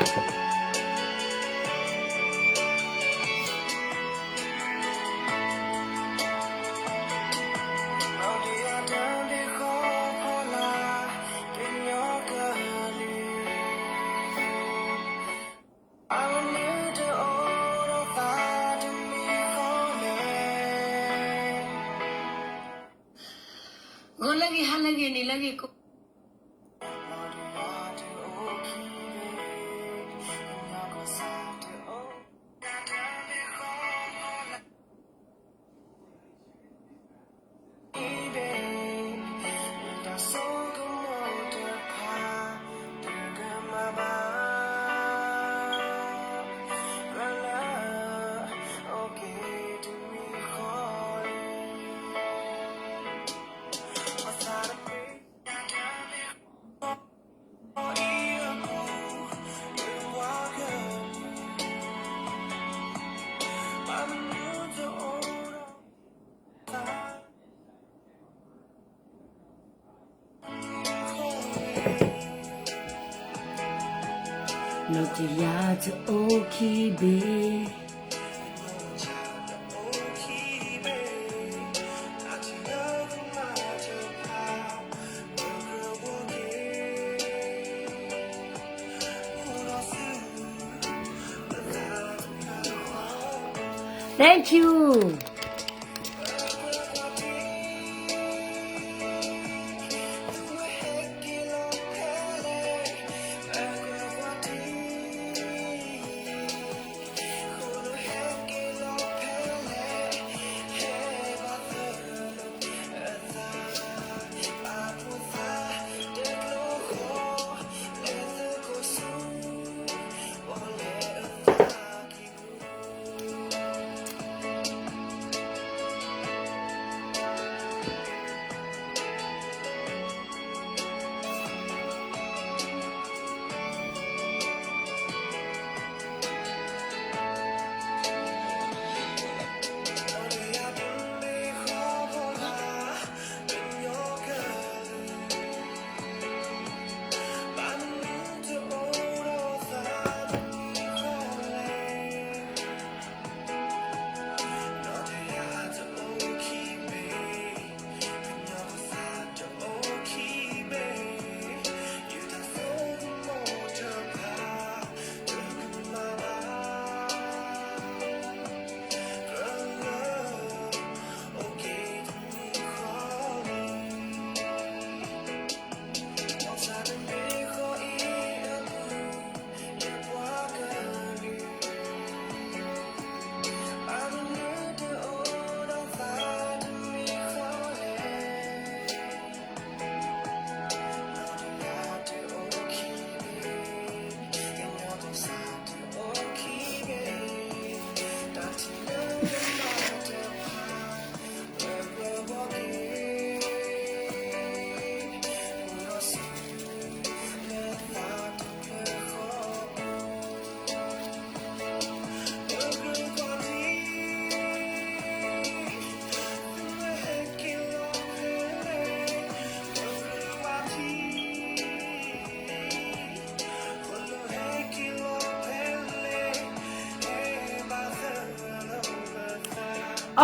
ဂီၤလၢအဂ့ၤ ဟါလၢအဂ့ၤ နံၤလၢအဂ့ၤကိး နီၢ်တယၢ်တအိၣ်ခံဘ့ၣ် Thank you.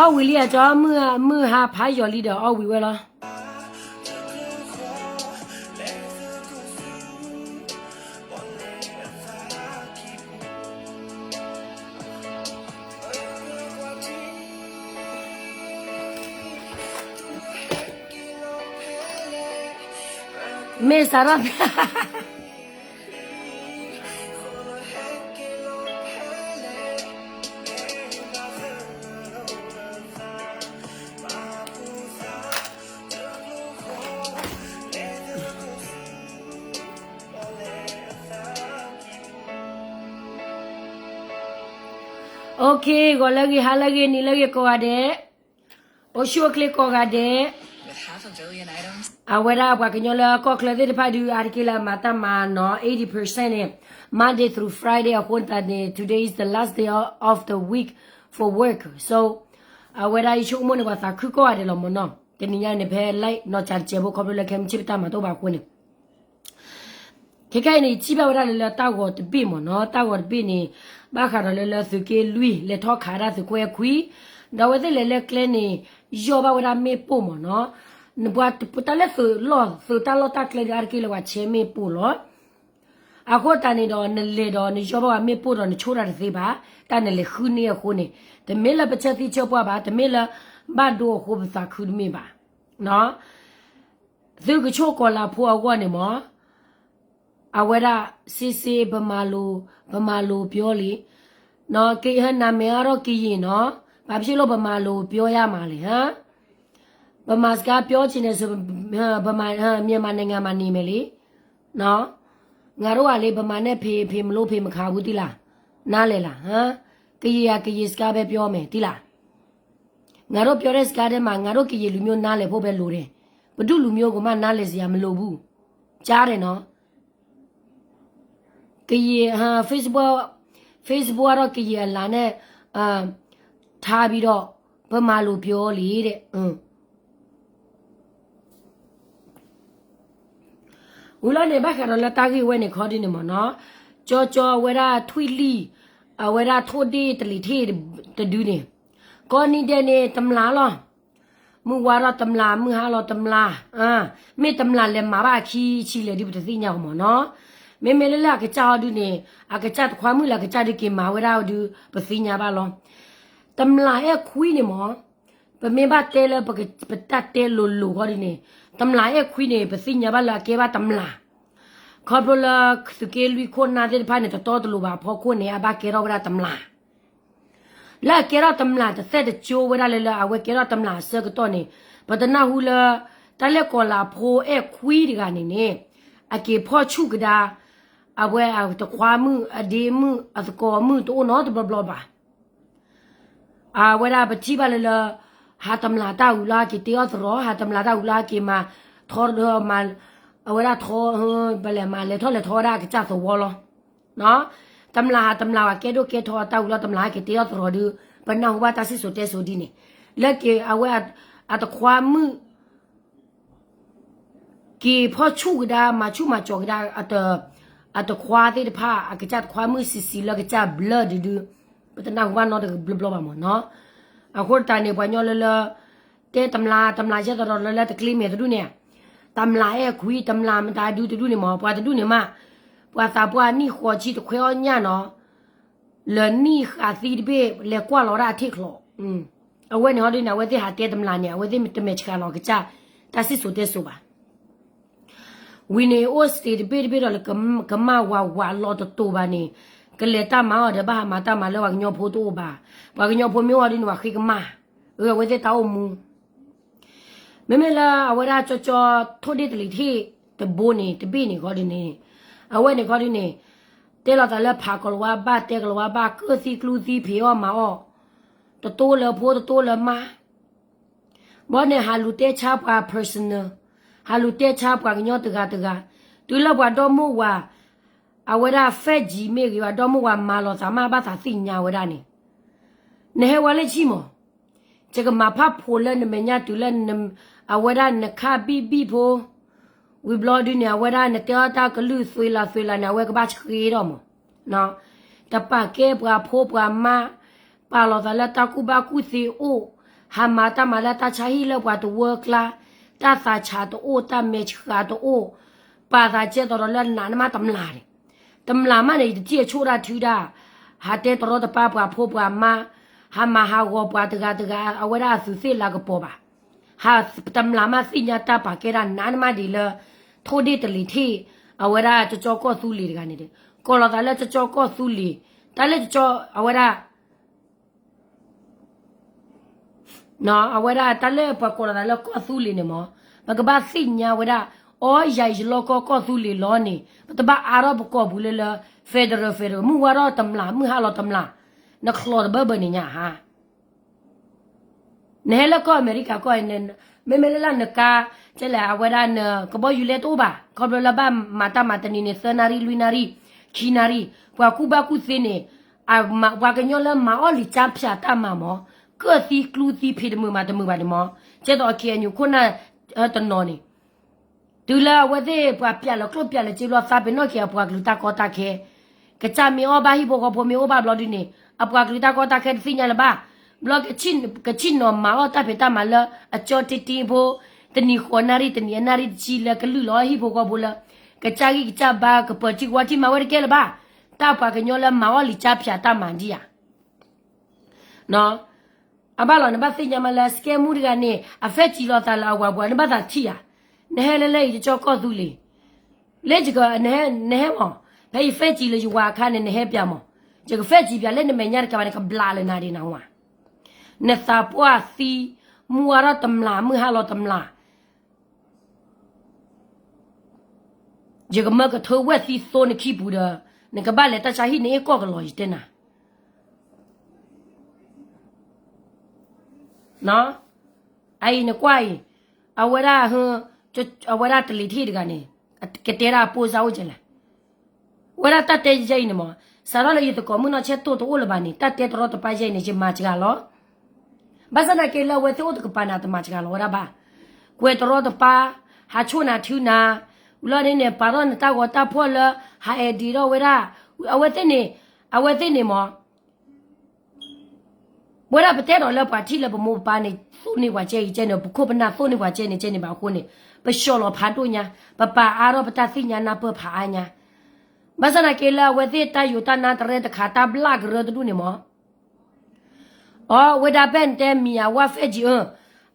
အီၣ်ဝံၤလံအကၠီ မုၢ်ဟါဖးယိာ်လံဒီးအီၣ်ဝံၤဝဲလီၤ. မ့ၢ်စးထီၣ် Okay, ဂီၤလၢအဂ့ၤ ဟါလၢအဂ့ၤ နံၤလၢအဂ့ၤကိးဂၤဒဲး, အိၣ်ဆူၣ်အိၣ်ချ့ကိးဂၤဒဲး, အဝဲဒၣ်ပှၤကညီလၢကီၢ်ချၢသ့ၣ်တဖၣ်ဒုး အါတက့ၢ်လၢအမၤတၢ်မၤနီၤ eighty percent န့ၣ် Monday through Friday အဃိသတးန့ၣ် today is the last day of the week for work. So အဝဲဒၣ်ယဆိကမိၣ်န့ၣ် ပှၤသးခုကိးဂၤဒဲးလီၤမ့ၢ်နီၤ, တနံၤညါန့ၣ် ဖဲ live နီၢ်ကၠးတစဲးဖိ ခီဖျိလၢခဲမုၢ်ဆ့ၣ်ပတၢ်မၤတအိၣ်ဘၣ်အဃိန့ၣ် ခဲခဲအံၤန့ၣ် ယထံၣ်ဘၣ်ဝဲဒၣ်လၢလၢတၢ်ဂီၤတဘ့ၣ်မ့ၢ်နီၤ, တၢ်ဂီၤတဘ့ၣ်န့ၣ် ဘၣ်ဃးဒီးလၢလၢသုးက့လွံၢ် လဲၤထီၣ်ခးဒၣ်သုးခိၣ်အဲၣ်ခွံ, ဒီးအဝဲသ့ၣ်လဲၤလၢကျဲန့ၣ် ယီၢ်ဘၣ်ဝဲဒၣ်မ့ၣ်ပိၢ်မ့ၢ်နီၤ, နပှၤတၢ်လၢသုးလီၢ်သုးတၢ်လီၢ်တၢ်ကျဲဒုးအါတက့ၢ်လၢပှၤဆဲးမ့ၣ်ပိၢ်လီၤ. အဃိသတးန့ၣ်ဒီး နလဲၤဒီးနယီၢ်ဘၣ်ဝဲမ့ၣ်ပိၢ်ဒီးနဆိၣ်တၢ်တသ့ဘၣ်, တၢ်နလဲၤဃုန့ၢ်အဃိန့ၣ်, တမ့ၢ်လၢပဆၢသံဆၢပှၢ်ဘၣ်, တမ့ၢ်လၢဘၣ်ဒိအဃိပသးခုတမ့ၢ်ဘၣ်. သုကဆိၣ်ကီၤလၤဖိအဂီၢ်န့ၣ်မ့ၢ် အဝဲဒၣ် စ့စ့ ပမၤလိၤ, ပမၤလိၤပျီလံ, ကဟဲနမဲအါထီၣ်ကယံာ်နီၤ, ဘာဖြစ်လို့ ဗမာလိုပြောရမှာလဲ, ဟါ, ဗမာစကားပြောချင်တယ်ဆို ဗမာ, မြန်မာနိုင်ငံမှာနေမယ်လေ, ငါတို့ကလေ ဗမာနဲ့ ဖေဖေမလို့ ဖေမခါဘူးသီးလား, နားလည်လား, ဟါ, ကယံာ်ကယံာ်စကားပဲပြောမယ်သီးလား. ငါတို့ပြောတဲ့စကားထဲမှာ ငါတို့ကရင်လူမျိုးနားလည်ဖို့ပဲလိုတယ်. ပဒုလူမျိုးကိုမှနားလည်စရာမလိုဘူး. ကြားတယ်နော်. ကရင်, Facebook, Facebook ကတော့ကရင်အလံာ်နဲ့ ထားပြီးတော့ ဗမာလိုပြောလေတဲ့. ဝံၤလီၤန့ၣ် ဘၣ်ဃးဒီးလၢတၢ်ဂ့ၢ်ဝဲန့ၣ်ခီဒ်န့ၣ်မ့ၢ်နီၤ, ကၠီကၠီအဝဲဒၣ်ထွံၣ်လံၢ်, အဝဲဒၣ်ထိၣ်ဒ့ၣ်တလံာ်ထ့ၣ်တဒုန့ၣ်, ကိးနံၤဒဲးန့ၣ် တမျၢ်လီၤ. မုၢ်ဝါထီၣ်တမျၢ်, မုၢ်ဟါလီၤတမျၢ်, မ့ၢ်တမျၢ်လဲၤမၤဘၣ်အခံဆံလဲၣ်ဒုးပတသ့ၣ်ညါအီၤမ့ၢ်နီၤ. မ့မ့ၢ်လၢလၢအကစၢ်အီၤဒုန့ၣ် အကစၢ်တခွါမုၣ်လၢအကစၢ်ဒုက့ၤမၤဝဲဒၣ်အီၤဒု ပသ့ၣ်ညါဘၣ်လီၤ. တမျၢ်အဲၣ်ခွံန့ၣ်မ့ၢ် ပမ့ၢ်ဘၣ်တဲလၢ ပတၢ်တဲလိၤလိၤဃီဒ်န့ၣ်, တမျၢ်အဲၣ်ခွံန့ၣ် ပသ့ၣ်ညါဘၣ်လၢအကဲဘၣ်တမျၢ်. ခီဖျိလၢသုးက့လွံၢ်ခိၣ်နၢ်သ့ၣ်တဖၣ်န့ၣ် တတီတလိၤဘၣ်အဖီခိၣ်န့ၣ် အဘၣ်ကဲထီၣ်ဝဲဒၣ်တမျၢ်. လၢအကဲထီၣ်တမျၢ်တသ့ၣ်တကၠိဝဲဒၣ်လၢ လၢအဝဲကဲထီၣ်တမျၢ်အဆၢကတီၢ်န့ၣ်, ပတနၢ်ဟူလၢ တၢ်လၢကီၤလၤဖိအဲၣ်ခွံတဂၤန့ၣ်န့ၣ်, အက့ၤဖီၣ်ဆူၣ်ကဒါ အဝဲအတခွါမုၣ်, အဒ့မုၣ်, အသကိးမုၣ်တအိၣ်နီတဘျီဘျီဘၣ်. အဝဲဒၣ်ပထံၣ်ဘၣ်လၢလၢ ဟးတမျၢ်တၢ်အုးလၢအက့ၤတ့အီၣ်သရိာ်, ဟးတမျၢ်တၢ်အုးလၢအက့ၤမၤထီ, အဝဲဒၣ်ထီ, ပလဲၤမၤလဲၤထီၣ်လဲၤထီဝဲဒၣ်အကစၢ်သဝီလီၤ. တမျၢ်ဟးတမျၢ်ဘၣ်ကဲဒိၣ်ကဲထီအတၢ်အုးလီၤ, တမျၢ်ဟဲက့ၤတ့အီၣ်သရိာ်ဒုး ပနၢ်ဟူဘၣ်တၢ်စံၣ်စိၤတဲစိၤဒ်န့ၣ်, လၢက့ၤအဝဲအတခွါမုၣ် က့ၤဖီၣ်ဆူၣ်ကဒါ မၤဆူၣ်မၤစီၤကဒါ အတခွါသ့ၣ်တဖၣ် အကစၢ်တခွါမုၣ်စံးစံးလၢကစၢ်ဘျၢဒုးဒုး ပတနၢ်ဟူဘၣ်နီတဘျီဘျီဘၣ်မ့ၢ်နီၤ. အဃိသတးန့ၣ် ပှၤကညီလၢလၢ တဲတမျၢ် တမျၢ်ယဲၢ်သရီလၢလၢတကျ့မဲာ်တဒူၣ်န့ၣ်, တမျၢ်အဲၣ်ခွံ တမျၢ်မတၤဒုတဒူၣ်န့ၣ်မ့ၢ် ပှၤတဒူၣ်န့ၣ်မး, ပှၤသးပှၢ်နံၣ်ဃိးဆံတခွဲအီၣ်ညၣ်နီၤ လၢနံၣ်ဃာ်သံတဘ့ၣ် လဲၤကွၢ်လီၤဒၣ်အထံၣ်ချီ, အဝဲန့ၣ်ဟီဒ်န့ၣ် အဝဲသ့ၣ်ဟးတဲတမျၢ်န့ၣ် အဝဲသ့ၣ်တမဲာ်ဆှးလီၤကစၢ် တၢ်စံၣ်စိၤတဲစိၤဘၣ်. ဝံၤန့ၣ် အိၣ် state တဘ့ၣ်တဘ့ၣ်ဒီး ကမၣ်ဝးဝးလီၤတတိၤဘၣ်န့ၣ်, ကလဲၤတၢ်မၤအီၤဒီး ဘၣ်ဟးမၤတၢ်မၤလၢပှၤကညီဖိတအိၣ်ဘၣ်. ပှၤကညီဖိမ့ၢ်အိၣ်ဒ်န့ၣ် ပှၤဃ့ကမၣ်, အဝဲသ့ၣ်တၢ်အိၣ်မူ မ့မ့ၢ်လၢအဝဲဒၣ်ကၠီကၠီထိၣ်ဒ့ၣ်တလံၤထ့ၣ်တဘိန့ၣ် တဘ့ၣ်န့ၣ်ခီဒ်န့ၣ်, အဝဲန့ၣ်ခီဒ်န့ၣ်, တဲလီၤသးလၢဖးကီၤလၤဝါဘၣ် တဲကီၤလၤဝါဘၣ် ကၢၣ်သံကျူသံဖံးအီၣ်မၤအီၣ်, တတိၢ်လၢဖိတတိၢ်လၢမါ ဘီန့ၣ် ဟးလူၤတဲဆါပှၤ personal, ဟးလူၤတဲဆါပှၤကညီတဂၤတဂၤ, တုၤလၢပှၤဒီမိၢ်ဝၤ, အဝဲဒၣ် fake မ့ၢ်ဂ့ၤ ပှၤဒီမိၢ်ဝၤမၤလီၤသးမး ဘၣ်သးသ့ၣ်ညါဝဲဒၣ်န့ၣ်, နဟဲဝဲလၢဆံမး, ယကမၤဖးဖိးလၢနမဲာ်ညါတုၤလၢ, အဝဲဒၣ်နခါဘံၣ်ဘံၣ်ဖိ, ဝံၤဘျီဒုန့ၣ် အဝဲဒၣ်နတဲအီၣ်တၢ်ကလုၢ်သွံလးသွံလးန့ၣ် အဝဲကဘၣ်ဆှ့ထီၣ်မး တပာ်ကဲပှၤဖိပှၤမါ, ပာ်လီၤသးလၢတၢ်ကူၣ်ဘၣ်ကူၣ်သ့အိၣ်, ဟးမၤတၢ်မၤလၢတၢ်ဆါဟံၣ်လၢပှၤတဝၢကျါ, တၢ်သးဆးတအိၣ် တၢ်မဲာ်ဆှးတအိၣ်, ပာ်သးကဲသိးဒီးလၢနးနမးတမျၢ်န့ၣ်, တမျၢ်မးန့ၣ် ယတထံၣ်အဆိၣ်ဒၣ်ထုဒၣ်, ဟးတဲတရီတပါပှၤဖိပှၤမါ, ဟးမၤဟးဂီၤပှၤတဂၤတဂၤ အဝဲဒၣ်အသူးသ့ၣ်လၤကပီၤဘၣ်. ဟးတမျၢ်မးသ့ၣ်ညါတၢ်ပာ်ကဲဒၣ်နးနမးဒ်လၢ ထိၣ်ဒ့ၣ်တလံၤထ့ၣ်, အဝဲဒၣ်ကၠီကၠီကီၢ်သူလ့ၤတဂၤန့ၣ်, ကိးလီၤသးလၢကၠီကၠီကီၢ်သူလ့ၤ, တၢ်လၢကၠီကၠီ အဝဲဒၣ် အဝဲဒၣ်တၢ်လၢပှၤကိးလီၤသးလၢကီၢ်သူလ့ၤန့ၣ်မး, ပကဘၣ်သ့ၣ်ညါဝဲဒၣ်, အီယၤအံၤယလီၢ်ကီၢ်ကီၢ်သူလ့ၤလီၤန့ၣ် ပတဘၣ်အါထီၣ်ပကိာ်ပူၤလၢလၢ federal federal မုၢ်ဝါထီၣ်တမျၢ် မုၢ်ဟါလီၤတမျၢ်, နချီးတဘၢဘၢန့ၣ်ညါဧါ. နဟဲလၢကီၢ်အမဲရကၤကီၢ်အံၤ, မ့မ့ၢ်လၢလၢနကါ, ကဲလဲၣ် အဝဲဒၣ်နကဘီယူၤလဲတအိၣ်ဘၣ်, ခီဖျိလၢဘၣ်မၤတၢ်မၤတနံၤန့ၣ် သၢနၣ်ရံၣ် လွံၢ်နၣ်ရံၣ်, ခံနၣ်ရံၣ်, ပှၤကူၣ်ဘၣ်ကူၣ်သ့န့ၣ်, ပှၤကညီလၢမၤအီၣ်လံာ်ကၠါဖၠးတၢ်မၤမး, ကၢၣ်သံကျူသံဖံးတမုာ်မၤတမုာ်ဘၣ်န့ၣ်မး, ကဲသိးအ KNU ခိၣ်နၢ်တနီၤန့ၣ် တုၤလၢအဝဲသ့ၣ်ပှၤပျးလီၤကျိၣ်ပျးလီၤစ့ဘျီ သးပ့ၤနီၣ်က့ၤအပှၤကလုာ်တၢ်ကီတၢ်ခဲ, ကစၢ်မ့ၢ်အီၣ်ဘၣ် ဟံၣ်ဖိဃီဖိမ့ၢ်အိၣ်ဘၣ်ဘျီဒုန့ၣ် အပှၤကလုာ်တၢ်ကီတၢ်ခဲတသ့ၣ်ညါလၢၤဘၣ်. ဘျီကဆ့ၣ်နီၤမၤအီၣ်တၢ်ဖံးတၢ်မၤလၢအကၠီတ့တ့ဖိ, တနံၤဃိးနၣ်ရံၣ် တနံၤအနၣ်ရံၣ်တဆံလၢကလုၢ်လီၤဟံၣ်ဖိဃီဖိလၢ ကစၢ်ဂံၢ်ကစၢ်ဘါ ကပၢၤထံကဝါထံမၤဝဲတကဲလၢၤဘၣ်. တၢ်ပှၤကညီလၢမၤအီၣ်လံာ်ကၠါဖၠးတၢ်မၤဒံးဧါ. အဘၣ်လီၤ နဘၣ်သ့ၣ်ညါမးလၢ scam မူတဂၤန့ၣ် အ fake လီၤသးလၢအဝၤပှၤ နဘၣ်သးထံၣ်ဧါ. နဟဲလၢလၢအံၤ ယကၠီကီၢ်သူလ့ၤ, လၢယက နဟဲမး, ဖဲယ fake လၢယဝၤအခါန့ၣ် နဟဲပၠးမး, ယက fake ပၠးလၢနမဲာ်ညါတကးဘၣ်န့ၣ် ကဘျးလၢနၤဒံးနဝၤ, နသးပှၢ်သံ, မုၢ်ဝါထီၣ်တမျး မုၢ်ဟါလီၤတမျး ယကမၢကထၢဝဲၢ်သံသိနခံပူၤဒီး နကဘၣ်လဲၤတၢ်ဆါဟံၣ် နအ့ၣ်ကီၢ်ကလီၤ ယတဲနၤ. အံၤနကွၢ်အံၤ, အဝဲဒၣ်, အဝဲဒၣ်တလံၤထံၣ်တဂၤန့ၣ် ကတဲဒၣ်အပိၢ်စၢ်အိၣ်ကလဲၣ်. ဝဲဒၣ်တၢ်တဲယဲအံၤန့ၣ်မး, စးထီၣ်လၢယသကိးမုၣ်နီၢ်ဆဲးတိၢ်တအိၣ်လၢၤဘၣ်န့ၣ် တၢ်တဲတရီတပါယဲအံၤန့ၣ် ယမၤစှၤလီၤ. ဘၣ်ဆၣ်သနာ်က့လၢအဝဲသ့ၣ်အိၣ်တကပၤန့ၣ် တမၤစှၤလီၤဝဲဒၣ်ဘၣ်. ကွဲးတရီတပါ, ဟးဆိၣ်နၤထုနၤ, ဝံၤလီၤန့ၣ်န့ၣ် ပာ်ထီၣ်နတၢ်ဂီၤတၢ်ဖှီၣ်လၢ ဟးအဲၣ်ဒိးထီၣ်ဝဲဒၣ်, အဝဲသ့ၣ်န့ၣ်, အဝဲသ့ၣ်န့ၣ်မး ဝဲဒၣ်ပတဲဒီးလၢပှၤထံၣ်လၢပမိၢ်ပပၢ်န့ၣ် သိၣ်န့ၢ်ပှၤကဲအံၤကဲန့ၣ် ပခိၣ်ပနၢ်သိၣ်န့ၢ်ပှၤကဲန့ၣ်ကဲန့ၣ်ဘၣ်အဃိန့ၣ် ပဆှီလီၤဖးဒိၣ်ညါ, ပပာ်အါထီၣ်ပတၢ်သ့ၣ်ညါနၢ်ပၢၢ်ဖးအါညါ. ဘၣ်ဆၣ်သနာ်က့လၢအဝဲသ့ၣ်တၢ်ယိးတၢ်နါတရဲတခါ တၢ်ဘျၣ်ကရၢတဒူၣ်န့ၣ်မး အဝဲဒၣ်ဖဲနတဲမံၤအဝဲ fake အၢ,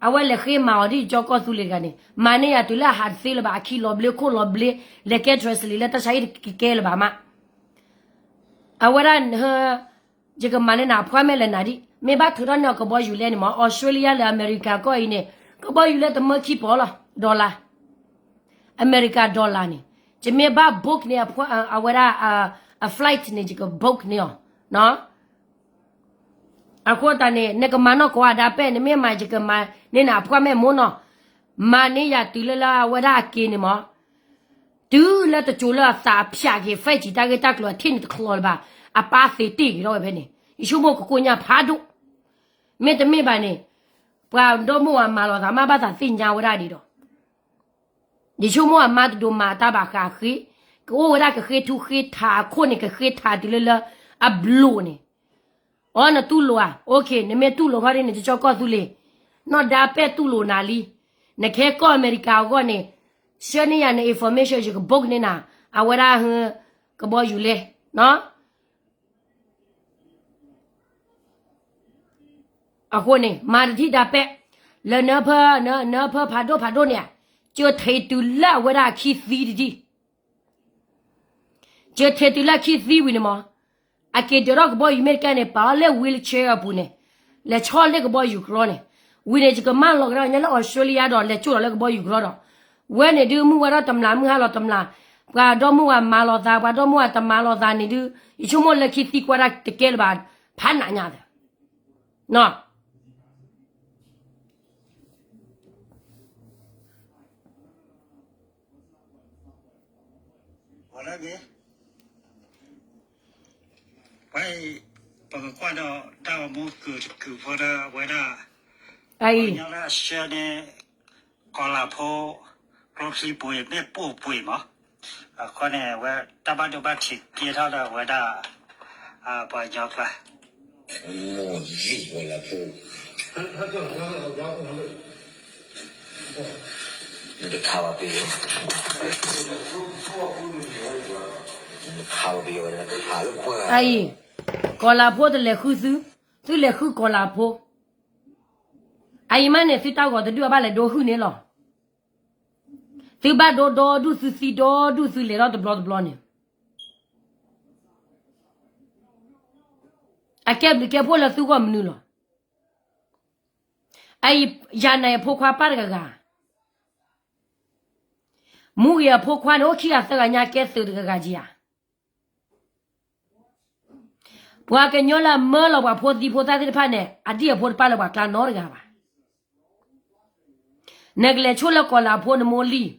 အဝဲလဲၤဃ့မၤအီၤဒ်ယကၠီကီၢ်သူလ့ၤတဂၤန့ၣ် မၤန့ၢ်ယၤတုၤလၢအဟးတသ့လၢၤဘၣ် အခံလီၤဘျ့ခိၣ်လီၤဘျ့, လဲၤကဲ translate လၢတၢ်ဆါဟံၣ်တကဲလၢၤဘၣ်မး. အဝဲဒၣ် ယကမၤန့ၢ်နၤ appointment လၢနၤဒ် မ့ၢ်ဘၣ်ထုးထီၣ်န့ၢ်အီၤကဘီယူၤလဲန့ၣ်မး Australia လၢအမဲရကၤကီၢ်အံၤန့ၣ် ကဘီယူၤလဲတမၢခံပီၤလီၤ dollar, အမဲရကၤ dollar န့ၣ် ယမ့ၢ်ဘၣ် book န့ၢ် အဝဲဒၣ် အ flight န့ၣ် ယက book န့ၢ်အီၤ. အဃိသတးန့ၣ် နကမၤနီၢ်ကိးဂၤဒၣ်ပဲ နမ့ၢ်မၤယကမၤန့ၢ်နၤ appointment မ့ၢ်နီၤ, မၤန့ၢ်ယၤတုၤလၢလၢအဝဲဒၣ်အက့ၤန့ၣ်မး တုၤလၢတစိၤလၢအသးဖၠးက့ၤ fake တၢ်ဂ့ၢ်တၢ်ကျိၤအထံၣ်န့ၣ်တချီလၢၤဘၣ်, အပၢ်သ့တ့ၢ်က့ၤထီၣ်ဝဲဖဲန့ၣ် ယဆိကမိၣ်ကကိညၢ်ဖးဒိၣ်, မ့တမ့ၢ်ဘၣ်န့ၣ် ပှၤဒီမါဝၤမၤလီၤသးမးဘၣ်သးသ့ၣ်ညါဝဲဒၣ်ဒ်ဒီး ယဆိကမိၣ်အမါတဒိးမၤတၢ်ဘၣ်ဃးဃ့, ကအိၣ်ဝဲဒၣ်ကဃ့ထူဃ့ထးအခိၣ်န့ၣ် ကဃ့ထးတုၤလၢလၢအဘျိးန့ၣ်, အီ နတူၢ်လိာ်ဧါ, OK နမ့ၢ်တူၢ်လိာ်ခီဒ်န့ၣ် ယကၠီကီၢ်သူလ့ၤ, နီၢ်ဒါပဲၣ်တူၢ်လိာ်နၤလံ, နကဟဲကီၢ်အမဲရကၤအဂီၢ်န့ၣ်, ဆှၢန့ၢ်ယၤန information ယက book န့ၢ်နၤ, အဝဲဒၣ်ဟ ကဘီယူၤလဲ အဃိန့ၣ် မၤတထံၣ်ဒါပဲၣ်, လၢနဖၢ, နဖၢဖးဒိၣ်ဖးဒိၣ်န့ၣ်, ကၢထဲတုၤလၢအဝဲဒၣ်အခံသံတဒံၣ်, ကၢထဲတုၤလၢအခံသံဝံၤန့ၣ်မး, အက့ၤဒၢးထီၣ်ကဘီယူၤမ့ၢ်တကဲန့ၣ် ပာ်အီၤလၢ wheelchair အပူၤန့ၣ်, လဲၤဆီၣ်လၢကဘီယူၤကြီန့ၣ်, ဝံၤန့ၣ် ယကမၢလီၤကဒီးညါလၢ Australia ဒီး လဲၤကၠိၣ်ဒီးလၢကဘီယူၤကြီဒီး, ဝဲန့ၣ်ဒုးမုၢ်ဝါထီၣ်တမျး မုၢ်ဟါလီၤတမျး, ပှၤဒီမါဝၤမၤလီၤသး ပှၤဒီမါဝၤတမၤလီၤသးန့ၣ်ဒုး ယဆိကမိၣ်လၢခံသံကွၢ်တၢ်တကဲလၢၤဘၣ်, ဖးနးညါသၢ ဝဲအံၤ ပကကွၢ်ဒီးတၢ်ဂီၤမူကုာ်တကုာ်ဖိဒီး အဝဲဒၣ် အံၤ ပှၤကညီလၢအဆှၢန့ၢ် ကီၤလၤဖိ ကျိချံပူၤအံၤ မ့ၢ်ပိာ်ပှ့ၤမး, အဃိန့ၣ် အဝဲတၢ်ဘၣ်ဒိဘၣ်ထံးကဲထီၣ်ဒီး အဝဲဒၣ် ပှၤကညီကျါ အံၤ ကီၤလၤဖိတလဲၤဃုသု, သုလဲၤဃုကီၤလၤဖိ, အအံၤမးန့ၣ် သုတၢ်ဂီၤတဒုအဘၣ်လဲၤဒိဟုၣ်န့ၣ်လီၤ. သုဘၣ်ဒိဒီဒူၣ် သုသံဒီဒူၣ် သုလဲၤထီၣ်တဘျီတဘျီန့ၣ်, အကဲဘျုးကဲဖှိၣ်လၢသုဂီၢ်မနုၤလီၤ. အအံၤ ယၤနၤအဖိခွါပၢ်တဂၤဂၤ, မူဂ့ၤအဖိခွါန့ၣ် အိၣ်ခံဂၤသၢဂၤညါ ကဲသုးတဂၤဂၤက့ၤဧါ. ပှၤကညီလၢအမၢလီၤပှၤဖိသံဖိသၣ်သ့ၣ်တဖၣ်န့ၣ် အဒံၣ်အဖိတပၢ်လၢပှၤကျါနီတဂၤဘၣ်. နကလဲၤဆိၣ်လၢကီၤလၤဖိနမိၢ်လံၢ်,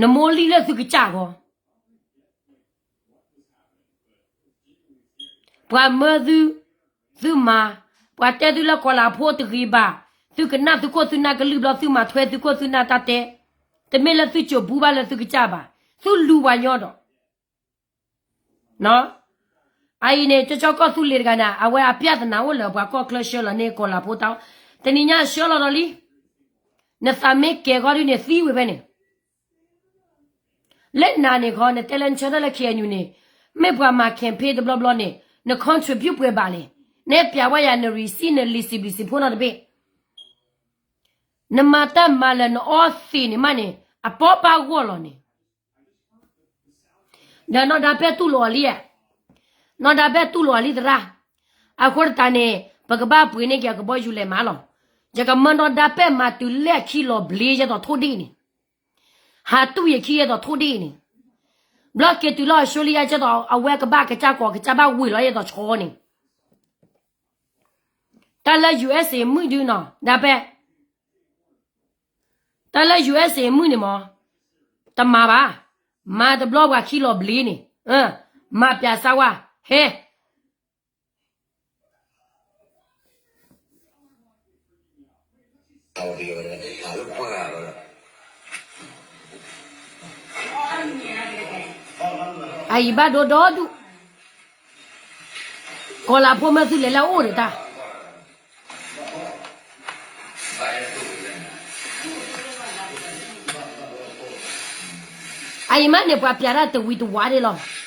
နမိၢ်လံၢ်လၢသုကစၢ်ဂီၢ်, ပှၤမၢသု, သုမၤ, ပှၤတဲသုလၢကီၤလၤဖိတဂ့ၤဘၣ်, သုကနၣ်သုခိၣ်သုနၢ်ကလုၢ်ဘျီ သုမၤထွဲသုခိၣ်သုနၢ်တၢ်တဲ, တမ့ၢ်လၢသုစိာ်ဘူဘၣ်လၢသုကစၢ်ဘၣ်, သုလူၤပှၤညီဒီး အအံၤန့ၣ် ကၠီကီၢ်သူလ့ၤတဂၤန့ၣ် အဝဲအပြဿနာအိၣ်လၢပှၤကီၢ်ချၢဆှၢလီၤန့ၢ်ကီၤလၤဖိတၢ်, တနံၤညါဆှၢလီၤဒီးလံ, နသးမ့ၢ်ကဲၤဃီဒုန့ၣ်သံဝံၤဖဲန့ၣ်, လၢနၤန့ၣ်ခီ နတဲလၢနဆၢထၢၣ်လၢ K N U န့ၣ်, မ့ၢ်ပှၤမၤ campaign တဘျီဘျီန့ၣ် န contribute ပှဲၤဘၣ်လဲၣ်, နဟဲပျးဝဲယၤန receipt န လံာ်စံးဘျုးစံးဖှိၣ်နီတဘ့ၣ်, နမၤတၢ်မၤလၢနအီသံးန့ၣ်မးန့ၣ် အပီပာ်ဂီၢ်လီၤန့ၣ် ဒီးနီၢ်ဒါပဲၣ်တူၢ်လိာ်အီၤလံဧါ, နီၢ်ဒါပဲၣ်တူၢ်လိာ်အီၤလံသရၣ်, အဃိသတးန့ၣ် ပကဘၣ်ပှ့ၤန့ၢ်က့ၤအကဘီယူၤလဲၤမးလီၤ, ယကမၢနီၢ်ဒါပဲၣ်မၤတုၤလၢအခံလီၤဘျ့ယဲသိးထိၣ်ဒ့ၣ်န့ၣ်, ဟးတူၢ်ယခံယဲသိးထိၣ်ဒ့ၣ်န့ၣ်, ဘျီက့ၤတုၤလၢအီစထြ့လယါကဲသိး အဝဲကဘၣ်ကစၢ်ကီးကစၢ်ဘၣ်ဝ့ၤလီၤယဲသိးဆီန့ၣ် တၢ်လၢ U S A မုၣ်ဒုနီၤ ဒါပဲၣ်, တၢ်လၢ U S A မုၣ်န့ၣ်မး, တမၤဘၣ်, မၤတဘျီပှၤခံလီၤဘျ့န့ၣ်, မၤပျးစၢ်ဝါ, ဟဲ အအံၤဘၣ်ဒိဒီဒူၣ်, ကီၤလၤဖိမ့ၢ်သုလဲၤလၢအအိၣ်ဒီးတၢ် အအံၤမးန့ၣ် ပှၤပျးတၢ်တဝံၤတဝါဒ့ၣ်လီၤ.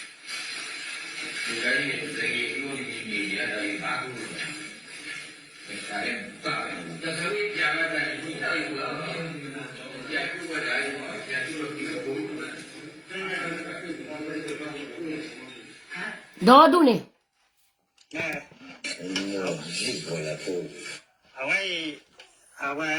ဒီဒူၣ်န့ၣ် အဝဲအံၤ အဝဲ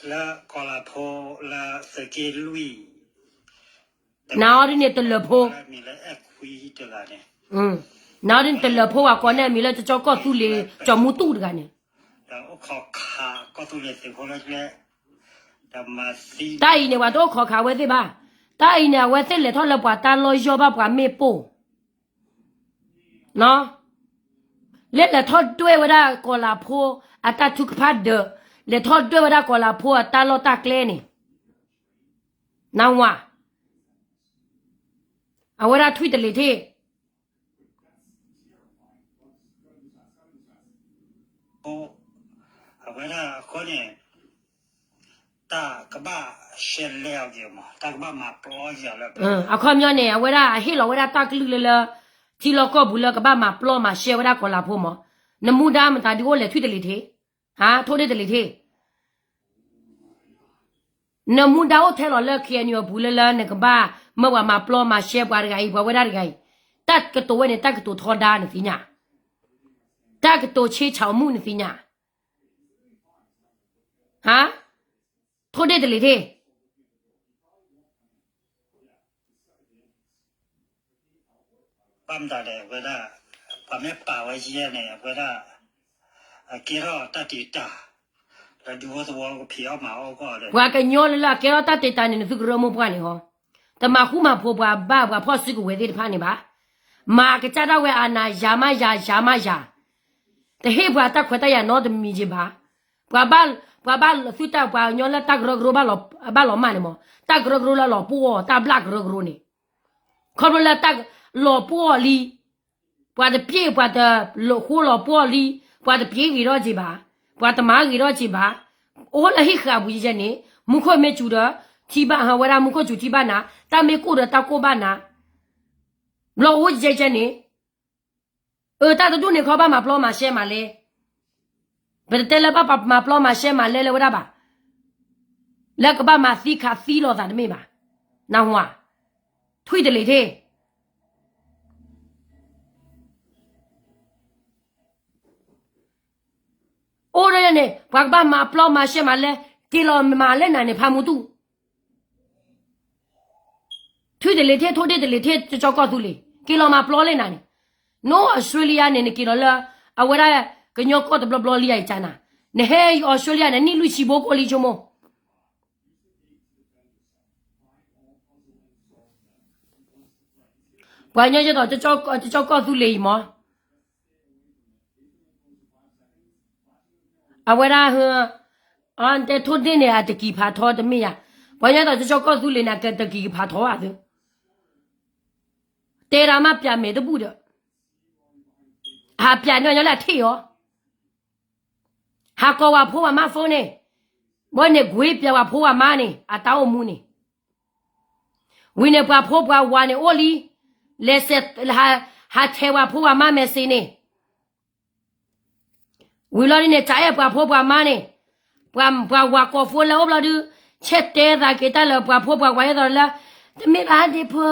လၢကီၤလၤဖိ လၢသုးက့လွံၢ် နၤအီၤဒ်န့ၣ်တလၢၤဖိ, မံၤလၢအဲၣ်ခွံတဂၤန့ၣ်, နၤအီၤဒ်န့ၣ်တလၢၤဖိ ပှၤကိးန့ၢ်အမံၤလၢကၠီကီၢ်သူလ့ၤ ကၠီမူတူၣ်တဂၤန့ၣ်, ဒီးအိၣ်ခိးခးကီၢ်သူလ့ၤသုးဖိလၢကျဲ, ဒီးမၤသံ, တၢ်အံၤန့ၣ် ပှၤတအိၣ်ခိးခးအဝဲသ့ၣ်ဘၣ်, တၢ်အံၤန့ၣ် အဝဲသ့ၣ်လဲၤထီၣ်လၢပှၤတၢ်လီၢ်ယီၢ်ဘၣ်ပှၤမ့ၣ်ပိၢ် လၢလဲၤထီၣ်ဒွဲၣ်ဝဲဒၣ်ကီၤလၤဖိ အတၢ်ထုကဖၣ်ဒၢး, လဲၤထီၣ်ဒွဲၣ်ဝဲဒၣ်ကီၤလၤဖိအတၢ်လီၢ်တၢ်ကျဲန့ၣ်, နဝၤ, အဝဲဒၣ်ထွံၣ်တလ့ၤထ့ၣ် အဝဲဒၣ်အဃိန့ၣ် တၢ်ကဘၣ်ရှဲလဲအီၤက့ၤမး, တၢ်ကဘၣ်မၤပျီက့ၤအီၤလၢ အခီပညီန့ၣ် အဝဲဒၣ်အဟ့ၣ်လီၤဝဲဒၣ်တၢ်ကလုၢ်လၢလၢ ထံလီၢ်ကီၢ်ပူၤလၢကဘၣ်မၤပျီမၤရှဲဝဲဒၣ်ကီၤလၤဖိမး, နမူဒါမတၤဒုအိၣ်လဲၣ်ထွံၣ်တလ့ၤထ့ၣ်, ဟါ ထိၣ်ဒ့ၣ်တလ့ၤထ့ၣ် နမူဒါအိၣ်ထဲလီၤလၢ K N U အပူၤလၢလၢနကဘၣ်မၢပှၤမၤပျီမၤရှဲပှၤတဂၤအံၤ ပှၤဝဲဒၣ်တဂၤအံၤ, တၢ်ကတိၤဝဲန့ၣ် တၢ်ကတိၤထီဒါနသ့ၣ်ညါ, တၢ်ကတိၤဆ့ဆၢမူနသ့ၣ်ညါ, ဟါ, ထိၣ်ဒ့ၣ်တလ့ၤထ့ၣ် ဘၣ်မတၤလဲၣ် အဝဲဒၣ် ပှၤမ့ၢ်ပာ်ဝဲယဲၢ်န့ၣ် အဝဲဒၣ် အကဲထီၣ်တၢ်တံာ်တာ် လၢဒူဖိသဝီကဖံးအီၣ်မၤအီၣ်အဂီၢ်ဒီး ပှၤကညီလၢလၢအကဲထီၣ်တၢ်တံာ်တာ်န့ၣ် နသုကရၢမိၢ်ပှၢ်န့ၣ်ဟီ, တမၤဃူမၤဖိးပှၤဘၣ်ပှၤဖီၣ်စုကဝဲၤသ့ၣ်တဖၣ်န့ၣ်ဘၣ်, မၤကစၢ်ဒၣ်ဝဲအနၤယၤမးယၤယၤမးယၤ တဟ့ၣ်ပှၤတၢ်ခွဲးတၢ်ယာ်နီတမံၤက့ၤဘၣ်. ပှၤဘၣ် ပှၤဘၣ်သုတၢ်ပှၤကညီလၢတၢ်ကရၢကရိဘၣ်လီၤမၢ်န့ၣ်မး, တၢ်ကရၢကရိလၢလီၤပှီၢ်အီၤ တၢ်ဘျၣ်ကရၢကရိန့ၣ်, ခီဖျိလၢတၢ်လီၤပှီၢ်အီၤလံ, ပှၤတပျ့ၢ်ပှၤတဃိလီၤပှီၢ်အီၤလံ, ပှၤတပျ့ၢ်ဂ့ၤထီၣ်က့ၤဘၣ်, ပှၤတမၤဂ့ၤထီၣ်က့ၤဘၣ်, အိၣ်လၢဟံၣ်ဃာ်ပူၤယဲန့ၣ်, မူခိၣ်မ့ၢ်စူၤဒီး ထံဘၣ်ဟးဝဲဒၣ်မူခိၣ်စူၤထံဘၣ်နၤ, တၢ်မ့ၢ်ကိၢ်ဒီးတၢ်ကိၢ်ဘၣ်နၤ ဘျီအိၣ်ယဲယဲန့ၣ်, အၢ တၢ်တဒူၣ်န့ၣ်ခီဘၣ်မၤပျီမၤရှဲမၤလဲ, ပတတဲလၢဘၣ်မၤပျီမၤရှဲမၤလဲလၢဝဲဒၣ်ဘၣ်, လၢကဘၣ်မၤသံခးသံလိာ်သးတမ့ၢ်ဘၣ်, နၢ်ဟူဧါ, ထွံၣ်တလ့ၤထ့ၣ် အိၣ်ဒၣ်န့ၣ် ပှၤကဘၣ်မၤပျီမၤရှဲမၤလဲ, က့ၤလီၤမၤလဲၣ်နၤန့ၣ် ဖးမူတူၢ်, ထွံၣ်တလ့ၤထ့ၣ် ထိၣ်ဒ့ၣ်တလ့ၤထ့ၣ် ကၠီကီၢ်သူလ့ၤ က့ၤလီၤမၤပျီလဲၣ်နၤန့ၣ်, နအိၣ်အီစထြ့လယါန့ၣ် နက့ၤလီၤလၢ အဝဲဒၣ်ကညီကီၢ်တဘျီဘျီလံအံၤကနၤ, နဟဲအီစထြ့လယါန့ၣ် နံၣ်လွံၢ်ဆံဘိကိၣ်လံဆိကမိၣ် ပှၤကညီယဲသိး ကၠီကီၢ်သူလ့ၤအံၤမး, အဝဲဒၣ်ဟ, တဲထိၣ်ဒ့ၣ်န့ၣ် အတကံၢ်ဖးထီတမ့ၢ်ယၤ, ပှၤညီသိးကၠီကီၢ်သူလ့ၤန့ၣ် ကတကံၢ်ကဖးထီဘၣ်သု, တဲဒၣ်မးပၠးမဲာ်တဘူၣ်ဒီး, ဟးပၠးန့ၢ်ညီလၢအထံၣ်အီၤ, ဟးကိးဝဲဖိဝဲမါဖိန့ၣ်, ဘၣ်န့ၣ်ကွ့ပၠးဝဲဖိဝဲမါန့ၣ် အတၢ်အိၣ်မူန့ၣ်, ဝံၤန့ၣ်ပှၤဖိပှၤဝၤန့ၣ်အိၣ်လံ, လဲၤစဲး, ဟးထဲးဝဲဖိဝဲမါ message န့ၣ် ဝံၤလီၤဒ်န့ၣ် တၢ်အဲၣ်ပှၤဖိပှၤမါန့ၣ်, ပှၤဝၤကိးဖိလၢအိၣ်ဘျီဒု, ဆဲးတဲသးက့ၤတၢ်လၢပှၤဖိပှၤဝၤယဲသိးလၢ, တမ့ၢ်ဘၣ်ဒ့ဖိ,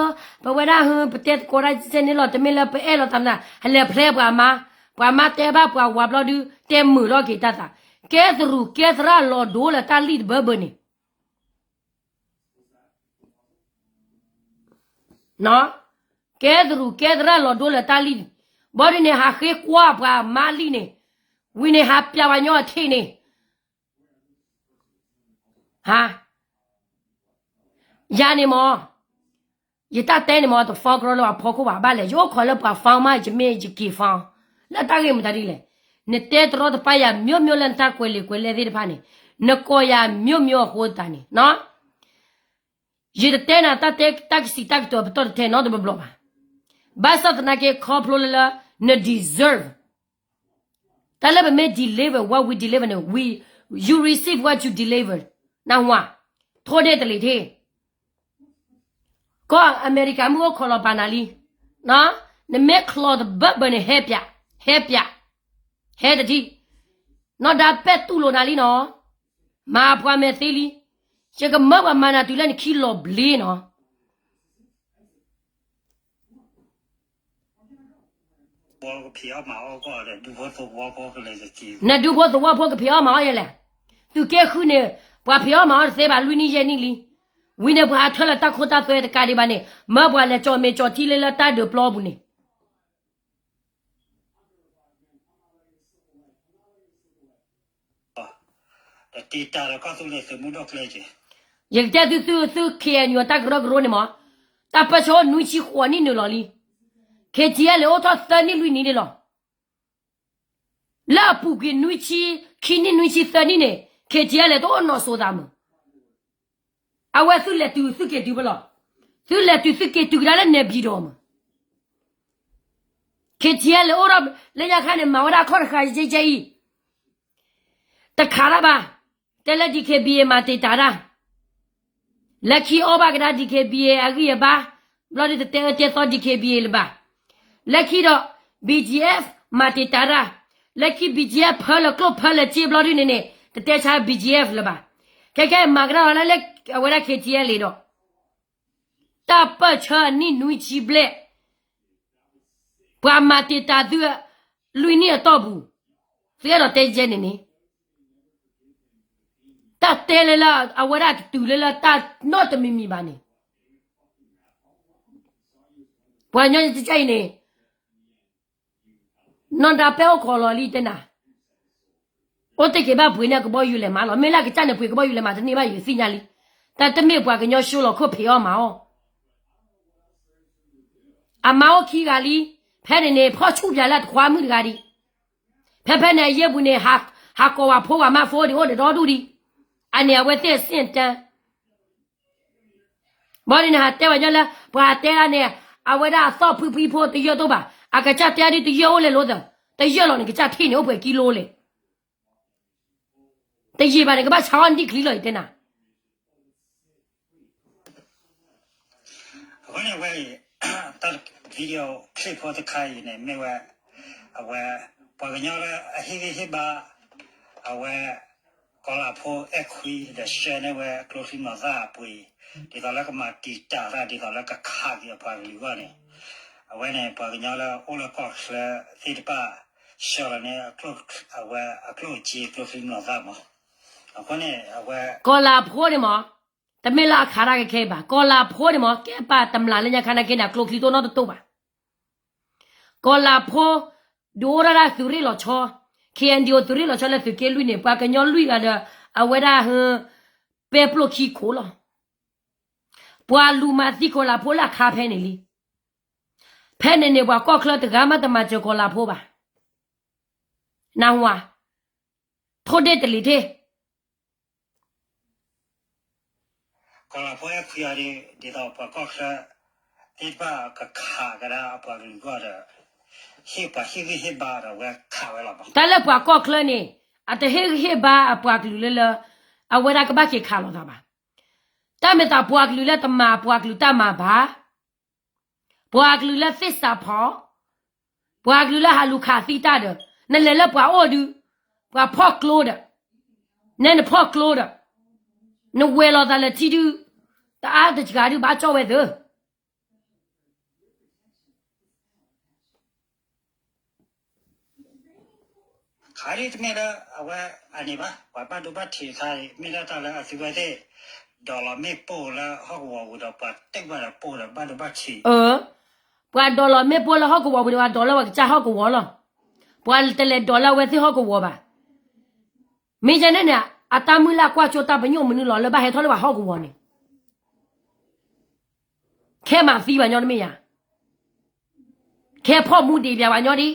ပဝဲဒၣ်ဟ, ပတဲသကိးတၢ်ကဲန့ၣ်လီၤ, တမ့ၢ်လၢပအဲၣ်လီၤသးနၤ, ဟလဲၤဖျဲပှၤမါ, ပှၤမါတဲဘၣ်ပှၤဝၤဘျီဒု, တဲမုာ်လီၤက့ၤတၢ်သး, ကဲသရူးကဲသရၣ်လီၤဒိလၢတၢ်လံၣ်တဘၢဘၢန့ၣ် ကဲသရူးကဲသရၣ်လီၤဒိလၢတၢ်လံၣ်န့ၣ်, ဘၣ်ဒ်န့ၣ် ဟးဃ့ကွၢ်ပှၤမါလံၣ်န့ၣ်, ဝံၤန့ၣ်ဟးပၠးဝဲညီအထံၣ်န့ၣ်, ဟါ, ယၤန့ၣ်မ့ၢ်, ယတၢ်တဲန့ၣ်မ့ၢ် တ phone ကရီလၢပှၤဖီခိၣ်ဘၣ် ဘၣ်လဲၣ် ယအိၣ်ခိးလၢပှၤ phone မး ယမ့ၢ်ယက့ၤ phone, လၢတၢ်ဂ့ၢ်မတၤဒ်လဲၣ်, နတဲတရီတပါယၤ မျိုးမျိုး လၢနတၢ်ကွဲးလံာ်ကွဲးလဲၢ်သ့ၣ်တဖၣ်န့ၣ်, နကိးယၤ မျိုးမျိုး အဃိသတးန့ၣ် ယတတဲနၤတၢ်တဲတၢ်ကစံးတၢ်ကတိၤအပတီၢ်တထဲနီတဘျီဘၣ်. ဘၣ်ဆၣ်သနာ်က့ ခီဖျိလၢလၢ န deserve တၢ်လၢပမ့ၢ် deliver what we deliver န့ၣ် you receive what you deliver နဝၤ ထိၣ်ဒ့ၣ်တလံၤထံၣ် ကီၢ်အမဲရကၤမုၢ်အိၣ်ခိးလီၤပာ်နၤလံ, နမ့ၢ်ချီတဘၢဘၢန့ၣ် ဟဲပၠး, ဟဲပၠး, ဟဲတထံၣ်, နီၢ်ဒါပဲာ်တူၢ်လိာ်နၤလံနီၤ, မၤပှၤမဲာ်သ့လံ, ယကမၢပှၤမၤနၤတုၤလၢနခံလီၤဘျ့နီၤ. နဒူဖိသဝီဖိကဖံးအီၣ်မၤအီၣ်ယဲလဲၣ်. သုးက့ဃုန့ၣ် ပှၤဖံးအီၣ်မၤအီၣ်တသ့ဘၣ် လွံၢ်နံၣ်ယဲၢ်နံၣ်လံ. ဝံၤန့ၣ်ပှၤဟးထၢလၢတၢ်ခိတၢ်သွဲတကးဒံးဘၣ်န့ၣ် မၢပှၤလဲၤကၠီၣ်မဲာ်ကၠီၣ်ထံလၢလၢတၢ်ဒုးပျီပူၤန့ၣ် တၢ်တၢ်တၢ်ကီၢ်သူလ့ၤသုးမုၢ်ဒိၣ်ကျဲက့ၤ, ယကတဲသုသုသု K N U တၢ်ကရၢကရိန့ၣ်မး, တၢ်ပၢဆှၢအိၣ်နွံဆံဃိးနံၣ်နုာ်လီၤလံ. K T L အိၣ်ထီၣ်သၢနံၣ်လွံၢ်နံၣ်န့ၣ်လီၤ. လၢအပူၤကွံာ်နွံဆံ, ခံနံၣ်နွံဆံသၢနံၣ်န့ၣ် K T L တအိၣ်နီၢ်စိၤသးမး. အဝဲသုလဲၤတုၤသုက့ၤတုၤဖဲလဲၣ်, သုလဲၤတုၤသုက့ၤတုၤကဒါလၢနဲၣ်ဘံၣ်ဒီးမး. K T L အိၣ်ဒီးလၢညါခါန့ၣ် မၤဝဲဒၣ်အခီၣ်တဃာ်ယဲအံၤ, တခးတၢ်ဘၣ်, တဲလၢ D K B A မၤတံာ်တာ်တၢ်, လၢခံအီၣ်ဘၣ်ကဒါ D K B A အဂံၢ်အဘါ, ဘျီဒုတတဲအၢတဲသီ D K B A လၢၤဘၣ်. လၢခံဒီး B G F မၤတံာ်တာ်တၢ်, လၢခံ B G F ဖၢလၢကျိၣ်ဖၢလၢစ့ဘျီဒုန့ၣ်န့ၣ် တတဲဆါ B G F လၢၤဘၣ်. ခဲကဲမၤကဒါလီၤလၢအဝဲဒၣ် K T L ဒီး တၢ်ပၢၢ်ဆၢအနံၣ်နွံဆံဘျဲၣ်, ပှၤမၤတံာ်တာ်သု လွံၢ်နံၣ်အတီၢ်ပူၤ, သုအဲၣ်ဒိးတဲယဲန့ၣ်န့ၣ်, တၢ်တဲလၢလၢအဝဲဒၣ်တတုၤလၢလၢတၢ်နီတမံၤမံၤဘၣ်န့ၣ်, ပှၤညီကကဲအံၤန့ၣ် နီၢ်ဒါပဲအိၣ်ခိးလီၤလံတဲနၤ, အိၣ်တ့ၢ်က့ၤဘၣ်ပှ့ၤန့ၢ်ကဘီယူၤလဲၤမၤလီၤ. မ့ၢ်လၢအကစၢ်န့ၣ်ပှ့ၤကဘီယူၤလဲၤမၤတန့ၢ်ဘၣ် ယသ့ၣ်ညါလံ. တၢ်တမ့ၢ်ပှၤကညီ show လီၤခိၣ်ဖံးအီၣ်မၤအီၣ်, အမါအိၣ်ခံဂၤလံ. ဖဲန့ၣ်န့ၣ် ဖီၣ်ဆူၣ်ပၠးလၢတခွါမုၣ်တဂၤဒံး, ဖဲဖဲန့ၣ်အယဲၢ်ပူၤန့ၣ် ဟးကိးဝဲဖိဝဲမါဖိဒံးအိၣ်ဒီးဒီဒူၣ်ဒံး, အန့ၣ်အဝဲသ့ၣ်အဆ့ၣ်တၢ် ဘၣ်ဒ်န့ၣ် ဟးတဲဝဲညီလၢ ပှၤတဲဒၣ်န့ၣ် အဝဲဒၣ်အသီၣ်ဖှံဖှံဖိတယၢၢ်တအိၣ်ဘၣ်. အကစၢ်တဲဒ်တယၢၢ်အိၣ်လဲၣ်လိသၢ, တယၢၢ်လီၤန့ၣ် ကစၢ်ထံၣ်န့ၣ်အိၣ်ပှဲၤကံလိလဲၣ်. တယံာ်ဘၣ်န့ၣ် ကဘၣ်ဆါအီၣ်နံၣ်ချံလီၤ ယတဲနၤ. အဃိန့ၣ်ဝဲအံၤ တၢ် video clip ဖိတခါအံၤန့ၣ် မ့ၢ်ဝဲ အဝဲ ပှၤကညီလၢအဟ့ၣ်ဂံၢ်ဟ့ၣ်ဘါ အဝဲ ကီၤလၤဖိအဲၣ်ခွံဒီး share န့ၢ်ဝဲကျိချံမျိာ်သၣ်အပှ့ၤ, ဒ်သိးလၢကမၤတံာ်တာ်တၢ် ဒ်သိးလၢကခးက့ၤအပှၤကလုာ်အဂီၢ်န့ၣ်, အဝဲန့ၣ် ပှၤကညီလၢအိၣ်လၢကီၢ်ချၢသ့ၣ်တဖၣ် share လီၤန့ၢ် အဝဲအကျိၣ်စ့ကျိချံမျိာ်သၣ်မး. အဃိန့ၣ် အဝဲ ကီၤလၤဖိန့ၣ်မး တမ့ၢ်လၢအခးတၢ်ကခဲအံၤဘၣ်. ကီၤလၤဖိန့ၣ်မး ကဲပာ်တမျၢ်လၢညါခါနာ်က့န့ၣ် အကျိချံတအိၣ်နီတတိၢ်ဘၣ်. ကီၤလၤဖိ ဒုးအိၣ်ထီၣ်ဒၣ်သုးရ့ၣ်လီၤဆီ, K N D O သုးရ့ၣ်လီၤဆီလၢသုးက့လွံၢ်န့ၣ် ပှၤကညီလွံၢ်ဂၤဒီး အဝဲဒၣ် ပဲပျိၢ်ခံခိၣ်လီၤ. ပှၤလူၤမၤသံကီၤလၤဖိလၢအခါဖဲန့ၣ်လံ. ဖဲန့ၣ်န့ၣ် ပှၤကီၢ်ချၢတဂၤမးတမၤစၢၤကီၤလၤဖိဘၣ်. နၢ်ဟူဧါ. ထိၣ်ဒ့ၣ်တလံၤထ့ၣ် ကီၢ်လၤဖိအဲၣ်ခွံအီၤဒ် ဒ်သိးပှၤကီၢ်ချၢ သ့ၣ်တဖၣ်ကခးကဒါအပှၤကလုာ်အဂီၢ်ဒီး ဟ့ၣ်ပှၤဟ့ၣ်ဂံၢ်ဟ့ၣ်ဘါဒီးအဝဲခးဝဲလီၤမး. တၢ်လၢပှၤကီၢ်ချၢန့ၣ် အတဟ့ၣ်ဂံၢ်ဟ့ၣ်ဘါအပှၤကလုာ်လၢလၢ အဝဲဒၣ်ကဘၣ်က့ၤခးလိာ်သးဘၣ်. တၢ်မ့ၢ်သးပှၤကလုာ်လၢတမၤပှၤကလုာ်တၢ်မၤဘၣ် ပှၤကလုာ်လၢသ့ၣ်စးဖီၣ်, ပှၤကလုာ်လၢဟးလူၤခးသံတၢ်ဒီး နလဲၤလၢပှၤအိၣ်ဒုး, ပှၤဖီၣ်ကျိဒီး, နဲနဖီၣ်ကျိဒီး, နဝဲၤလိာ်သးလၢထံဒုး, တအါတစှၤဒုးဘၣ်ကၠီၣ်ဝဲသၢ ခါဒ်တမ့ၢ်လၢအဝဲအန့ၣ်ဘၣ်, ပှၤဘၣ်ဒိဘၣ်ထံးခါအံၤ မ့ၢ်ဒၣ်တၢ်လၢအသုဝဲသ့ၣ် ဒိးလီၤမ့ၣ်ပိၢ်လၢဟီၣ်ကဝီၤပူၤဒီး ပှၤတ့ၢ်ဘၣ်ဒီးပိၢ်ဒီးဘၣ်ဒိဘၣ်ထံး, ပှၤဒိးလီၤမ့ၣ်ပိၢ်လၢဟီၣ်ကဝီၤပူၤန့ၣ် ပှၤဒိးလၢပှၤကစၢ်ဟီၣ်ကဝီၤလီၤ. ပှၤတလဲၤဒိးလၢအဝဲသ့ၣ်ဟီၣ်ကဝီၤဘၣ်. မ့ၢ်ယဲန့ၣ်န့ၣ် အတၢ်မုၢ်လၢ်ကွၢ်စိတၢ်ပညိၣ်မနုၤလီၤ လၢဘၣ်ဟဲထီၣ်လၢပှၤဟီၣ်ကဝီၤန့ၣ် ခဲမၤသံဘၣ်ညီတမ့ၢ်ယၤ, ခဲဖီၣ်မူဒံးပၠးဘၣ်ညီဒံး,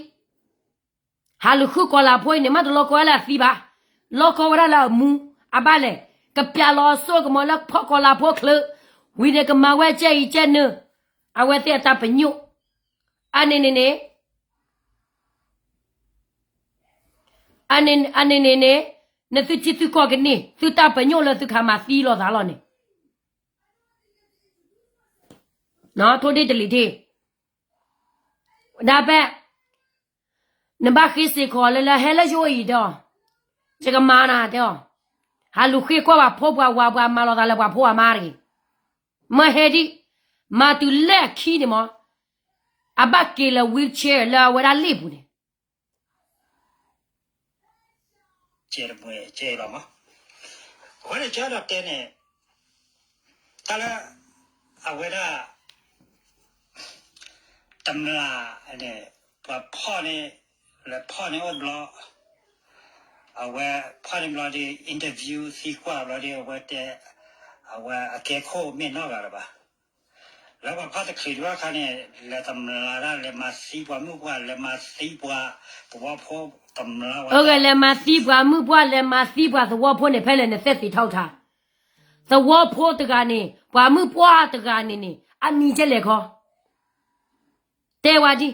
ဟးလူၤဃုကီၤလၤဖိအံၤန့ၣ် မ့ၢ်တလီကီဝဲလၢအသံဘၣ်, လီကီဝဲဒၣ်လၢအမူ, အဘၣ်လဲၣ်, ကပျးလီၤအစိကမီၤလၢဖီၣ်ကီၤလၤဖိအချၢ, ဝံၤန့ၣ်ကမၤဝဲကဲအံၤကဲနုၤ, အဝဲသ့ၣ်အတၢ်ပညိၣ်, အန့ၣ်န့ၣ်န့ၣ် အန့ၣ်န့ၣ်န့ၣ်, နသုထံသုကီၢ်ကန့ၢ် သုတၢ်ပညိၣ်လၢသုခးမၤသံလိာ်သးလီၤန့ၣ်, ထိၣ်ဒ့ၣ်တလံၤထ့ၣ်, ဒၣ်ပဲ, နဘၣ်ဃ့စ့ၢ်ကီးလၢလၢဟဲလၢယအိၣ်အံၤတဲအီၤ, ယကမၤနၤတဲအီၤ, ဟးလူၤဃ့ကွၢ်ပှၤဖိပှၤဝၤပှၤမၤလိာ်သးလၢပှၤဖိအမါတဂ့ၤ, မၢဟဲဒံး, မၤတုၤလၢအခံန့ၣ်မး, အဘၣ်က့ၤလၢ wheelchair လၢအဝဲဒၣ်လ့ၣ်ပူၤန့ၣ် ကဲတမွဲကဲလီၤမး, အဝဲန့ၣ်ကဲဒီးတဲန့ၣ်, တၢ်လၢ အဝဲဒၣ် တမျးန့ၣ် ပှၤဖီၣ်န့ၣ် လဲၤဖီၣ်န့ၣ်အိၣ်တဘျီ, အဝဲဖီၣ်န့ၣ်ဘျီဒီး interview သံကွၢ်ဘျီဒီး အဝဲတဲ အဝဲအကဲခိၣ်မ့ၢ်နီၢ်ဂၤလၢၤဘၣ်. လၢပှၤဖီၣ်တချုးဒံးဘၣ်အခါန့ၣ် လဲၤတမျးဒၣ် လဲၤမၤသံပှၤမုၣ်ပှၢ် လဲၤမၤသံပှၤသဝီဖိတမျးဝဲဒၣ်, လဲၤမၤသံပှၤမုၣ်ပှၢ် လဲၤမၤသံပှၤသဝီဖိန့ၣ် ဖဲလဲၣ်နသ့ၣ်သ့ၣ်ထီၣ်ထါ, သဝီဖိတဂၤန့ၣ် ပှၤမုၣ်ပှၢ်တဂၤန့ၣ်န့ၣ် အမံၤကဲလဲၣ်ခီ တဲဝဲဒ်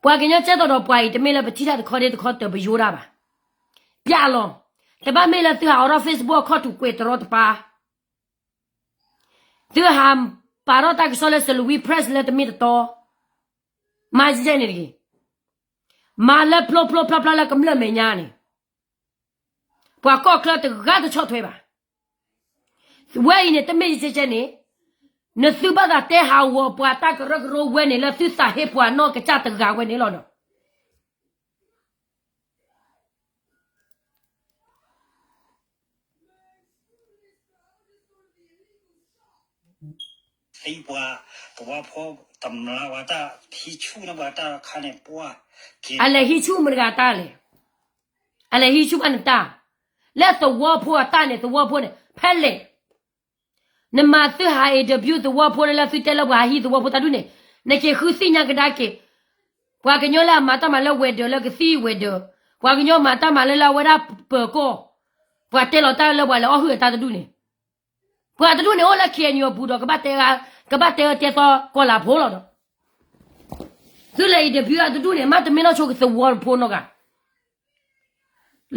ပှၤကညီကဲသိးဒီးပှၤအံၤ တမ့ၢ်လၢပထံၣ်တၢ်တခီဒ့တခီတၢၤပယိၤတၢ်ဘၣ်. ပျးလီၤ, တဘၣ်မ့ၢ်လၢသုဟးအိးထီၣ် Facebook အခီၣ်ထူးကွဲးတရီတပါ, သုဟးပာ်ထီၣ်တၢ်ကစီၣ်လၢ Salween Press လၢတမ့ၢ်တတီ, မၤယဲၢ်န့ၣ်တဂ့ၤ, မၤလၢဖျိဖျိဖျါဖျါလၢကမျၢၢ်မဲာ်ညါန့ၣ် ပှၤကီၢ်ချၢတဂၤတဆီၣ်ထွဲဘၣ်. ဝဲအံၤန့ၣ် တမ့ၢ်ယကဲကဲန့ၣ်, နသုဘၣ်သးတဲဟးဂီၤပှၤတၢ်ကရၢကရိဝဲန့ၣ် လၢသုသးဟ့ပှၤနီၢ်ကစၢ်တဂၤဝဲန့ၣ်လီၤဒီး သံပှၤသဝီဖိတမျးဝဲတၢ် ဟံးဆူၣ်န့ၢ်ပှၤတၢ်ခါန့ၣ်ပှၢ်, အလဲၤဟံးဆူၣ်မတၤဂၤတၢ်လဲၣ်, အလဲၤဟံးဆူၣ်ဘၣ်နတၢ်, လၢသဝီဖိအတၢ်န့ၣ် သဝီဖိန့ၣ် ဖဲလဲၣ် နမၤသုဟး interview သဝီဖိလၢသုတဲလၢပှၤဟးဟံးသဝီဖိတၢ်ဒုးန့ၣ်, နက့ၤဃုသ့ၣ်ညါကဒါက့ၤ, ပှၤကညီလၢအမၤတၢ်မၤလၢဝဲၤဒၢးလၢကသံဝဲၤဒၢး, ပှၤကညီမၤတၢ်မၤလၢလၢအဝဲဒၣ်ပၢၤကီၢ်, ပှၤတဲလီၤတၢ်လၢပှၤလဲၤအီၣ်ဟုၣ်အတၢ်တဒူၣ်န့ၣ်, ပှၤတဒူၣ်န့ၣ်အိၣ်လၢ KNU အပူၤဒီး ကဘၣ်တဲ, ကဘၣ်တဲအၢတဲသီကီၢ်လၤဖိလီၤဒီး သုလဲၤ interview အတဒူၣ်န့ၣ် မ့တမ့ၢ်လီၤဆိကသဝီဖိနီၢ်ဂၤ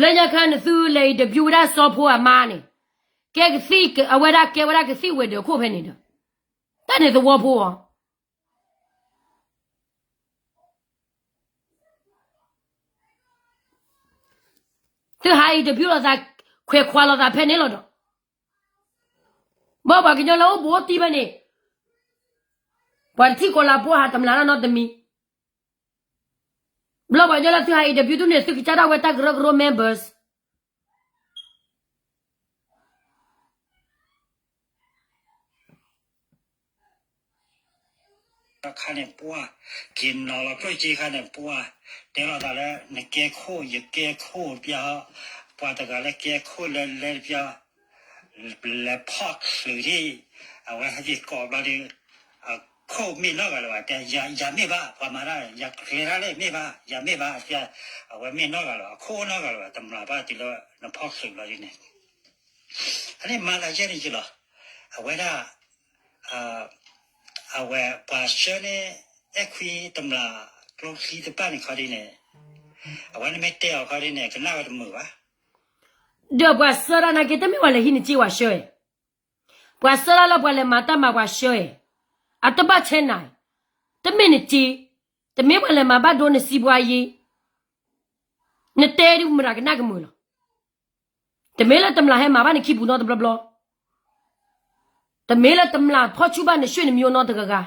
လၢညါခါန့ၣ် သုလဲၤ interview ဝဲဒၣ်စီၤဖိအမါန့ၣ်, ကဲကသံၣ် အဝဲဒၣ်ကဲဝဲဒၣ်ကသံၣ်ဝဲၤဒၢးခိၣ်ဖဲန့ၣ်ဒီး, တၢ်န့ၣ်သဝီဖိအီၤ, သုဟး interview လိာ်သး, ခွဲးခွါလိာ်သးဖဲန့ၣ်လီၤဒီး, ဘၣ်ပှၤကညီလၢအိၣ်ဘူးအိၣ်တံၢ်ဖဲန့ၣ်, ပှၤတထံၣ်ကီၢ်လၤဖိဟးတမျးလၢနီတမံၤ ဘျီပှၤကညီလၢသုဟး interview ဒုးန့ၣ် သုကစၢ်ဒၣ်ဝဲတၢ်ကရၢကရိ members ခါန့ၣ်ပှၢ်, က့ၤနီၤလီၤကျိၣ်စ့ခါန့ၣ်ပှၢ်, တဲလိာ်သးလၢ နကဲခိၣ် ယကဲခိၣ်တပျၢ်, ပှၤတဂၤလၢကဲခိၣ်လဲၤလဲၤတပျၢ်, လဲၤဖီၣ်ချုးဒံး, အဝဲဟဲက့ၤကိးဘျီဒီး, အ ခိၣ်မ့ၢ်နီတဂၤလၢၤဘၣ်, တဲ ယၤမ့ၢ်ဘၣ်, ပှၤမၤတၢ် ယၤကျဲၤတၢ်လၢမ့ၢ်ဘၣ်, ယၤမ့ၢ်ဘၣ်, တဲ အဝဲမ့ၢ်နီတဂၤလၢၤဘၣ်, အခိၣ်နီတဂၤလၢၤဘၣ်, တမျၢ်ဘၣ်တုၤလၢနဖီၣ်ချုးလီၤဒ်န့ၣ်, အန့ၣ်မၤသးယဲၢ်န့ၣ်ယလီၤ, အဝဲဒၣ် အဝဲပှၤဆှၢန့ၢ် အဲၣ်ခွံတမျၢ်ကျိချံတဖၣ်န့ၣ်ခီဒ်န့ၣ်, အဝဲန့ၣ်မ့ၢ်တဲအီၤခီဒ်န့ၣ် ကနၣ်ဝဲတမုာ်ဘၣ်. ဒီးပှၤဆှၢတၢ်နာ်က့ တမ့ၢ်ပှၤလဲၤဟံးနစ့ပှၤဆှၢ, ပှၤဆှၢတၢ်လၢပှၤလဲၤမၤတၢ်မၤပှၤဆှၢ, အတဘၣ်ဆဲနၤ, တမ့ၢ်နစ့, တမ့ၢ်ပှၤလဲၤမၤဘၣ်ဒိနစံးပှၤယံၤ, နတဲဒ်မတၤကနၣ်ကမုာ်လီၤ. တမ့ၢ်လၢတမျၢ်ဟဲမၤဘၣ်နခံပူၤနီတဘျီဘျီ, တမ့ၢ်လၢတမျၢ်ဖီၣ်ဆူၣ်ဘၣ်နဆွေနမျိုးနီတဂၤဂၤ,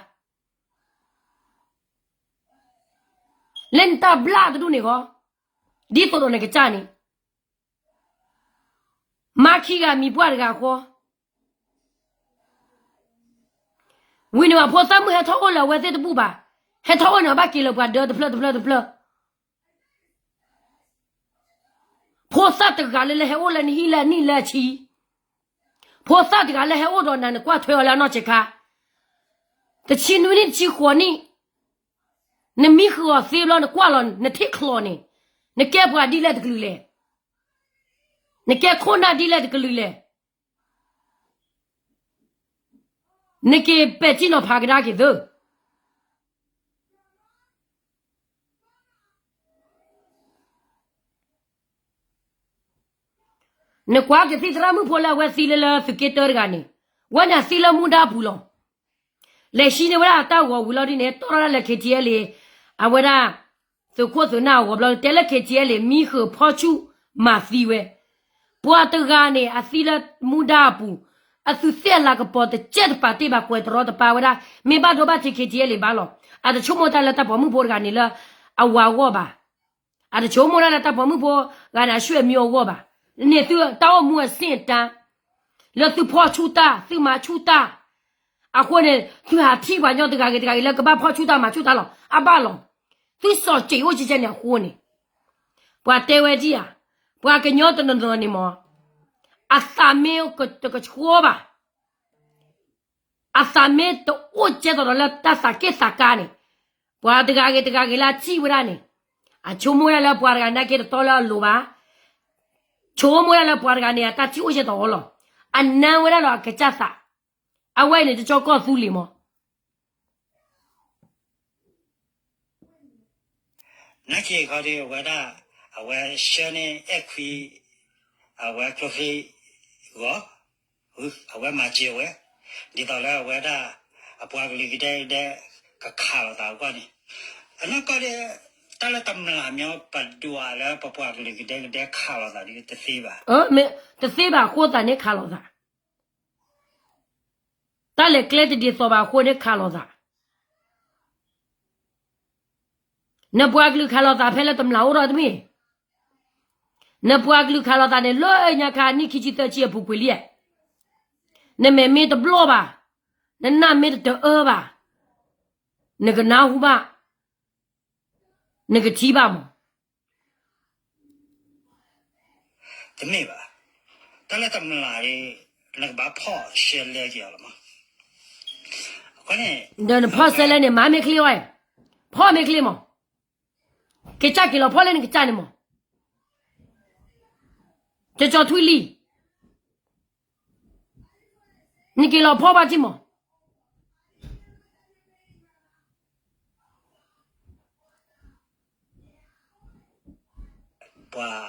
လၢနတၢ်ဘျၣ်တဒူၣ်န့ၣ်ဃီ, ဒ်သိးဒီးနကစၢ်န့ၣ်, မၤခံဂၤမံၤပှၢ်တဂၤဃီ, ဝံၤန့ၣ်ဘၣ်ဖိသၣ်မုၣ်ဟဲထီၣ်အိၣ်လၢအဝဲသ့ၣ်တဘူၣ်ဘၣ်, ဟဲထီၣ်အိၣ်န့ၣ် အဘၣ်က့ၤလၢပှၤဒၢတဖျၢၣ်တဖျၢၣ်တဖျၢၣ် ဖိသၣ်တဂၤလၢလၢဟဲအိၣ်လၢနဟံၣ်လၢအနံၣ်လၢအဆံ, ဖိသၣ်တဂၤလၢဟဲအိၣ်ဒီးနၤ နကွၢ်ထွဲအီၤလၢအနီၢ်ဆဲးခါ, တဆံနွံနံၣ်တဆံဃိးနံၣ်, နမံဃုာ်အီၤသ့ဘျီ နကွၢ်လီၤနထံၣ်ချီၣ်န့ၣ်, နကဲပှၤဒ်လဲၣ်တကလုာ်လဲၣ်, နကဲခိၣ်နၢ်ဒ်လဲၣ်တကလုာ်လဲၣ်. နက့ၤပဲာ်ထံနီၤဖးကဒါက့ၤသု, နကွၢ်ကသံၣ်သရၣ်မုၣ်ဖိလၢအဝဲသံလၢလၢသုးက့တၢတဂၤန့ၣ်, ဝဲန့ၣ်သံလၢမူဒါအပူၤလီၤ. လဲၤဟံးန့ၢ်ဝဲဒၣ်အတၢ်ဂီၤဝံၤလီၤဒ်န့ၣ် တီၣ်ထီၣ်ဒၣ်လၢ ခ့ထံအဲလ့ၣ်, အဝဲဒၣ် သုးခိၣ်သုးနၢ်အဂီၤဘျီ တဲလၢ ခ့ထံအဲလ့ၣ် မံဃုာ်ဖီၣ်ဆူၣ်မၤသံဝဲ, ပှၤတဂၤန့ၣ် အသံလၢမူဒါအပူၤ, အသုးသ့ၣ်အလၤကပီၤတစဲးတပၤတ့ၢ်ဘၣ် ကွဲးတရီတပါဝဲဒၣ်, မ့ၢ်ဘၣ်ဒိဘၣ်ထံး ခ့ထံအဲလ့ၣ် ဘၣ်လီၤ. အတဆိကမိၣ်တၢ်လၢတၢ်ပိာ်မုၣ်ဖိတဂၤန့ၣ်လၢအဝၤအဂီၢ်ဘၣ်. အတဆိကမိၣ်တၢ်လၢတၢ်ပိာ်မုၣ်ဖိဂၤန့ၣ် အဆွေမျိုးအဂီၢ်ဘၣ်. န့ၣ်သုတၢ်အိၣ်မူအဆင့်အတန်း, လၢသုဖီၣ်ဆူၣ်တၢ် သုမၤဆူၣ်တၢ်, အဃိန့ၣ် သုဟးထံၣ်ပှၤကညီတဂၤဂ့ၤတဂၤဂ့ၤလၢကဘၣ်ဖီၣ်ဆူၣ်တၢ်မၤဆူၣ်တၢ်လီၤ. အဘၣ်လီၤ. သုစီၤစ့းအိၣ်ကဲကဲန့ၣ်အဃိန့ၣ်, ပှၤတဲဝဲဒ်ဧါ, ပှၤကညီတနီၤနီၤန့ၣ်မ့ၢ်, အသးမ့ၢ်တကဆှီဘၣ် အသးမ့ၢ်တအိၣ်ကဲသိးဒီးလၢတၢ်သးက့ၣ်သးကါန့ၣ်, ပှၤတဂၤဂ့ၤတဂၤဂ့ၤလၢအထံၣ်ဝဲဒၣ်န့ၣ်, အဆိကမိၣ်ဝဲဒၣ်လၢပှၤတဂၤနာ်က့တတီလၢအလိၤဘၣ်. ဆိကမိၣ်ဝဲဒၣ်လၢပှၤတဂၤန့ၣ် အတၢ်ထံၣ်အိၣ်ကဲသိးအီၤလီၤ. အနၢ်ဝဲဒၣ်ဒီးအကစၢ်သး, အဝဲအံၤန့ၣ် တကၠီကီၢ်သူလ့ၤမ့ၢ် နာ်က့ခီဒီး အဝဲဒၣ် အဝဲဆှၢန့ၢ်အဲၣ်ခွံ အဝဲကျိချံဂီၤ, အဝဲမၤစၢၤဝဲ, ဒ်သိးလၢအဝဲဒၣ် အပှၤကလုာ်ကဒဲကဒဲ ကခးလိာ်သးအဂီၢ်န့ၣ်, အနီၢ်ကီၢ်ဒီး တၢ်လၢတမျၢ်မ့ၢ်ပဒွးလၢပပှၤကလုာ်ကဒဲကဒဲခးလိာ်သးဒီးတသ့ဘၣ်, တသ့ဘၣ် အဃိသတးန့ၣ်ခးလိာ်သး တၢ်လဲၤကျဲတဒ်သိးဘၣ်အဃိန့ၣ်ခးလိာ်သး, နပှၤကလုာ်ခးလိာ်သးဖဲလၢတမျၢ်အိၣ်ဒီးတမ့ၢ်, နပှၤကလုာ်ခးလိာ်သးန့ၣ် လၢညါခါနံၣ်ခံဆံသၢဆံအပူၤကွံာ်လံ, နမဲာ်မ့ၢ်တဘျီၣ်ဘၣ်, နနၢ်မ့ၢ်တတအၢဘၣ်, နကနၢ်ဟူဘၣ်, နကထံၣ်ဘၣ်မး တမ့ၢ်ဘၣ်, တၢ်လၢတမျၢ်ဒီး နကဘၣ်ဖီၣ်ရှဲလဲက့ၤအီၤလီၤမး, ဒီးနဖီၣ်ရှဲလဲန့ၣ် မၤမ့ၢ်ချ့ဝဲ, ဖီၣ်မ့ၢ်ချ့မး, ကစၢ်က့ၤလီၤဖီၣ်လၢနကစၢ်န့ၣ်မး, ကၠီကၠီထွံၣ်လံ နက့ၤလီၤဖီၣ်ဘၣ်ထံၣ်မး ပှၤ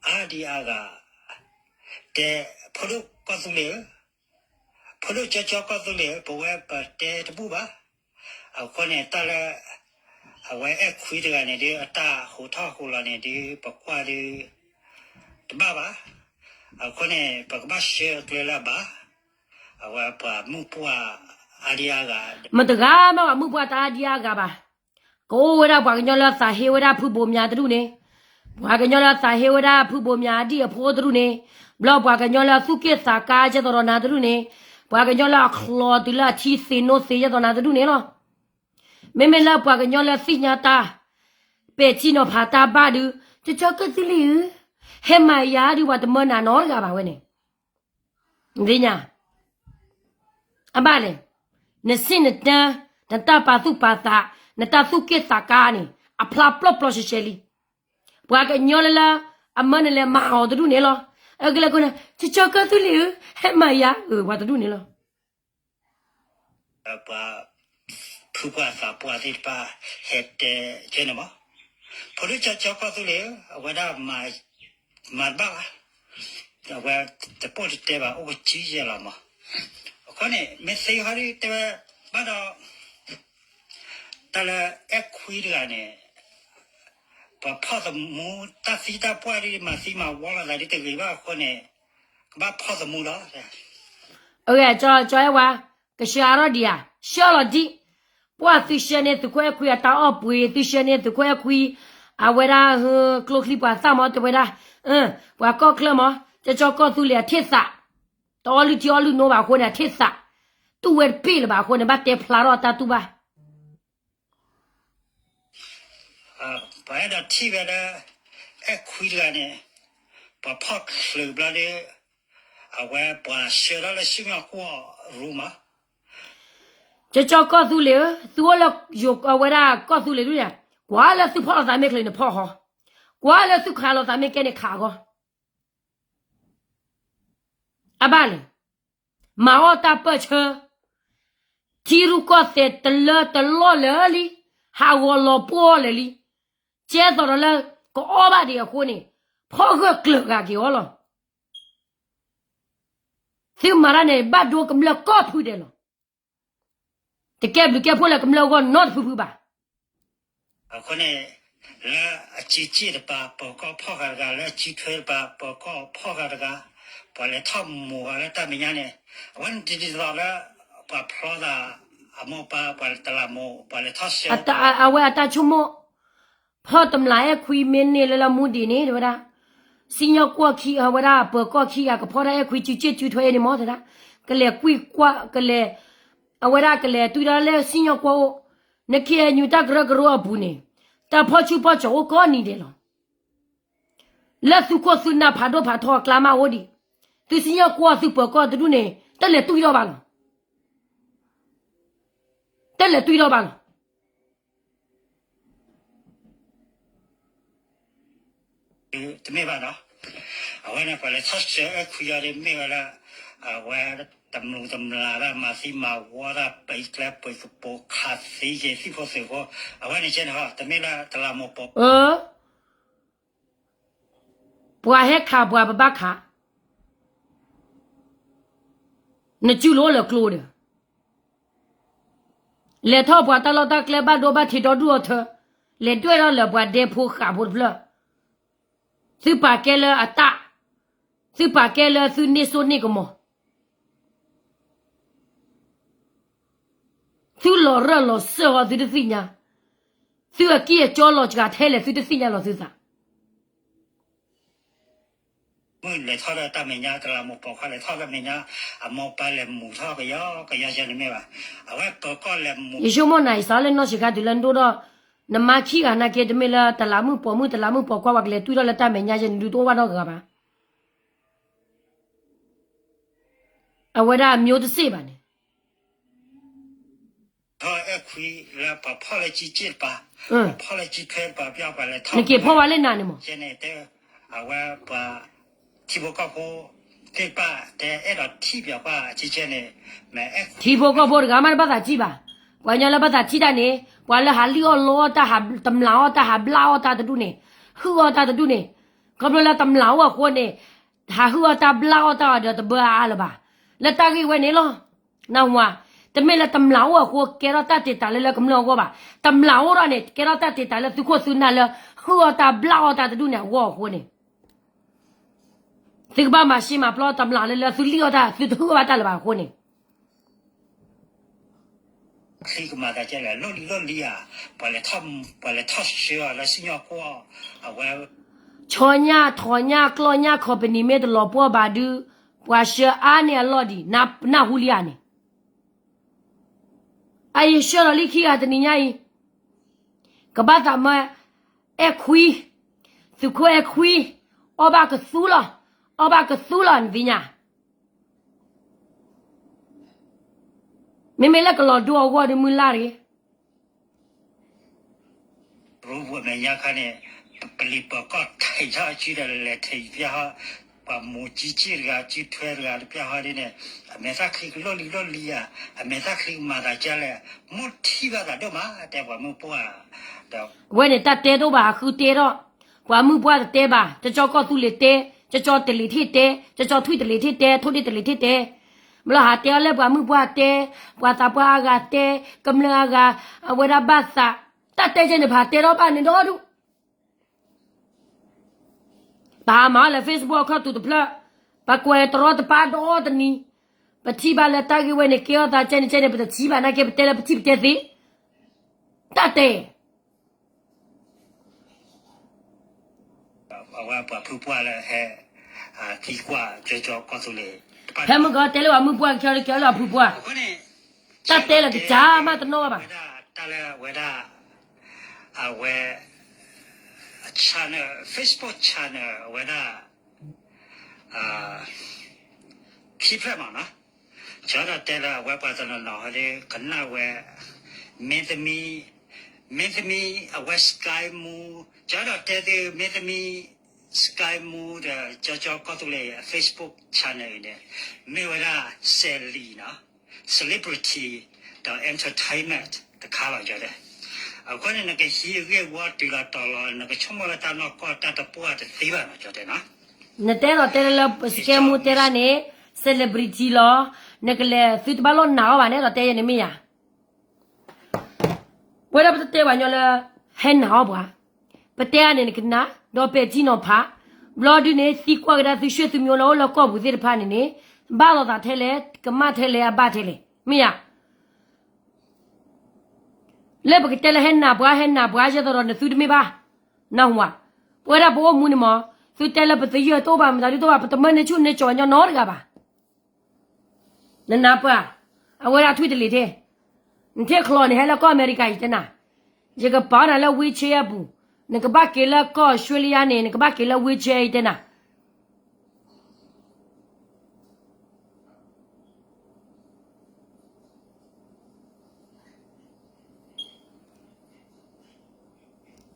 အါဒံအါဂၤ တဲ ဖိဒိၣ်ကီၢ်သူလ့ၤဧၢ, ဖိဒိၣ်ကၠီကၠီကီၢ်သူလ့ၤဧၢ, ပဝဲပတဲတဘူၣ်ဘၣ်. အဃိန့ၣ် တၢ်လၢ အဝဲအဲၣ်ခွံတဂၤန့ၣ်ဒီး အတၢ်ဟူးထီၣ်ဟူးလီၤန့ၣ်ဒီး ပကွၢ်ဒီး တဘၣ်ဘၣ်. အဃိန့ၣ် ပကဘၣ်ဆှၢအကျဲလၢအဘၣ်. အဝဲပှၤမုၢ်ပှၢ်အါဒံအါဂၤ မတဂၤမ့ၢ်ပှၤမုၢ်ပှၢ်တၢ်အါဒံအါဂၤဘၣ်. ကအိၣ်ဝဲဒၣ်ပှၤကညီလၢသးဟ့ဝဲဒၣ်ဖုဘိးမၠးတဒူၣ်န့ၣ်, ပှၤကညီလၢသးဟ့ဝဲဒၣ်ဖုဘိးမၠးအဒံၣ်အဖိတဒူၣ်န့ၣ်, ဘျီပှၤကညီလၢသူၣ်က့ၣ်သးကါကဲသိးဒီးနၤတဒူၣ်န့ၣ်, ပှၤကညီလၢအချီတုၤလၢအထံသ့ၤနိသ့ၤကဲသိးနၤတဒူၣ်န့ၣ်လီၤ. မ့မ့ၢ်လၢပှၤကညီလၢသ့ၣ်ညါတၢ် ပဲာ်ထံနီၤဖးတၢ်ဘၣ်ဒုး, ကၠီကၠီကီၢ်သူလ့ၤဧၢ, ဟဲမၤယၤဒုး ပှၤတမၢနၤနီတဂၤဘၣ်ဝဲန့ၣ် နသ့ၣ်ညါ, အဘၣ်လဲၣ်, နဆ့ၣ်နတၢ် နတၢ်ပာ်သူၣ်ပာ်သး, နတၢ်သူၣ်က့ၣ်သးကါန့ၣ် အဖျါပျီပျီရှဲရှဲလံ. ပှၤကညီလၢလၢ အမၢနလဲၤမၤအီၤတဒူၣ်န့ၣ်လီၤ. အကလဲၤကိးနၤ ကၠီကၠီကီၢ်သူလ့ၤဧၢ, ဟဲမၤယၤဧၢ, ပှၤတဒူၣ်န့ၣ်လီၤ. ပှၤဖုပှၢ်သးပှၢ်သ့ၣ်တဖၣ် ဟဲတဲကဲန့ၣ်မး, ဖိဒိၣ်ကၠီကၠီကီၢ်သူလ့ၤဧၢ, အဝဲဒၣ်မၤတဘၣ်ဘၣ်, အဝဲတပိၢ်တတဲဘၣ် အိၣ်ကစုယဲၢ်လီၤမး. အဃိန့ၣ် မ့ၢ်သ့ဟီဒ်တဲဝဲဘၣ်ဒီး တၢ်လၢအဲၣ်ခွံတဂၤန့ၣ် ပှၤဖီၣ်သမူ တၢ်သံတၢ်ပှၢ်ဒ်မၤသံမၤဝီလိာ်သးဒ်တဂ့ၤဘၣ်အဃိန့ၣ် ကဘၣ်ဖီၣ်သမူလီၤ. အဂ့ၢ် ကၠီအဲၣ်ဝါ, ကဆှၢအါထီၣ်ဒံးဧါ, ဆှၢလီၤဒံး, ပှၢ်သုဆှၢန့ၢ်သုးခိၣ်အဲၣ်ခွံအတၢ်အီၣ်ပှ့ၤ, သုဆှၢန့ၢ်သုးခိၣ်အဲၣ်ခွံ အဝဲဒၣ် ကျိချံပှၤသၣ်မး တဲဝဲဒၣ်, ပှၤကီၢ်ချၢမး ကၠီကၠီကီၢ်သူလ့ၤအထံၣ်သး, တအီၣ်လုၢ်ထံအီၣ်လုၢ်နိဘၣ်အဃိန့ၣ် အထံၣ်သး, တူၢ်ဝဲတပ့ၢ်လၢၤဘၣ်အဃိန့ၣ် ဘၣ်တဲဖျါထီၣ်အတၢ်တူၢ်ဘၣ် ပှၤအဲၣ်ဒိးထံၣ်ဝဲလၢ အဲၣ်ခွံတဂၤန့ၣ် ပှၤဖီၣ်ချုးဘျီဒီး အဝဲပှၤဆှၢထီၣ်လၢစံၣ်ညီၣ်ကွီၢ်ရူမး, ကၠီကၠီကီၢ်သူလ့ၤဧၢ, သုအိၣ်လၢယိၤအဝဲဒၣ်ကီၢ်သူလ့ၤဒၣ်, ကွၢ်လၢသုဖီၣ်လိာ်သးမ့ၢ်ချုးန့ၣ်ဖီၣ်ဃီ, ကွၢ်လၢသုခးလိာ်သးမ့ၢ်ကဲန့ၣ်ခးဃီ အဘၣ်လဲၣ်, မၤအီၣ်တၢ်ပၢၢ်ဆၢ, ထံရူၢ်ကီၢ်သဲးတလၢတလီၢ်လၢာ်လံ, ဟးဂီၤလီၤပှီၢ်လၢာ်လံ, ကဲသိးဒီးလၢ ကအီၣ်ဘၣ်ဒံးအဃိန့ၣ်, ဖီၣ်ဂၢၢ်ကျၢၤဂၤက့ၤအီၤလီၤ. သုမၤတၢ်န့ၣ် ဘၣ်ဒိကမျၢၢ်ကီၢ်ဖုဒဲးလီၤ. တကဲဘျုးကဲဖှိၣ်လၢကမျၢၢ်အဂီၢ်နီတဖုဖုဘၣ်. အဃိန့ၣ် လၢအစုစ့ၣ်တပၤ ပၢၤကီၢ်ဖီၣ်ဃာ်တဂၤ, လၢအစုထွဲတပၤ ပၢၤကီၢ်ဖီၣ်ဃာ်တဂၤ, ပှၤလဲၤထီၣ်မိၢ်ဃာ်လၢတၢ်မဲာ်ညါန့ၣ်, အဝဲန့ၣ်ဒ်သိးလၢ ပှၤဖျီသး အမိၢ်ပၢ် ပှၤတလးမိၢ် ပှၤလဲၤထီၣ်ဆှၢ အဝဲအတၢ်ဆိကမိၣ် ဖီၣ်တမျးအဲၣ်ခွံမ့ၢ်န့ၢ်လၢလၢမူဒံးန့ၣ် တဲဝဲဒၣ်, စံၣ်ညီၣ်ကွီၢ်ခံ အဝဲဒၣ်ပၢၤကီၢ်ခံဂၤ ကဖီၣ်တၢ်အဲၣ်ခွံစုစ့ၣ်စုထွဲအံၤန့ၣ်မ့ၢ်တဲဒၣ်, ကလဲၤကွံာ်ကွၢ် ကလဲၤ, အဝဲဒၣ်ကလဲၤတုၤဒၣ်လၢစံၣ်ညီၣ်ကွီၢ်အိၣ်, နခ့ၣ်အဲၣ်ယူၤတၢ်ကရၢကရိအပူၤန့ၣ်, တၢ်ဖီၣ်ဆူၣ်ဖီၣ်ကၠီၤအိၣ်ကိးနံၤဒဲးလီၤ. လၢသုခိၣ်သုနၢ်ဖးဒိၣ်ဖးထီအကျါမးအိၣ်ဒံး, သုစံၣ်ညီၣ်ကွီၢ်သုပၢၤကီၢ်တဒူၣ်န့ၣ် တလဲၤတွံၢ်ထီၣ်ဘၣ်လီၤ. တလဲၤတွံၢ်ထီၣ်ဘၣ်လီၤ. တမ့ၢ်ဘၣ်ဒီး အဝဲန့ၣ် ပှၤလဲၤထီၣ်ဆှၢအဲၣ်ခွံအီၤဒ်မ့ၢ်ဝဲလၢ အဝဲတမျုးတမျးဘၣ် မၤသံမၤဝီတၢ် ပှၤကျဲပှၤကပိာ်ခးသံက့ၤ သံၣ်ဖိသုးဖိ, အဝဲန့ၣ်ကဲန့ၣ်ဟီ တမ့ၢ်လၢတလးမိၢ်ပိာ် ပှၤဟဲခးပှၤပဘၣ်ခး, နစုလိၤလၢကျိဒီး လဲၤထီၣ်ပှၤတၢ်လီၢ်တၢ်ကျဲဘၣ်ဒိဘၣ်ထံးဒီဒူၣ်အီၤထၢ, လဲၤဒွဲၣ်ထီၣ်လၢပှၤဒဲဖိဃာ်ဖိတဖျၢၣ်, သုပာ်ကဲလၢအတၢ်, သုပာ်ကဲလၢသုန့ၢ်စိန့ၢ်ကမီၤ သုလီၤရၢၢ်လီၤစၢၢ်အီၤသုတသ့ၣ်ညါ, သုအကံၢ်အကီလီၤစှၤထဲလဲၣ်သုတသ့ၣ်ညါလီၤသုသး မုၢ်လဲၤထီၣ်လၢတၢ်မဲာ်ညါ တလးမိၢ်ပိာ်ခွါလဲၤထီၣ်လၢမဲာ်ညါ, အမိၢ်ပၢ်လဲၤမူးထီၣ်ကယီကယီယဲန့ၣ်မ့ၢ်ဘၣ်, အဝဲပၢၤကီၢ်လဲၤမူး ယဆိကမိၣ်နၤအံၤစးလၢနီၢ်ဆံးခါတုၤလၢနဒိၣ်ဒီး, နမါခံဂၤနာ်က့တမ့ၢ်လၢတလးမုၣ်ပိာ်မုၣ် တလးမုၣ်ပိာ်ခွါ ပှၤကလဲၤတွံၢ်ထီၣ်လၢတၢ်မဲာ်ညါယဲန့ၣ် ဒုးတအိၣ်ဘၣ်ဒီးဂၤဘၣ်. အဝဲဒၣ်အမျိုးတစ့ၣ်ဘၣ်န့ၣ် ထီၣ်အဲၣ်ခွံလၢပှၤဖီၣ်လၢကံက့ၣ်တပၤ, ဖီၣ်လၢကံဖဲတပၤ ပျီပှၤလဲၤထီၣ် နက့ၤဖီၣ်ဝဲလၢနၤန့ၣ်မး, ယဲန့ၣ်တဲ, အဝဲပှၤ ထံဖိကီၢ်ဖိသ့ၣ်တဖၣ်တဲအဲၣ်ဒိးထံၣ်ပၠးပှၤကံက့ၣ်န့ၣ်, မ့ၢ်အဲၣ်ခွံ ထံဖိကီၢ်ဖိတဂၤမးတဘၣ်သးစံၣ်ဘၣ်, ပှၤကညီလၢဘၣ်သးထံၣ်တၢ်န့ၣ် ပှၤလၢဟးလံၣ်အီၣ်လီအီၣ်တၢ် ဟးတမျးအီၣ်တၢ် ဟးဘျၣ်အီၣ်တၢ်တဒူၣ်န့ၣ်, ဟုၣ်အီၣ်တၢ်တဒူၣ်န့ၣ်, ခီဖျိလၢတမျးအိၣ်အဃိန့ၣ်, ဟးဟုၣ်အီၣ်တၢ်ဘျၣ်အီၣ်တၢ်အီၤဒီးတဘၢအါလၢၤဘၣ်, လၢတၢ်ဂ့ၢ်ဝဲန့ၣ်လီၤ. နၢ်ဟူဧါ, တမ့ၢ်လၢတမျးအိၣ်အဃိကဲထီၣ်တၢ်တ့ၢ်တၢ်လၢလၢကမျၢၢ်အဂီၢ်ဘၣ်, တမျးအိၣ်ထီၣ်န့ၣ် ကဲထီၣ်တၢ်တ့ၢ်တၢ်လၢသုးခိၣ်သုးနၢ်လၢ ဟုၣ်အီၣ်တၢ်ဘျၣ်အီၣ်တၢ်တဒူၣ်န့ၣ်အဂီၢ်အဃိန့ၣ် သုကဘၣ်မၤရှဲမၤပျီတမျးလၢလၢသုလံၣ်အီၣ်တၢ် သုတဟုၣ်အီၣ်ဘၣ်တၢ်လၢၤဘၣ်အဃိန့ၣ် ချံကမၤသးကဲလဲၣ် လီၢ်လံၤလီၢ်လံၤဧါ, ပှၤလဲၤထီၣ်ဆှၢအီၤလၢစံၣ်ညီၣ်ကွီၢ်, အဝဲ ဆီညၣ်ထိးညၣ်ကျီၢ်ညၣ် company မ့ၢ်တလီၤပှီၢ်ဘၣ်ဒုး, ပှၤဆှၢအါန့ၢ်အလီၢ်ဒံး နၢ်ဟူလံဧါန့ၣ် အယဆှၢလီၤလံခံဂၤတနံၤညါအံၤ, ကဘၣ်သးမၢ အဲၣ်ခွံ, သုးခိၣ်အဲၣ်ခွံ, အီၣ်ဘၣ်ကသူလီၤ, အီၣ်ဘၣ်ကသူလီၤ နသ့ၣ်ညါ. မ့မ့ၢ်လၢကလီၤဒိအဂီၢ်ဒီးမုၢ်လၢ်တဂ့ၤ ရိပူၤအမဲာ်ညါခါန့ၣ် ပလံၤပၢၤကီၢ်ထံးထီၣ်အစုဒီးလဲၤထံးပျၢ်ဟီၣ် ပှၤမူၤကံကံၣ်တဂၤ စုထွဲတဂၤတပျၢ်ဟီၣ်ဒ်န့ၣ် အမဲာ်သၣ်ချံကလိၣ်လံလိၣ်လံဧါ အမဲာ်သၣ်ချံကမၤသးကလဲၣ် မိၢ်ထံၣ်ဘၣ်သးဒိၣ်မး တဲပှၤမုၢ်ပှၢ်ဒီး ဝဲန့ၣ်တၢ်တဲတအိၣ်ဘၣ် အဃုတဲထီၣ် ပှၤမုၢ်ပှၢ်တတဲဘၣ် ကၠီကီၢ်သူလ့ၤတဲ ကၠီကၠီတလ့ၤထံၣ်တဲ ကၠီကၠီထွံၣ်တလ့ၤထံၣ်တဲ ထိၣ်ဒ့တလ့ၤထံၣ်တဲ ဘျီဟးတဲအီၤလၢပှၤမုၢ်ပှၢ်တဲ ပှၤသးပှၢ်အါဂၤတဲ ကမျၢၢ်အါဂၤ အဝဲဒၣ်ဘၣ်သး တၢ်တဲကဲန့ၣ် ပဟးတဲထီၣ်ဘၣ်န့ၣ်ဒီဒူၣ် ပဟးမၤအီၤလၢ Facebook အခီၣ်ထံးတဖျၢၣ် ပကွဲးတရီတပါဒီတနံၤ ပထံၣ်ဘၣ်လၢတၢ်ဂ့ၢ်ဝဲန့ၣ် ကဲထီၣ်သးကဲန့ၣ်ကဲန့ၣ် ပတထံၣ်ဘၣ်နာ်က့ ပတဲလၢပထံၣ်ပတဲသ့ တၢ်တဲ အဝဲပှၤဖုပှၢ်လၢဟဲ သံကွၢ်ကၠီကၠီကီၢ်သူလ့ၤ ဖဲမုၢ်ကီၢ်တဲလၢပှၤမုၢ်ပှၢ် ကၠီကၠီလၢပှၤဖုပှၢ် တၢ်တဲလၢကစၢ်မးတနီၣ်ဘၣ်ဘၣ် တၢ်လၢအဝဲဒၣ် အဝဲ channel Facebook channel အဝဲဒၣ် ခံဖျၢၣ်မးနီၤ ကၠီဒီးတဲလၢအဝဲပှၤတနီၤနီၤဟီဒီး ကနၣ်ဝဲ မင်းသမီး မင်းသမီး အဝဲ Sky Moo ကၠီဒီးတဲသု မင်းသမီး Sky Moo ဒီး ကၠီကၠီကီၢ်သူလ့ၤ Facebook channel အံၤန့ၣ် မ့ၢ်ဝဲဒၣ် စဲးလံၤနီၤ celebrity ဒီး entertainment တခါလီၤ ကၠီတဲ အဃိန့ၣ် နကဟံးအဂ့ၢ်ဝီတုၤလီၤတီၤလီၤ နကဆိကမိၣ်လၢတၢ်နီၢ်ကီၢ်တၢ်တပှၢ်တသ့ဘၣ်နီၤ ကၠီတဲနီၤ နတဲဒီးတဲလၢ Sky Moo တဲဒၣ်န့ၣ် celebrity လီၤ နကလဲၤသုတဘၣ်လီၢ်နာ်အီၤဘၣ်န့ၣ်ဒီးတဲယဲန့ၣ်မ့ၢ်ယၤ ပဝဲဒၣ်ပတတဲပှၤကညီလၢ ဟဲနာ်အီၤပှၤ, ပတဲအါန့ၣ်နကနၣ်, ဒီးပဲာ်ထံနီၤဖး, ဘျီဒုန့ၣ် သံကွၢ်ကဒါသုရှ့ၣ်သုမံၤလၢအိၣ်လၢကီၢ်ပူၤသ့ၣ်တဖၣ်န့ၣ်န့ၣ်, ဘၣ်လိာ်သးထဲလဲၣ်, ကမၣ်ထဲလဲၣ် အဘၣ်ထဲလဲၣ်, မ့ၢ်ဧါ. လၢပကတဲလၢဟဲနာ်ပှၤ ဟဲနာ်ပှၤ ယဲသိးဒီးနသုတမ့ၢ်ဘၣ်, နၢ်ဟူဧါ. ပဝဲဒၣ်ပအိၣ်မူန့ၣ်မး, သုတဲလၢပသယုၢ်တအိၣ်ဘၣ် မတၤဒုတအိၣ်ဘၣ် ပတမၢန့ၢ်ဆူၣ်န့ၢ်ကၠီၤညီနီတဂၤဘၣ်. နနၢ်ပၢၢ်, အဝဲဒၣ်ထွံၣ်တလ့ၤထဲ, နထံၣ်ချီန့ၣ် ဟဲလၢကီၢ်အမဲရကၤ ယတဲနၤ, ယကပာ်နၤလၢ wheelchair အပူၤ, နကဘၣ်က့ၤလၢကီၢ်အီစထြ့လယါန့ၣ် နကဘၣ်က့ၤလၢ wheelchair ယတဲနၤ.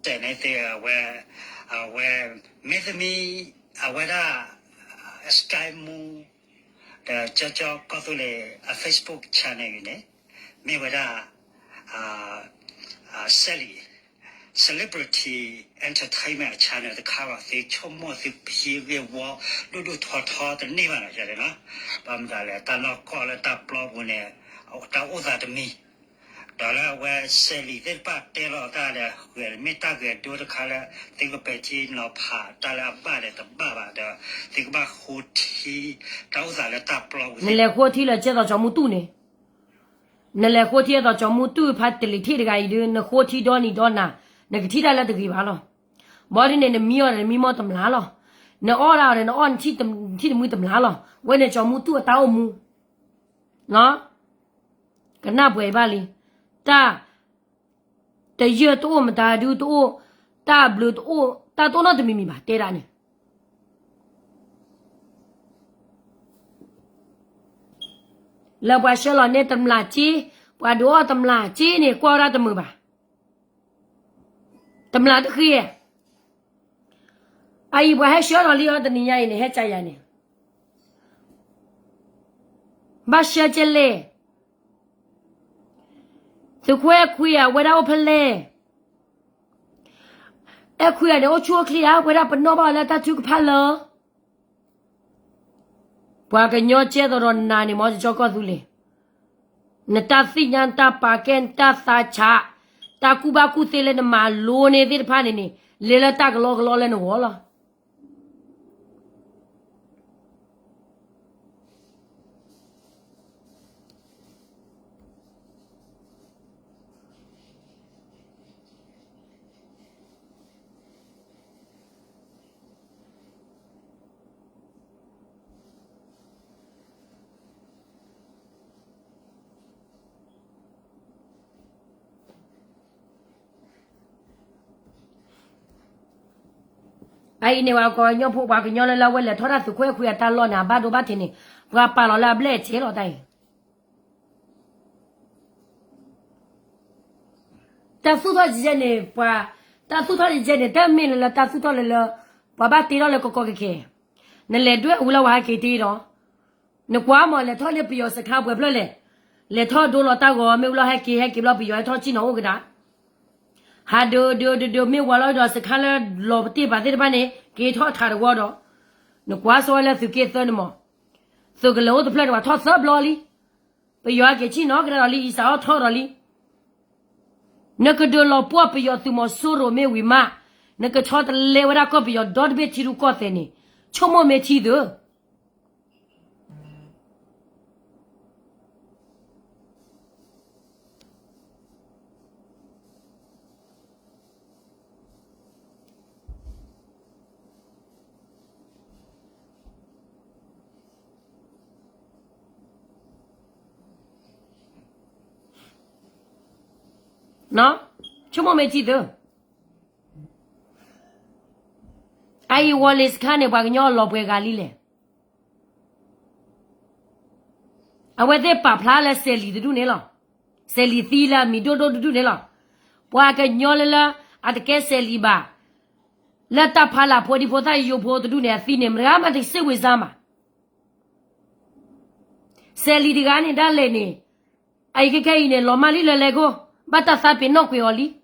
တဲန့ၣ်သ့ၣ်အဝဲ, အဝဲ, မ့တမ့ၢ်, အဝဲဒၣ်, Sky Moo, ဒီးကၠီကၠီကီၢ်သူလ့ၤအ Facebook channel အံၤန့ၣ်, မ့ၢ်ဝဲဒၣ်, စဲလံၤ, celebrity entertainment channel တခါဘၣ် သုဆိကမိၣ်သုဟံးဂ့ၢ်ဝီ, ဒိၣ်ဒိၣ်ထီထီတန့ၢ်ဘၣ်နီၤ ယတဲနီၤ, ဘၣ်မတၤလဲၣ် တၢ်နီၢ်ကီၢ်လၢတၢ်ပျီပူၤန့ၣ်, တၢ်အိၣ်သးတမံၤ ဒီးလၢအဝဲစဲလံၤသ့ၣ်တဖၣ်တဲလီၤတၢ်ဒီး ဂဲၤမ့ၢ်တၢ်ဂဲၤဒိတခါလၢ သုကပဲာ်ထံနီၤဖးတၢ်လၢအဘၣ်ဒီးတဘၣ်ဘၣ်ဒီး သုကဘၣ်ဃိထံ တၢ်အိၣ်သးလၢတၢ်ပျီပူၤ နလဲၤဃိထံလၢကဲသိးကၠီမူတူၢ်န့ၣ်, နလဲၤဃိထံအသိးကၠီမူတူၢ်ဖးတလံၤထံၣ်တဂၤအံၤဒီး နဃိထံဒီနံၤဒီနၤ, နကထံၣ်တၢ်လၢတဂ့ၤဘၣ်လီၤ. ဘၣ်ဒ်န့ၣ် နမံအီၤဒီးနမံမီၢ်တမျာ်လီၤ. နအီၣ်ဒၣ်အီၤဒီးနအီၣ်နထံၣ်တမုာ်တမျာ်လီၤ. ဝဲန့ၣ်ကၠီမူတူၢ်အတၢ်အိၣ်မူ ကနၣ်ပှဲၤဘၣ်လံ, တၢ်တယၢၢ်တအိၣ် မတၤဒုတအိၣ်, တၢ်ဘျုးတအိၣ် တၢ်တအိၣ်နီတမံၤမံၤဘၣ် တဲဒၣ်န့ၣ်, လၢပှၤဆှၢလီၤန့ၢ်တမျာ်က့, ပှၤဒုးအီၣ်တမျာ်က့န့ၣ် ကွၢ်ဝဲဒၣ်တမုာ်ဘၣ် တမျာ်တဃ့, အအံၤပှၤဟဲဆှၢလီၤလံအီၤတနံၤညါအံၤန့ၣ် ဟဲကယၤန့ၣ်, ဘၣ်ဆှၢကဲလဲၣ်, သုးခိၣ်အဲၣ်ခွံဧါ ဝဲဒၣ်အိၣ်ဖဲလဲၣ်, အဲၣ်ခွံဧါန့ၣ် အိၣ်ဆူၣ်အိၣ်ချ့ဧါ ဝဲဒၣ်ပနီၣ်ဘၣ်အီၤလၢတၢ်ထုကဖၣ်လၢ ပှၤကညီကဲသိးဒီးနၤန့ၣ် မ်ကၠီကီၢ်သူလ့ၤ, နတၢ်သ့ၣ်ညါ နတၢ်ပာ်ကဲ နတၢ်သးဆး, တၢ်ကူၣ်ဘၣ်ကူၣ်သ့လၢနမၤလိန့ၢ်သ့ၣ်တဖၣ်န့ၣ်န့ၣ် လဲၤလၢတၢ်ကလီကလီလၢနဂီၢ်လီၤ. အအံၤန့ၣ် ပှၤကညီဖိ ပှၤကညီလၢလၢဝဲလဲၤထီၣ်တၢ်သုးခိၣ်အဲၣ်ခွံအတၢ်လီၢ်န့ၣ် အဘၣ်ဒိဘၣ်ထံးန့ၣ် ပှၤပာ်လီၤလၢအဘျဲၣ်အဆဲးလီၤတၢ်အံၤ, တၢ်သူၣ်ထီၣ်ယဲန့ၣ် ပှၤ, တၢ်သူၣ်ထီၣ်ယဲန့ၣ် တမ့ၢ်လၢလၢတၢ်သူၣ်ထီၣ်လၢလၢ ပှၤဘၣ်တ့ထီၣ်လၢကီကီခဲခဲ, နလဲၤဒွဲၣ်အူလၢဝဲဟဲက့ၤတ့ဒီး, နကွၢ်မး လဲၤထီၣ်န့ၢ်ပယီၤစခါပှဲၤဖျၢၣ်လဲၣ်, လဲၤထီၣ်ဒိလီၤတၢ်ဂီၤမ့ၢ်ဝံၤလီၤ ဟဲက့ၤ ဟဲက့ၤဘျီ ပယီၤဟဲထီၣ်စံၣ်နီၤအိၣ်ကဒါ, ဟးဒုးဒုးဒုးဒုး မ့ၢ်ဝံၤလီၤဒီး စခါလၢလီၤပတ့ၢ်ပာ်သ့ၣ်တဖၣ်န့ၣ် က့ၤထီၣ်ထးတဝီဒီး, နကွၢ်ဆိဝဲလၢသုးက့သၢန့ၣ်မး, သုးကလၢၤအိၣ်တဖျၢၣ်န့ၣ် ပှၤထီၣ်သၢဘျီလံ, ပယီၤဟဲက့ၤစံၣ်နီၤကဒါဒီးလံ အံၤစးထီၣ်ထီၣ်ဒီးလံ နကဒုးလီၤပှီၢ်ပယီၤသုးမီၤစိရိၤမ့ၢ်ဝံၤမး, နကဆီတလဲဝဲဒၣ်ကီၢ်ပယီၤဒီတဘ့ၣ်ထံရူၢ်ကီၢ်သဲးန့ၣ်, ဆိကမိၣ်မ့ၢ်ထံသုး. ဆိကမိၣ်မ့ၢ်ထံသုး, အအံၤဝီၤလ့ၤစခါန့ၣ် ပှၤကညီလီၤပှဲၤဂၤလံလဲၣ်. အဝဲသ့ၣ်ပာ်ဖျါလၢစဲးလံၤတဒူၣ်န့ၣ်လီၤ. စဲးလံၤသံလၢအမံၤဒိၣ်ဒိၣ်တဒူၣ်န့ၣ်လီၤ. ပှၤကညီလၢလၢ အတကဲစဲးလံၤဘၣ်, လၢတၢ်ဖးလၢဖိဒံဖိသၣ်ယိယိဖိတဒူၣ်န့ၣ် အသံန့ၣ် မတဂၤမးတစ့ၢ်ဝံၤစါမး စဲးလံၤတဂၤန့ၣ် ဒၣ်လဲာ်န့ၣ် အအံၤခဲခဲအံၤန့ၣ် လီၤမၢ်လံလၢလဲၤကိၢ် ဘၣ်တၢ်သးပ့ၤနီၣ်ကွံာ်အီၤ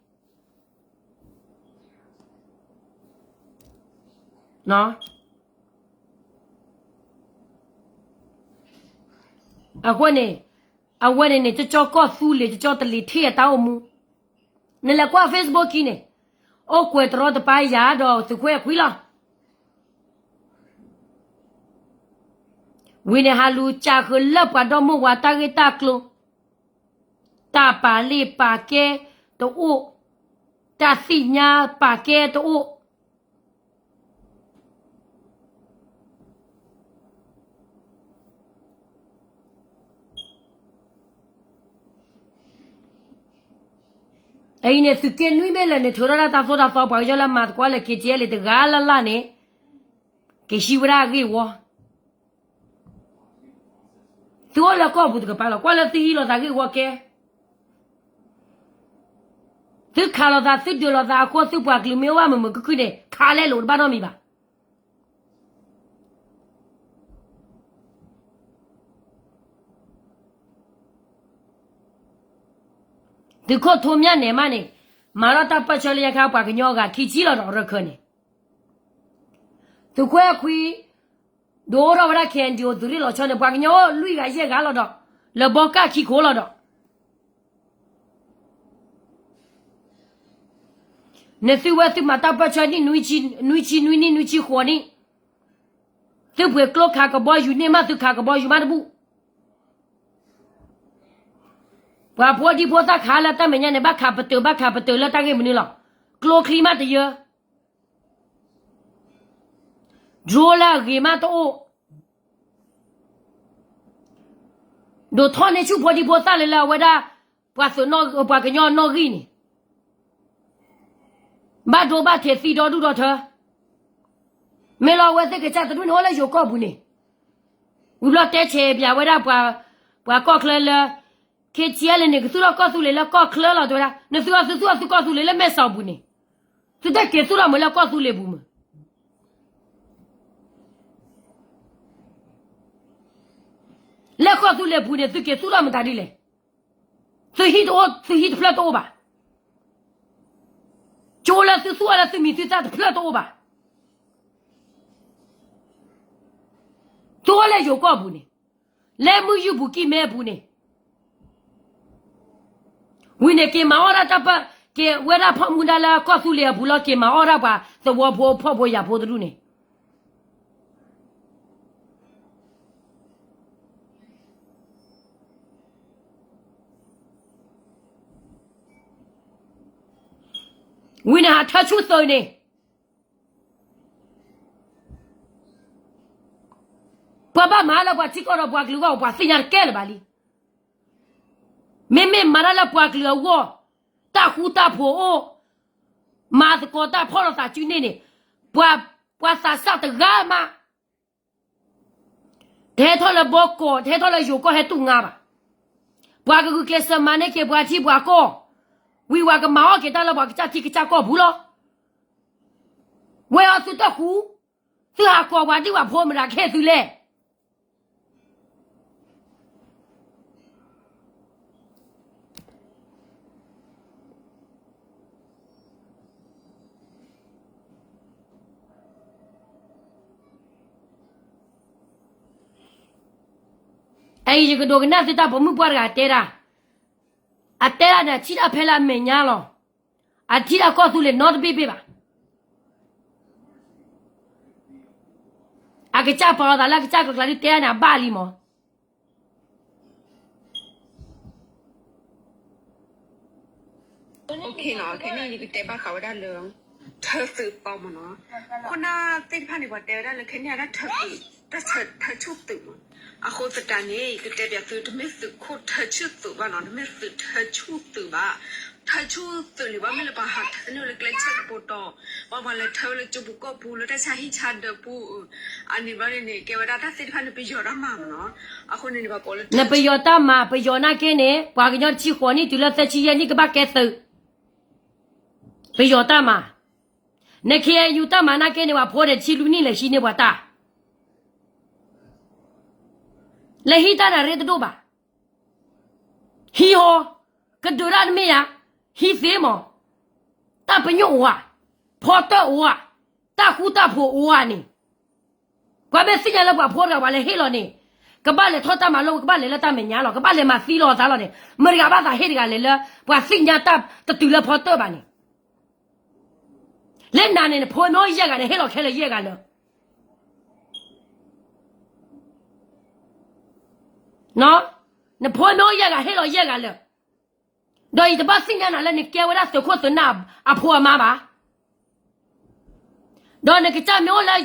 လံ. အဃိန့ၣ် အဝဲန့ၣ်န့ၣ် ကကၠီကီၢ်သူလ့ၤ ကကၠီတလ့ၤထံၣ်အတၢ်အိၣ်မူ, နလဲၤကွၢ် Facebook ခံန့ၣ် အိၣ်ကွဲးတရီတပါယၤဒီးသုးခွဲးအခွံလီၤ. ဝံၤန့ၣ် ဟးလူၤကၢဃုာ်လၢပှၤဒီမိၢ်ဝၤတၢ်ဂ့ၢ်တၢ်ကျိၤ, တၢ်ပာ်လ့ၣ်ပာ်ကဲတအိၣ်, တၢ်သ့ၣ်ညါပာ်ကဲတအိၣ်. အအံၤန့ၣ် သုးက့နွံမ့ၢ်လၢာ်န့ၣ် ထုးထီၣ်ဒၣ်တၢ်သိၣ်တၢ်သီ ပှၤကညီလၢမၤသကိးလၢ KTLA တဂၤလၢ်လၢ်န့ၣ် ကဟံးဝဲဒၣ်အဂ့ၢ်ဝီ. သုအိၣ်လၢကီၢ်ပူၤတကပၤလီၤ. ကွၢ်လၢသုဟံးလိာ်သးဂ့ၢ်ဝီကဲ, သုခးလိာ်သး သုဒုးလိာ်သးအဃိ သုပှၤကလုာ်မ့ၢ်အိၣ်ဘၣ်မုာ်မုာ်ခုၣ်ခုၣ်န့ၣ် ခးလဲလိာ်တဘၣ်နီတမံၤဘၣ်. သုးခိၣ်ထိးမၠၣ်နဲၣ်မးန့ၣ် မၤထီၣ်တၢ်ပၢၢ်ဆၢလၢညါခါ ပှၤကညီဂၤခံဆံလီၤဒီးရခၢၣ်န့ၣ်, သုးခွဲးအခွံ ဒုးအိၣ်ထီၣ်ဝဲဒၣ် KNDO သုးရ့ၣ်လီၤဆီန့ၣ် ပှၤကညီအိၣ်လွံၢ်ဂၤယဲၢ်ဂၤလီၤဒီး လၢဘီကၢ်ခံခိၣ်လီၤဒီး နသုဝဲသုမၤတၢ်ပၢၢ်ဆၢနံၣ်နွံဆံ, နွံဆံနွံနံၣ် နွံဆံဃိးနံၣ်, သုပှ့ၤကျိခးကဘီယူၤန့ၢ်မး သုခးကဘီယူၤမးတဘူၣ်. ပှၤဖိဒံဖိသၣ်ခးလၢတၢ်မဲာ်ညါန့ၣ် ဘၣ်ခးပတုာ် ဘၣ်ခးပတုာ်လၢတၢ်ဂ့ၢ်မနုၤလီၤ. ကျိချံမးတယၢ drone လၢအဂ့ၤမးတအိၣ်, ဒိးထီၣ်န့ၢ်ဆူၣ်ဖိဒံဖိသၣ်လၢလၢအဝဲဒၣ် ပှၤသုးနီၣ် ပှၤကညီနီၣ်ဂံၢ်န့ၣ်, ဘၣ်ဒိဘၣ်ထံးသံဒီဒူၣ်ဒီထၢ, မ့ၢ်လီၤအဝဲသ့ၣ်ကစၢ်တဒူၣ်န့ၣ် အိၣ်လၢယိၤကီၢ်ပူၤန့ၣ်, ဝံၤဘျီတဲဆဲးပၠးဝဲဒၣ် ပှၤကီၢ်ချၢလၢ KTLA န့ၣ် ကသူၣ်ထီၣ်ကီၢ်သူလ့ၤလၢကီၢ်ချၢလီၤတဲဝဲဒၣ်, နသုအသုသူၣ်ထီၣ်သုကီၢ်သူလ့ၤလၢမဲၢ်စီၤပူၤန့ၣ်, သုတက့ၤသူၣ်ထီၣ်မုာ်လၢကီၢ်သူလ့ၤပူၤမုာ် လၢကီၢ်သူလ့ၤပူၤန့ၣ် သုက့ၤသူၣ်ထီၣ်မတၤဒ်လဲၣ်. သုဟံၣ်တအိၣ် သုဟံၣ်တဖျၢၣ်တအိၣ်ဘၣ်. ကၠိလၢသုသူၣ်အီၤလၢသုမံၤသုသၣ်တဖျၢၣ်တအိၣ်ဘၣ်. သုအိၣ်လၢယိၤကီၢ်ပူၤန့ၣ်, လၢမုၢ်ယုၢ်ပူၤကံၢ်မဲပူၤန့ၣ်, ဝံၤန့ၣ်က့ၤမၤအီၣ်ဒၣ်တၢ်ပၢၢ်, က့ၤဝဲဒၣ်ဖီၣ်မူဒါလၢကီၢ်သူလ့ၤအပူၤလီၤ က့ၤမၤအီၣ်ဒၣ်ပှၤသဝီဖိဖှီၣ်ဖိယာ်ဖိတဒူၣ်န့ၣ် ဝံၤန့ၣ်ဟးထၢဆူၣ်သုးန့ၣ်, ပှၤဘၣ်မၤလၢပှၤထံကီၢ်ဒီးပှၤကလုာ်ဂီၢ် ပှၤသ့ၣ်ညါတကဲလၢၤဘၣ်လံ. မ့မ့ၢ်မၤတၢ်လၢပှၤကလုာ်အဂီၢ်, တၢ်ဃူတၢ်ဖိးအိၣ်, မၤသကိးတၢ်ဖီၣ်လိာ်သးစုန့ၣ်န့ၣ်, ပှၤ, ပှၤသးစၢ်တဂၤမး တဟဲထီၣ်လၢဘီကီၢ် တဟဲထီၣ်လၢယိၤကီၢ်ဟဲတူၢ်ငါဘၣ်. ပှၤကဂုာ်ကျဲးစၢးမၤန့ၢ်က့ၤပှၤထံပှၤကီၢ်, ဝံၤဝဲကမၤအီၣ်က့ၤတၢ်လၢပှၤကစၢ်ထံကစၢ်ကီၢ်ပူၤလီၤ. ဝဲအီၤသုတဃူ, သုဟးကိးပှၤဒံၣ်ပှၤဖိမတၤကဟ့ၣ်သုလဲၣ်. အအံၤယကဒိးကနၣ်သုတၢ်ပိာ်မုၣ်ပှၢ်တဂၤတဲဒၣ်, အတဲဒၣ်န့ၣ် အထံၣ်တၢ်ဖဲလၢအမဲာ်ညါလီၤ. အထံၣ်တၢ်ကီၢ်သူလ့ၤနီတဘ့ၣ်ဘ့ၣ်ဘၣ်. အကစၢ်ပာ်လီၤသးလၢအကစၢ်ကျိၤကျါဒ်တဲဒၣ်န့ၣ် အဘၣ်လံမး. ခဲန့ၣ် ယကတဲဘၣ်ဃးဝဲဒၣ်လၢ ထၢသုးသီမးနီၤ. ခိၣ်နၢ်သ့ၣ်တဖၣ်န့ၣ် ပှၤတဲဝဲဒၣ်လၢခဲန့ၣ် အတၢ်ထၢသုး, တၢ်ထၢဆူၣ်သုးမး. အဃိသတးန့ၣ် ယကတဲပၠးသု တမ့ၢ်သုးခိၣ်ထၢဆူၣ်သုးဘၣ်နီၤ, တမ့ၢ်သုးထၢဆူၣ်သုးဘၣ်. ထၢဆူၣ်သုးန့ၣ် ဘၣ်မ့ၢ်လၢပှၤဟးထၢန့ၢ်ဝဲလၢကျဲဆၢကပိာ်တီၤ, ဘၣ်ပှၤလဲၤထၢဝဲလၢကၠိပူၤကီၢ်ပူၤ လၢတၢ်ဆါဟံၣ်ဆါဒၢးပူၤ, အန့ၣ်ဘျီန့ၣ်န့ၣ် ကဲဝဲဒၣ်တၢ်သ့ၣ်တဖၣ်န့ၣ် ပယီၤတၢ်မၤမးနီၤ. အဃိန့ၣ်န့ၣ် ပှၤကိးလၢ နပယီၤတၢ်မၤ ပယီၤနာ်က့န့ၣ် ပှၤကညီတဆံဃိးနံၣ်တုၤလၢသၢဆံယဲၢ်နံၣ်ကဘၣ်ကဲသုး, ပယီၤတၢ်မၤ. န ခ့အဲယူ တၢ်မၤနာ်က့န့ၣ် ပှၤဖိဒီးတဆံလွံၢ်နံၣ်လဲၤဟံးန့ၢ်ပှၤတၢ် လဲၤဟံးတၢ်န့ၣ်ရ့တဒိၣ်ဘၣ်. ဟံးဟီ, ကဒုးတၢ်တမ့ၢ်ဧါ, ဟံးသ့မး. တၢ်ပညိၣ်အိၣ်ဧါ, ဖီတၢၣ်အိၣ်ဧါ, တၢ်ဃူတၢ်ဖိးအိၣ်ဧါန့ၣ်, ပှၤမ့ၢ်သ့ၣ်ညါလၢပှၤဖိတဂၤပှၤလဲၤဟ့ၣ်လီၤန့ၣ်, ကဘၣ်လဲၤထီၣ်တၢ်မၤလိ ကဘၣ်လဲၤလၢတၢ်မဲာ်ညါလီၤ, ကဘၣ်လဲၤမၤသံလီၤအသးလီၤန့ၣ်, မတၤတဂၤဘၣ်သးဟ့ၣ်တဂၤလဲၤလၢ ပှၤသ့ၣ်ညါတၢ်တတုၤလၢဖီတၢၣ်ဘၣ်န့ၣ် လၢနၤန့ၣ် နဖိမ့ၢ်အိၣ်ယဲၢ်ဂၤန့ၣ် ဟ့ၣ်လီၤခဲလၢာ်ယဲၢ်ဂၤလၢာ်, နဖိမ့ၢ်အိၣ်ယဲၢ်ဂၤ ဟ့ၣ်လီၤယဲၢ်ဂၤလၢာ်, ဒီးယတဘၣ်သ့ၣ်ညါနၤလၢနကဲဝဲဒၣ်သုးခိၣ်သုးနၢ်အဖိအမါဘၣ်. ဒီးနကစၢ်မ့ၢ်အိၣ်လၢ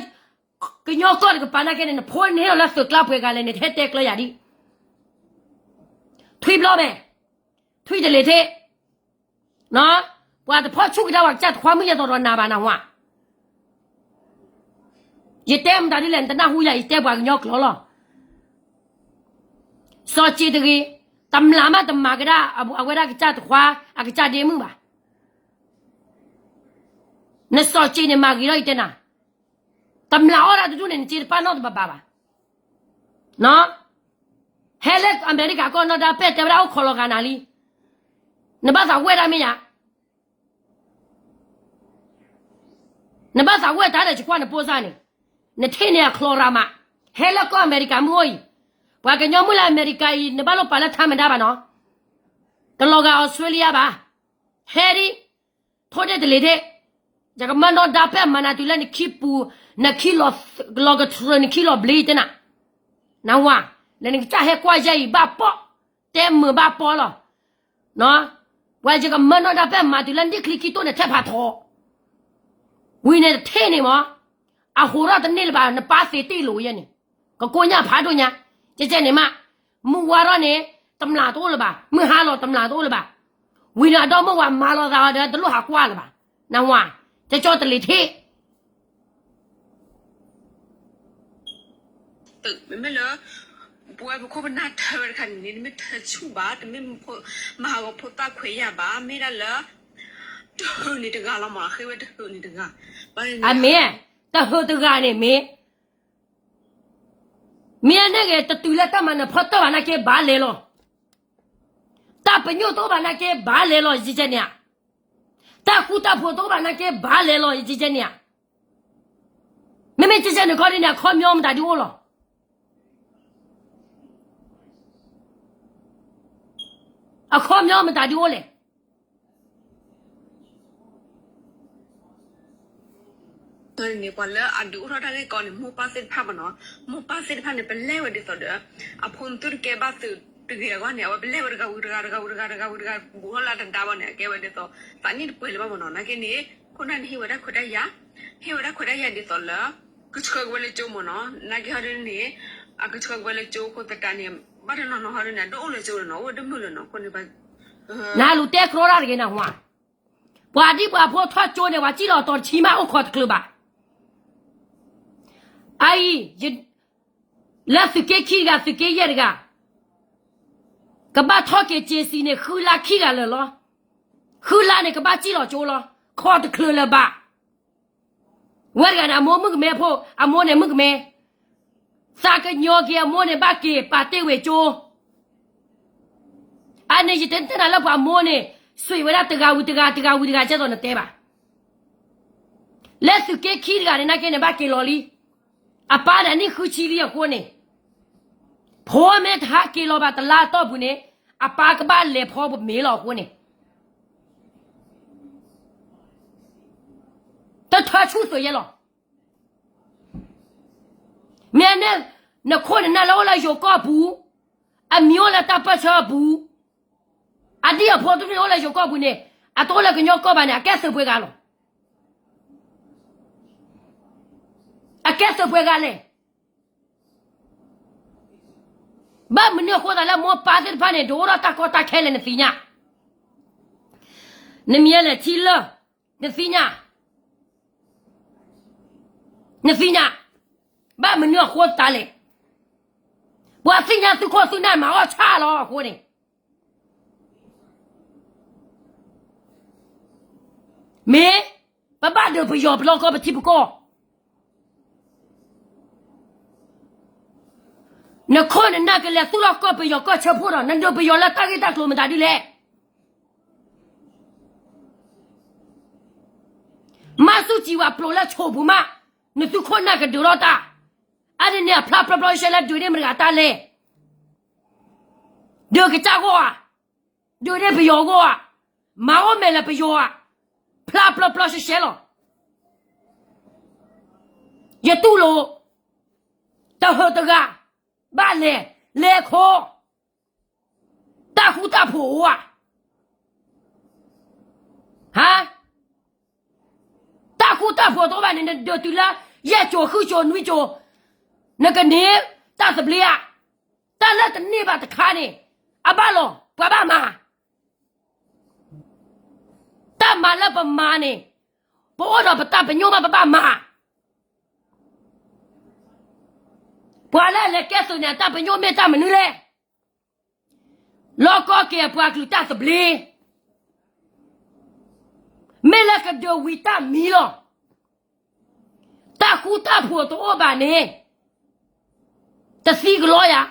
ကညီကီၢ်တကပၤနာ်က့န့ၣ် နဖိန့ၣ်ဟ့ၣ်လီၤလၢသုးကျါပှဲၤဂၤလဲၣ်န့ၣ် တဟဲတဲကျၢၤယၤဒံး, ထွံၣ်ဘျီမဲာ်, ထွံၣ်တလ့ၤထ့း, ပှၤတဖီၣ်ဆူၣ်ကဒါပှၤကစၢ်တခွါမုၣ်ယဲၢ်သီဒီးနၤဘၣ်နဝၤ. ယတဲမတၤဒ်လဲၣ် နတနၢ်ဟူယၤ ယတဲပှၤကညီကျိာ်လီၤ. စီၤစ့တဂ့ၤ, တမျၢ်မးတမၤကဒါ အဝဲဒၣ်ကစၢ်တခွါ အကစၢ်ဒ့မုၣ်ဘၣ်. နစီၤစ့န့ၣ်မၤဂ့ၤထီၣ်ယတဲနၤ, တမျၢ်အီၣ်ဒၣ်တဒူၣ်န့ၣ် နစ့တပာ်နီၣ်တဘၣ်ဘၣ်ဘၣ်. ဟဲလၢအမဲရကၤကီၢ်နီၢ်ဒါပဲၢ်တဲဝဲဒၣ်အိၣ်ခိးလီၤဂာ်နၤလံ. နဘၣ်သးဝဲၢ်တၢ်မ့ၢ်ယါ နဘၣ်သးဝဲၢ်တၢ်ဒီးယကွၢ်နပိၢ်စၢ်န့ၣ်, နထံၣ်န့ၣ်အချီရၤမး, ဟဲလၢကီၢ်အမဲရကၤမုၢ်အိၣ်အံၤ, ပှၤကညီမုၢ်လၢအမဲရကၤအံၤ နဘၣ်လိၣ်ပာ်လၢထါမဒါဘၣ်နီၤ, တလီၤဂာ်အီစထြ့လယါဘၣ်, ဟဲဒံး, ထိၣ်ဒ့ၣ်တလ့ၤဒ့ၣ်, ယကမၢနီၢ်ဒါပဲၢ်မၤနၤတုၤလၢနခံပူၤ, နခံလီၤကထြၢ နခံလီၤဘျ့တဲနၤ, နဝၤ, လၢနကစၢ်ဟဲကွၢ်ယဲအံၤဘၣ်ပီၣ်, တဲမုာ်ဘၣ်ပီၣ်လီၤ. ပှၤယကမၢနီၢ်ဒါပဲၢ်မၤတုၤလၢနဒ့ၣ်ချံခံတိၢ်န့ၣ်ထဲဖးထီ, ဝံၤန့ၣ်တထ့ၣ်န့ၣ်မး, အဟိးထီၣ်တန့ၢ်လၢၤဘၣ် နပၢ်သ့တ့ၢ်လိာ်ယဲန့ၣ်, ကကိညၢ်ဖးဒိၣ်ညါ, ကဲကဲန့ၣ်မး, မုၢ်ဝါထီၣ်န့ၣ်, တမျၢ်တအိၣ်လၢၤဘၣ်, မုၢ်ဟါလီၤတမျၢ်တအိၣ်လၢၤဘၣ်, ဝံၤန့ၣ်အဒီမိၢ်ဝၤမၤလီၤသးအီၤဒီးတလိၣ်ဟးကွၢ်လၢၤဘၣ်, နဝၤ, ကၠီကၠီတလ့ၤထ့ၣ် မ့မ့ၢ်လၢ ပဝဲပခိၣ်ပနၢ်ထၢဝဲတခါန့ၣ်န့ၣ် တမ့ၢ်ထၢဆူၣ်ဘၣ်, တမ့ၢ်မၤဟးဂီၤဖိသၣ်ခွဲးယာ်ဘၣ်, မ့ၢ်ဒၣ်လၢ တဟုးန့ၣ်တဂၤလီၤမး, ဃ့ဝဲတဟုးန့ၣ်တဂၤ, အမ့ၢ်, တဟုးတဂၤန့ၣ်မ့ၢ်, မ့ၢ်အန့ၣ်ဂ့ၤ တတုၤလၢတၢ်မၤနၢၤဖီတၢၣ်ဘၣ်နာ်က့ဘၣ်လဲၤလီၤ, တၢ်ပညိၣ်တအိၣ်ဘၣ်နာ်က့ဘၣ်လဲၤလီၤ ယကဲန့ၣ်ဧါ, တၢ်ဃူတၢ်ဖိးတအိၣ်ဘၣ်နာ်က့ဘၣ်လဲၤလီၤ ယကဲန့ၣ်ဧါ, မ့မ့ၢ်ကဲကဲန့ၣ်ခီဒ်န့ၣ် အခီပညီမတၤဒ်အိၣ်လီၤ အခီပညီမတၤဒ်အိၣ်လဲၣ်. န့ၣ် ပှၤလၢအဒုးအိၣ်ထီၣ်တၢ်ဂ့ၢ်ကီန့ၣ် မိၢ်ပၢ်သ့ၣ်တဖၣ်မးနီၤ, မိၢ်ပၢ်သ့ၣ်တဖၣ်န့ၣ် ပလဲၢ်ဝဲဒ်သိးဒီး အဖိနသူတကဲဘၣ်သုးတဂ့ၤအဂီၢ်န့ၣ် အဝဲပလဲၢ်ဝဲတဂၤဝံၤတဂၤ တဂၤဝံၤတဂၤ တဂၤဝံၤတဂၤ ဘူးထီၣ်လၢတဒါဘၣ်န့ၣ် အကဲဝဲဒ်သိး သးနံၣ်တပှဲၤလၢၤဘၣ်မးနီၤ, နာ်က့န့ၣ် ခိၣ်နၢ်န့ၣ်ဟ့ၣ်ဝဲဒၣ်ခွဲးတၢ်ယာ်, ဟ့ၣ်ဝဲဒၣ်ခွဲးတၢ်ယာ်ဒ်သိးလၢ ကဆှၢက့ၤဝဲလၢကၠိမးနီၤ, နာ်က့ဟီဒ်န့ၣ် အကဆှၢက့ၤဝဲလၢကၠိအဃိသတးန့ၣ် ဘၣ်တနီၤနီၤဟီဒ်န့ၣ် အဒိၣ်အိၣ်လၢကၠိန့ၣ်နီၤ, အိၣ်ဝဲတမုာ်လၢၤနီၤ, အဃိန့ၣ် နလူၤတဲကြီတၢ်တဂ့ၤနဟါ, ပှၤဒ်ပှၤဖိထီၣ်ကၠိန့ၣ် ပှၤစံၣ်လီၤအတီၤတဆံမး အိၣ်ခိးတချုးဘၣ်. အအံၤ လၢသုးက့ခံတဂၤ သုးက့ယဲၢ်တဂၤ ကဘၣ်ထီၣ်က့ၤစ့စံးန့ၣ် ဃုလါခံဂၤလၢာ်လီၤ. ဃုလါန့ၣ် ကဘၣ်စံၣ်လီၤကၠိလီၤ, ခီတချုးလၢၤဘၣ်. ဝဲတဂၤန့ၣ် အမိၢ်မုၣ်ကမဲဖိ, အမိၢ်န့ၣ်မုၣ်ကမဲ, သးကညီၤက့ၤအမိၢ်န့ၣ် ဘၣ်က့ၤပာ်တ့ၢ်ဝဲကၠိ. အန့ၣ်ယတဲတဲနၤလၢပှၤမိၢ်န့ၣ် ဆွံးဝဲဒၣ်တဂၤဝံၤတဂၤ တဂၤဝံၤတဂၤ ကဲသိးနတဲဘၣ်. လၢသုးက့ခံတဂၤန့ၣ် နာ်က့န့ၣ် ဘၣ်က့ၤလီၤလံ. အပၢ်န့ၣ် အနံၣ်ဃုဆံလံအဃိန့ၣ်, ဖိမ့ၢ်တဟးက့ၤလီၤဘၣ်တလါအတီၢ်ပူၤန့ၣ်, အပၢ်ကဘၣ်လဲၤဖီပမ့ၤလီၤအဃိန့ၣ် တထၢဆူၣ်သုးယဲလီၤ. မ့ၢ်န့ၣ်, နခိၣ်နနၢ်လၢအိၣ်လၢယိၤကီၢ်ပူၤ, အမံၤအိၣ်လၢတၢ်ပၢၢ်ဆၢအပူၤ, အဒံၣ်အဖိတဖၣ်န့ၣ်အိၣ်လၢယိၤကီၢ်ပူၤန့ၣ်, အတအိၣ်လၢကညီကီၢ်ဘၣ်န့ၣ် အကဲသုးပှဲၤဂၤလီၤ. အကဲသုးပှဲၤဂၤလဲၣ်. ဘၣ်မနုၤအဃိသးလၢမိၢ်ပၢ်သ့ၣ်တဖၣ်န့ၣ် ဒုးအိၣ်ထီၣ်တၢ်ကီတၢ်ခဲလဲၣ်နသ့ၣ်ညါ, နမံၤလဲၣ်ထံလၢ, နသ့ၣ်ညါ, နသ့ၣ်ညါ, ဘၣ်မနုၤအဃိသးလဲၣ်. ပှၤသ့ၣ်ညါသုခိၣ်သုနၢ်မၤအီၣ်ဆၣ်လီၤအဃိန့ၣ် မ့ၢ်, ပဘၣ်ဒုးပယီၤပလီၢ်ကီၢ်ပထံပကီၢ်, နခိၣ်နနၢ်ကလဲၤသူၣ်လီၤကီၢ်ပယီၤကီၢ်ဆၢဖှိၣ်ဒီး နဒုးပယီၤလၢတၢ်ဂ့ၢ်တၢ်ကျိၤမတၤဒ်လဲၣ်. မၤဆူၣ်စံးဝဲပျိာ်လၢဆိးပူၤမး, နသုခိၣ်နၢ်ကဒုးထီၣ်တၢ်, အါန့ၢ်န့ၣ်အဖျါပျီပျီရှဲရှဲလၢဒုးန့ၢ်မတၤတဂၤတၢ်လဲၣ်. ဒုးကစၢ်ဂီၢ်ဧါ, ဒုးန့ၢ်ပယီၤဂီၢ်ဧါ, မၤအိၣ်မဲာ်လၢပယီၤဧါ, ဖျါပျီပျီရှဲရှဲလီၤ. ယတူၢ်လိာ်, တဟုးတဂၤ, ဘၣ်လဲၤ, လဲၤခိး, တၢ်ဃူတၢ်ဖိးအိၣ်ဧါ, ဟါ, တၢ်ဃူတၢ်ဖိးတအိၣ်ဘၣ်န့ၣ် နဒုးတုၤလၢ ယဲၢ်ကၠိၤဃုကၠိၤနွံကၠိၤ, နကန့ၢ်တၢ်သဘျ့ဧါ, တၢ်လၢတန့ၢ်ဘၣ်တခါန့ၣ်, အဘၣ်လီၤ, ပှၤဘၣ်မၤ တၢ်မၤလၢပမၤန့ၣ်, ပအိၣ်ဒီးပတၢ်ပညိၣ်မးပဘၣ်မၤ, ပှၤလၢအလဲၤကဲသုးန့ၣ် အတၢ်ပညိၣ်မ့ၢ်တၢ်မနုၤလဲၣ်. လီၢ်ကီက့ၤအပှၤကလုာ်တၢ်သဘျ့, မ့ၢ်လၢကဒုးဝံၤတၢ်မံၤလီၤ. တၢ်ဃူတၢ်ဖိးတအိၣ်ဘၣ်န့ၣ်, တသံကလီယၤ.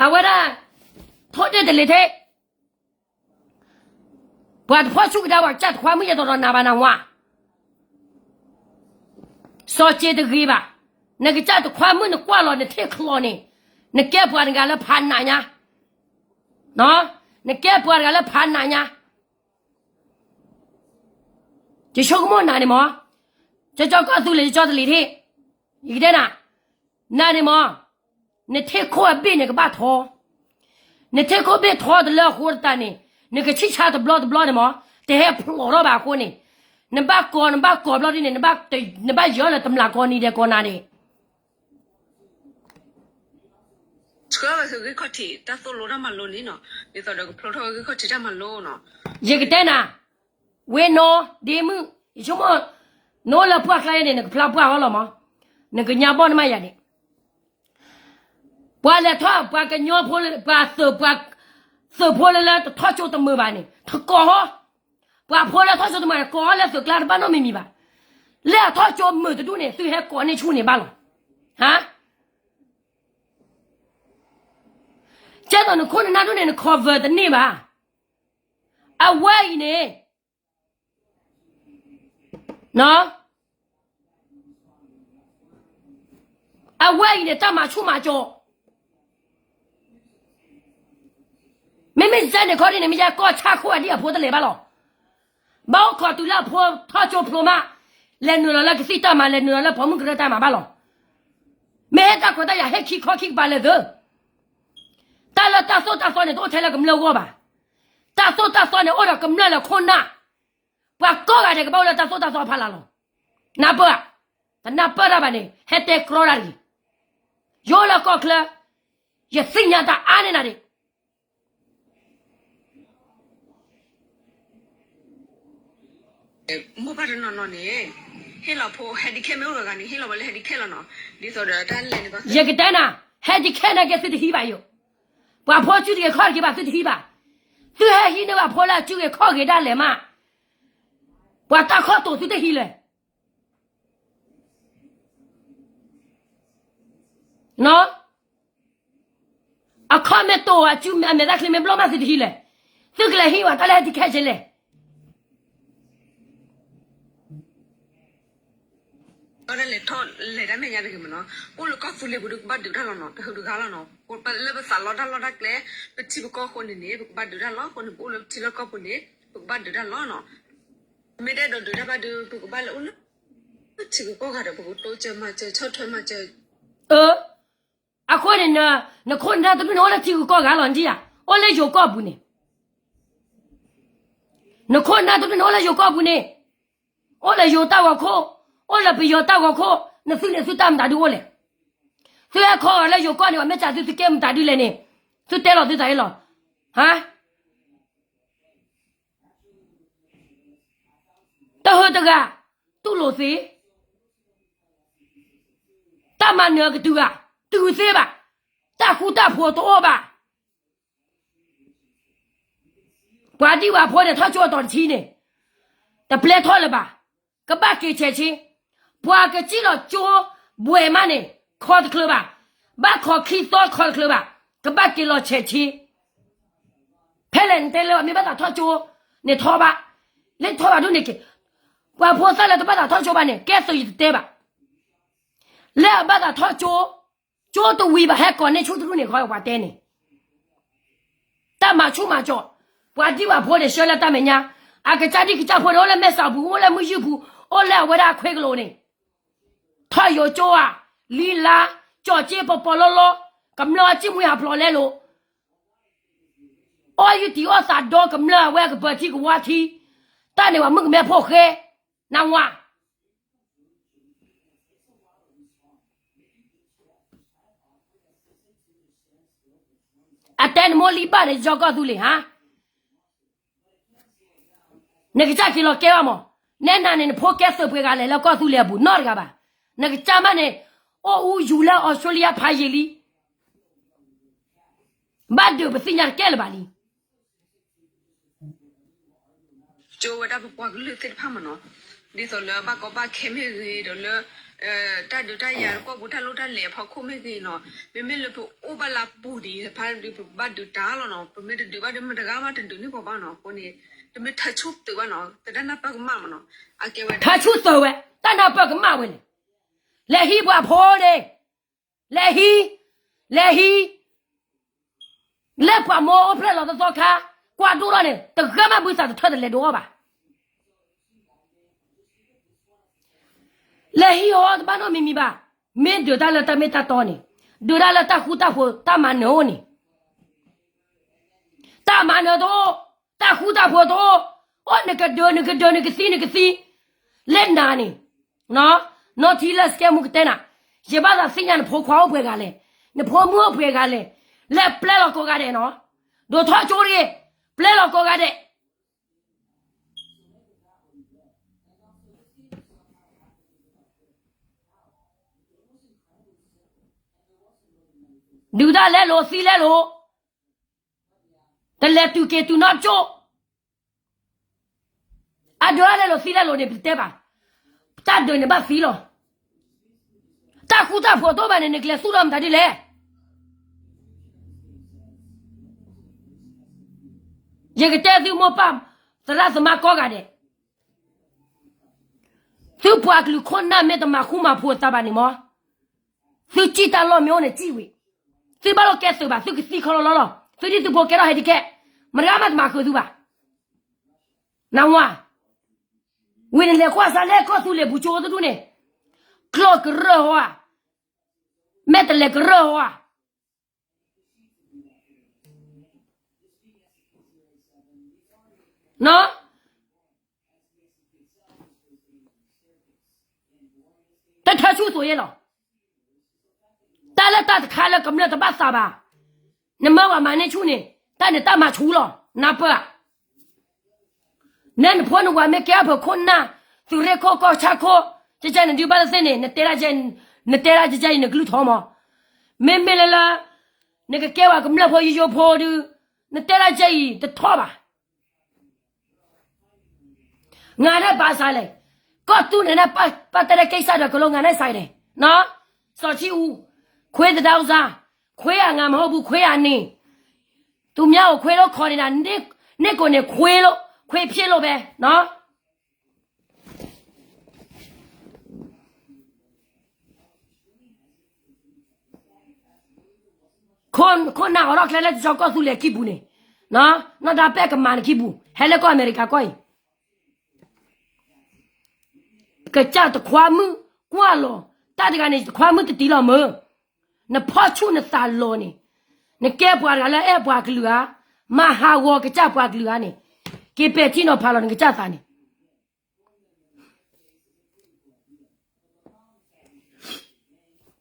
အဝဲဒၣ်, ထိၣ်တ့ၢ်တလ့ၤထဲ, ပှၤတဖီၣ်ဆူၣ်ကဒါပှၤ ကစၢ်တခွါမုၣ်ယဲသိးဒီးနၤဘၣ်နဝါ, စီၤစ့တဂ့ၤဘၣ်, နကစၢ်တခွါမုၣ်နကွၢ်လီၤနထံၣ်ချီန့ၣ်, နကဲပှၤတဂၤလၢဖးနးညါ, နကဲပှၤတဂၤလၢဖးနးညါ. ယဆိကမိၣ်နၤန့ၣ်မး, ကၠီကၠီကီၢ်သူလ့ၤ ကၠီတလ့ၤထံၣ်, ယကတဲနၤ, နၤန့ၣ်မး, နထံၣ်ခိၣ်အဘ့ၣ်န့ၣ်ကဘၣ်ထီ, နထံၣ်ခိၣ်ဘ့ၣ်ထီတလၢအဃိတတးန့ၣ်, နကဆံၣ်ဆါတဘျီတဘျီန့ၣ်မး, တဟဲဖျိးထီၣ်ဘၣ်အဃိန့ၣ်, နဘၣ်ကိး နဘၣ်ကိးဘျီဒ်န့ၣ်, နဘၣ်ယၢလၢတမျာ်ကိးနံၤဒဲးကိးနၤန့ၣ် ဆှၢဝဲဂ့ၢ်ခီၣ်ထံး တၢ်သိၣ်လိတၢ်မၤလိန့ၣ်နီၤ, ဒ်သိးဒီးကဖျိထီၣ်ဝဲဂ့ၢ်ခီၣ်ထံးတၢ်မၤလိနီၤ. ယကတဲနၤ, ဝ့ၢ်နီၢ်ဒ့မုၣ်, ယဆိကမိၣ်, နအိၣ်လၢပှၢ်ကျါအံၤန့ၣ် နကဖျါပှၢ်အီၤလီၤမး, နကညါဘီၣ်နမးယၤန့ၣ်, ပှၤလဲၤထီၣ် ပှၤကညီဖိ ပှၤသုး ပှၤသုးဖိလၢလၢတထီၣ်ကၠိတမုာ်ဘၣ်န့ၣ် တကိးဟီ, ပှၤဖိလၢထီၣ်ကၠိတမုာ်ကိးဟီလၢသုးကျါတဘၣ်နီတမံၤမံၤဘၣ်, လၢအထီၣ်ကၠိမုာ်တဒူၣ်န့ၣ် သုဟဲကိးန့ၢ်ဆူၣ်န့ၣ်ဘၣ်လီၤ, ဟါ ကဲသိးနခိၣ်နနၢ်ဒိၣ်န့ၣ် န cover တန့ၢ်ဘၣ်. အဝဲအံၤန့ၣ်, အဝဲအံၤန့ၣ် တၢ်မၤဆူၣ်မၤစိး, မ့မ့ၢ်စဲန့ၣ်ခီဒ်န့ၣ် မ့ၢ်ယဲကီၢ်ဆၣ်ခိၣ်အဒံၣ်အဖိတလဲၤဘၣ်လီၤ. ဘၣ်အိၣ်ခိးတုၤလၢအဖိထီၣ်ကၠိဖျိမး, လဲၤနုာ်လီၤလၢကသံၣ်တၢ်မၤ လဲၤနုာ်လီၤလၢပိာ်မုၣ်ကရၢတၢ်မၤဘၣ်လီၤ. မ့ၢ်ဟဲတၢ်ခွဲးတၢ်ယာ်ဟဲခံခီခံကပၤလဲၤသၢ တၢ်လၢတၢ်သိၣ်တၢ်သီန့ၣ် တအိၣ်ထဲလၢကမျၢၢ်ဂီၢ်ဘၣ်. တၢ်သိၣ်တၢ်သီန့ၣ် အိၣ်ဒီးကမျၢၢ်လၢခိၣ်နၢ်, ပှၤကိးဂၤဒဲးကဘၣ်အိၣ်လၢတၢ်သိၣ်တၢ်သီအဖီလာ်လီၤ. နၢ်ပၢၢ်ဧါ, တနၢ်ပၢၢ်တၢ်ဘၣ်န့ၣ် ဟဲတဲကြီတၢ်တဂ့ၤ. ယအိၣ်လၢကီၢ်ချၢ, ယသ့ၣ်ညါတၢ်အါန့ၢ်နၤဒံး မိၢ်ပၢ်တနီၤနီၤန့ၣ် ဟ့ၣ်လီၤဖိ handicap မ့ၢ်အိၣ်တဂၤန့ၣ် ဟ့ၣ်လီၤဝဲလၢ handicap လီၤနီၤ. ဒ်သိးဒီးတၢ်လဲၤန့ၣ် ယကတဲနၤ, handicap နာ်က့သုတဟံးဘၣ်ယိာ်. ပှၤဖိစုတဂ့ၤခီၣ်တဂ့ၤဘၣ်သုတဟံးဘၣ်. သုဟဲဟံးန့ၢ်ဘၣ်ဖိလၢအစုဂ့ၤခီၣ်ဂ့ၤဒၣ်လဲာ်မး, ပှၤတၢ်ခီၣ်တိာ်သုတဟံးလဲၣ်. အခီၣ်မ့ၢ်တိာ်အစုအမဲာ်သၣ်ချံမ့ၢ်ဘျီၣ်မးသုတဟံးလဲၣ်. သုကလဲၤဟံးဝဲတၢ်လၢဟဲတံၤခဲဆ့လဲၣ်. လဲၤထီၣ်လဲၤတၢ်မဲာ်ညါတဂ့ၤမ့ၢ်နီၤ, အိၣ်လၢကီၢ်သူလ့ၤပူၤဒုးကဘၣ်ဒုးတၢ်လီၤနီၤ, တဟူးတဂၤလီၤနီၤ, လၢပသးလီတၢ်လီၢ်တၢ်ကျဲ, ပထံပကီၢ်အဃိန့ၣ်န့ၣ် ပကဘၣ်ဒုးတၢ်လီၤ, အဃိန့ၣ် ပအိၣ်လၢပထံလီၢ်ကီၢ်ပူၤန့ၣ် ပကဘၣ်ဒုးတၢ်လီၤနီၤ. မ့ၢ်တအဲၣ်ဒိးဒုးတၢ်ဘၣ်ဒုး ပကဘၣ်လဲၤအိၣ်လၢ ထံကီၢ်ဂၤဒီး ပကတိစၢၤမၤစၢၤ ဆီၣ်ထွဲမၤစၢၤ. အဃိန့ၣ် နခိၣ်နနၢ်တဒူၣ်န့ၣ် အိၣ်လၢထံဂုၤကီၢ်ဂၤလီၤဒံဧါ, အိၣ်လၢယိၤကီၢ်ပူၤန့ၣ်, နခိၣ်နနၢ်တဒူၣ်န့ၣ် အိၣ်လၢယိၤကီၢ်ပူၤန့ၣ်, အိၣ်လၢယိၤတၢ်ဂီၤခိၣ်, အိၣ်လၢပယီၤတၢ်ဂီၤခိၣ်, နသုန့ၣ်သုတၢ်မတၤဒုးအိၣ်လဲၣ်. သုဟဲခီဂာ်လၢယိၤကီၢ်န့ၣ် ပှၤမ့ၢ်စံးသုသုကဲမတၤဒုးလဲၣ်န့ၣ်, သုတဲလီၤသုသးအံၤလီၤ. ဟါ တဟုးတဂၤ, တူၢ်လိာ်သ့, တၢ်မၤနၢၤကတုၤဧါ, တုၤသ့ဘၣ်, တၢ်ဃူတၢ်ဖိးတအိၣ်ဘၣ်. ပှၤဒံၣ်ဝၤဖိန့ၣ်ထီၣ်ကၠိအတီၤတဆံန့ၣ်, တပျဲထီၣ်လၢၤဘၣ်, ကဘၣ်က့ၤဆဲးဆ့, ပှၤကစံၣ်လီၤကၠိဘှဲးမးန့ၣ်, ခီတချုးဘၣ်, ဘၣ်ခီခံသီခီတချုးဘၣ်, ကဘၣ်က့ၤလီၤဆဲးဆ့ ဖဲလဲၣ်နတဲလၢအမ့ၢ်ဘၣ်သးထီၣ်ကၠိန့ၣ်ထီၣ်ဘၣ်, လၢထီၣ်ဘၣ်ဒိၣ်န့ၣ်က့ၤ, ပှၤဖိသၣ်လၢတဘၣ်သးထီၣ်ကၠိဘၣ်န့ၣ် ကဲသုးယတတဲဘၣ်, လၢအဘၣ်သးထီၣ်ကၠိ, ကၠိတဝံၤဘၣ်ဟဲကိးန့ၢ်ဆူၣ်တဒူၣ်န့ၣ်ခီပှၤတဲန့ၣ်, တၢ်မၤဆူၣ်မၤစီး, ပှၤဒံၣ်ဝၤဖိန့ၣ်ဆှၢလၢတၢ်မဲာ်ညါ, အကစၢ်ဒံၣ်ကစၢ်ဖိန့ၣ် အိၣ်လၢမဲာ်ဆှးပူၤ အိၣ်လၢမုၢ်ယုၢ်ပူၤ, အိၣ်လၢအဝဲဒၣ်အခွဲးကလိၤန့ၣ် ထီၣ်ယိၤကၠိဧါ, လံလါ, ကၠီၣ်က့ပီၤပီၤလီလီ, ကမျၢၢ်အစံၣ်မှံဟးဖျိးလဲလိာ်, အီၣ်ယုၢ်တံၢ်အီၣ်သးဒီကမျၢၢ်အဝဲကပၢၤထံကဝါထံ, တၢ်န့ၣ်ပှၤမုၣ်ကမဲဖိဃဲ, နဝၤ အတဲနမိၢ်လံဘၣ်န့ၣ် ယီကီၢ်သူလ့ၤဟါ, နကစၢ်က့ၤလီၤကဲဘၣ်မး, နဲနၤန့ၣ် နဖိကဲသုးပှဲၤဂၤလဲၣ်လၢကီၢ်သူလ့ၤအပူၤနီတဂၤဘၣ်, နကစၢ်မးန့ၣ်, အိၣ်အူယူၤလၢအီစထြ့လယါဖးယံာ်လံ, ဘၣ်ဒုးပသ့ၣ်ညါတကဲလၢၤဘၣ်လံ. ကၠိဝဲဒၣ်ပပှၤကလုာ်သ့ၣ်တဖၣ်မ့ၢ်နီၤ, ဒ်သိးလၢဘၣ်ကီဘၣ်ခဲမ့ၢ်ဂ့ၤဒီးလၢ တၢ်ဒုးတၢ်ယၤကီၢ်ပူၤတၢ်လိၣ်တၢ်လဲၤအဖီခိၣ်မ့ၢ်ဂ့ၤနီၤ, မ့မ့ၢ်လၢပအိၣ်ဘၣ်လၢအပူၤဒ်အံၤတဖၣ်ဒီး ပဘၣ်ဒုးတၢ်လီၤနီၤ, ပမ့ၢ်တဒုးဘၣ်ဒီး မတဂၤမးတဒုးန့ၢ်ပှၤဘၣ်နီၤ, အဃိန့ၣ် တမ့ၢ်ထၢဆူၣ်သုးဘၣ်နီၤ, တတၢ်နၢ်ပၢၢ်ကမၣ်မ့ၢ်နီၤ, အကဲဝဲ ထၢဆူၣ်သုးဝဲ, တၢ်နၢ်ပၢၢ်ကမၣ်ဝဲန့ၣ်, လဲၤဟံးပှၤဖိန့ၣ်, လဲၤဟံး, လဲၤဟံး လၢပှၤမိၢ်အိၣ်ဖျဲၣ်လီၤသီသီခါ, ကွၢ်ဒိၣ်ထီၣ်န့ၣ် တဂၤမးဘုသးတထၢၣ်တလဲၤဒိးအီၣ်ဘၣ်. လဲၤဟံးအီၤတဘၣ်နီတမံၤမံၤဘၣ်, မ့ၢ်ဒုးတၢ်လၢတၢ်မ့ၢ်တၢ်တီန့ၣ်, ဒုးတၢ်လၢတၢ်ဃူတၢ်ဖိးတၢ်မၤနၢၤအိၣ်န့ၣ်, တၢ်မၤနၢၤတအိၣ်, တၢ်ဃူတၢ်ဖိးတအိၣ်, အိၣ်နကဒုးနကဒုးနကသံနကသံ, လၢနၤန့ၣ် နီၢ်ထံလၢစကဲမူကတဲနၤ, ယဘၣ်သးသ့ၣ်ညါနဖိခွါအိၣ်ပှဲၤဂၤလဲၣ်, နဖိမုၣ်အိၣ်ပှဲၤဂၤလဲၣ်, လဲၤပျဲလီၤကိးဂၤဒဲးနီၤ, ဒိးထီၣ်ကၠိတဂ့ၤ, ပျဲလီၤကိးဂၤဒဲး, ဒုးတၢ်လဲလိာ်သံလဲလိာ်, တလဲၤတုၤက့ၤတုၤနီတကၠိၢ်, အဒုးတၢ်လဲလိာ်သံလဲလိာ်န့ၣ် ပတဲဘၣ်, တၢ်ဒုးန့ၣ်ဘၣ်သံလီၤ, တၢ်ဃူတၢ်ဖိးတအိၣ်ဘၣ်န့ၣ် နကလဲၤသူၣ်ထီၣ်မတၤဒ်လဲၣ်. ယကတဲသုမိၢ်ပၢ် သရၣ်သမါကိးဂၤဒဲး, သုပှၤကလုာ်ခိၣ်နၢ်မ့ၢ်တမၤဃူမၤဖိးသးဘၣ်န့ၣ်မ့ၢ်, သုစံၣ်တၢ်လီၢ်မ့ၢ်အိၣ်န့ၣ်စံၣ်ဝံၤ, သုဘၣ်လိာ်ကဲသုးဘၣ် သုကသံခီလီၤလီၤလီၤ, သုဒ်သုဖိကဲထီၣ်ဟဲဒံးခဲ, မတဂၤမးတမၤဃုာ်သုဘၣ်. နဝၤ, ဝံၤနလဲၤကွၢ်စၢ်လၢကီၢ်သူလ့ၤပူၤကၠိတဒူၣ်န့ၣ်, ကျီၢ်ကရၢၢ်ဟီဧါ, မဲာ်တလဲၤကရၢၢ်ဟီဧါ နီၢ်, တထၢဆူၣ်သိးယဲလီၤ. တၢ်လၢတၢ်တခါလၢကမျၢၢ်တဘၣ်သးဘၣ်, နမၢပှၤမၤန့ၢ်ဆူၣ်န့ၣ်, တၢ်န့ၣ်တၢ်မၤဆူၣ်လီၤ, နၢ်ပၢၢ်ဧါ. နဲနဖိနဝၤမ့ၢ်ကဲအဖၢခိၣ်နၢ်, သုးရ့ၣ်ခိၣ်ကီၢ်ဆၣ်ခိၣ်, ကကဲနဒုးဘၣ်သ့ၣ်န့ၣ်, နတဲဒၣ်ကကဲအံၤနကလုၢ်ထီမး. မ့မ့ၢ်လၢလၢ နကကဲဝဲကမျၢၢ်ဖိယိယိဖိဒုး, နတဲဒၣ်ကဲအံၤတထီၣ်ဘၣ်. ငါန့ၣ်ဘၣ်ဆၣ်လဲၣ်, ကီၢ်သူလ့ၤန့ၣ် ပာ်တဲလၢကဲစၢ်ဒီးကလိ ငါန့ၣ်စၢ်ဒဲး, စီၤဆံအူ, ခွ့သဒါအူစါ, ခွ့အငါမဟီၣ်ဘူး ခွ့အန့ၣ်, သူများကိုခွေးလို့ခေါ်နေတာ, န့ၣ်ကိးန့ၣ် ခွေးလို့, ခွေးဖြစ်လို့ပဲနော်. ခိၣ်နၢ်အိးထီၣ်ကျဲလၢကၠီကီၢ်သူလ့ၤခံပူၤန့ၣ်, နီၢ်တၢ်ပဲၢ်ကမၤနခံပူၤ ဟဲလၢကီၢ်အမဲရကၤကီၢ်အံၤ, ကစၢ်တခွါမုၣ်ကွၢ်လီၤ, တၢ်တဂၤန့ၣ် တခွါမုၣ်တတံၤလီၤမၢ်, နဖီၣ်ဆူၣ်နသးလီၤန့ၣ်, နကဲပှၤတဂၤလၢအဲၣ်ပှၤကလုာ်ဧါ, မၤဟးဂီၤကစၢ်ပှၤကလုာ်ဧါန့ၣ်, က့ၤပဲာ်ထံနီၤဖးလီၤနကစၢ်သးန့ၣ်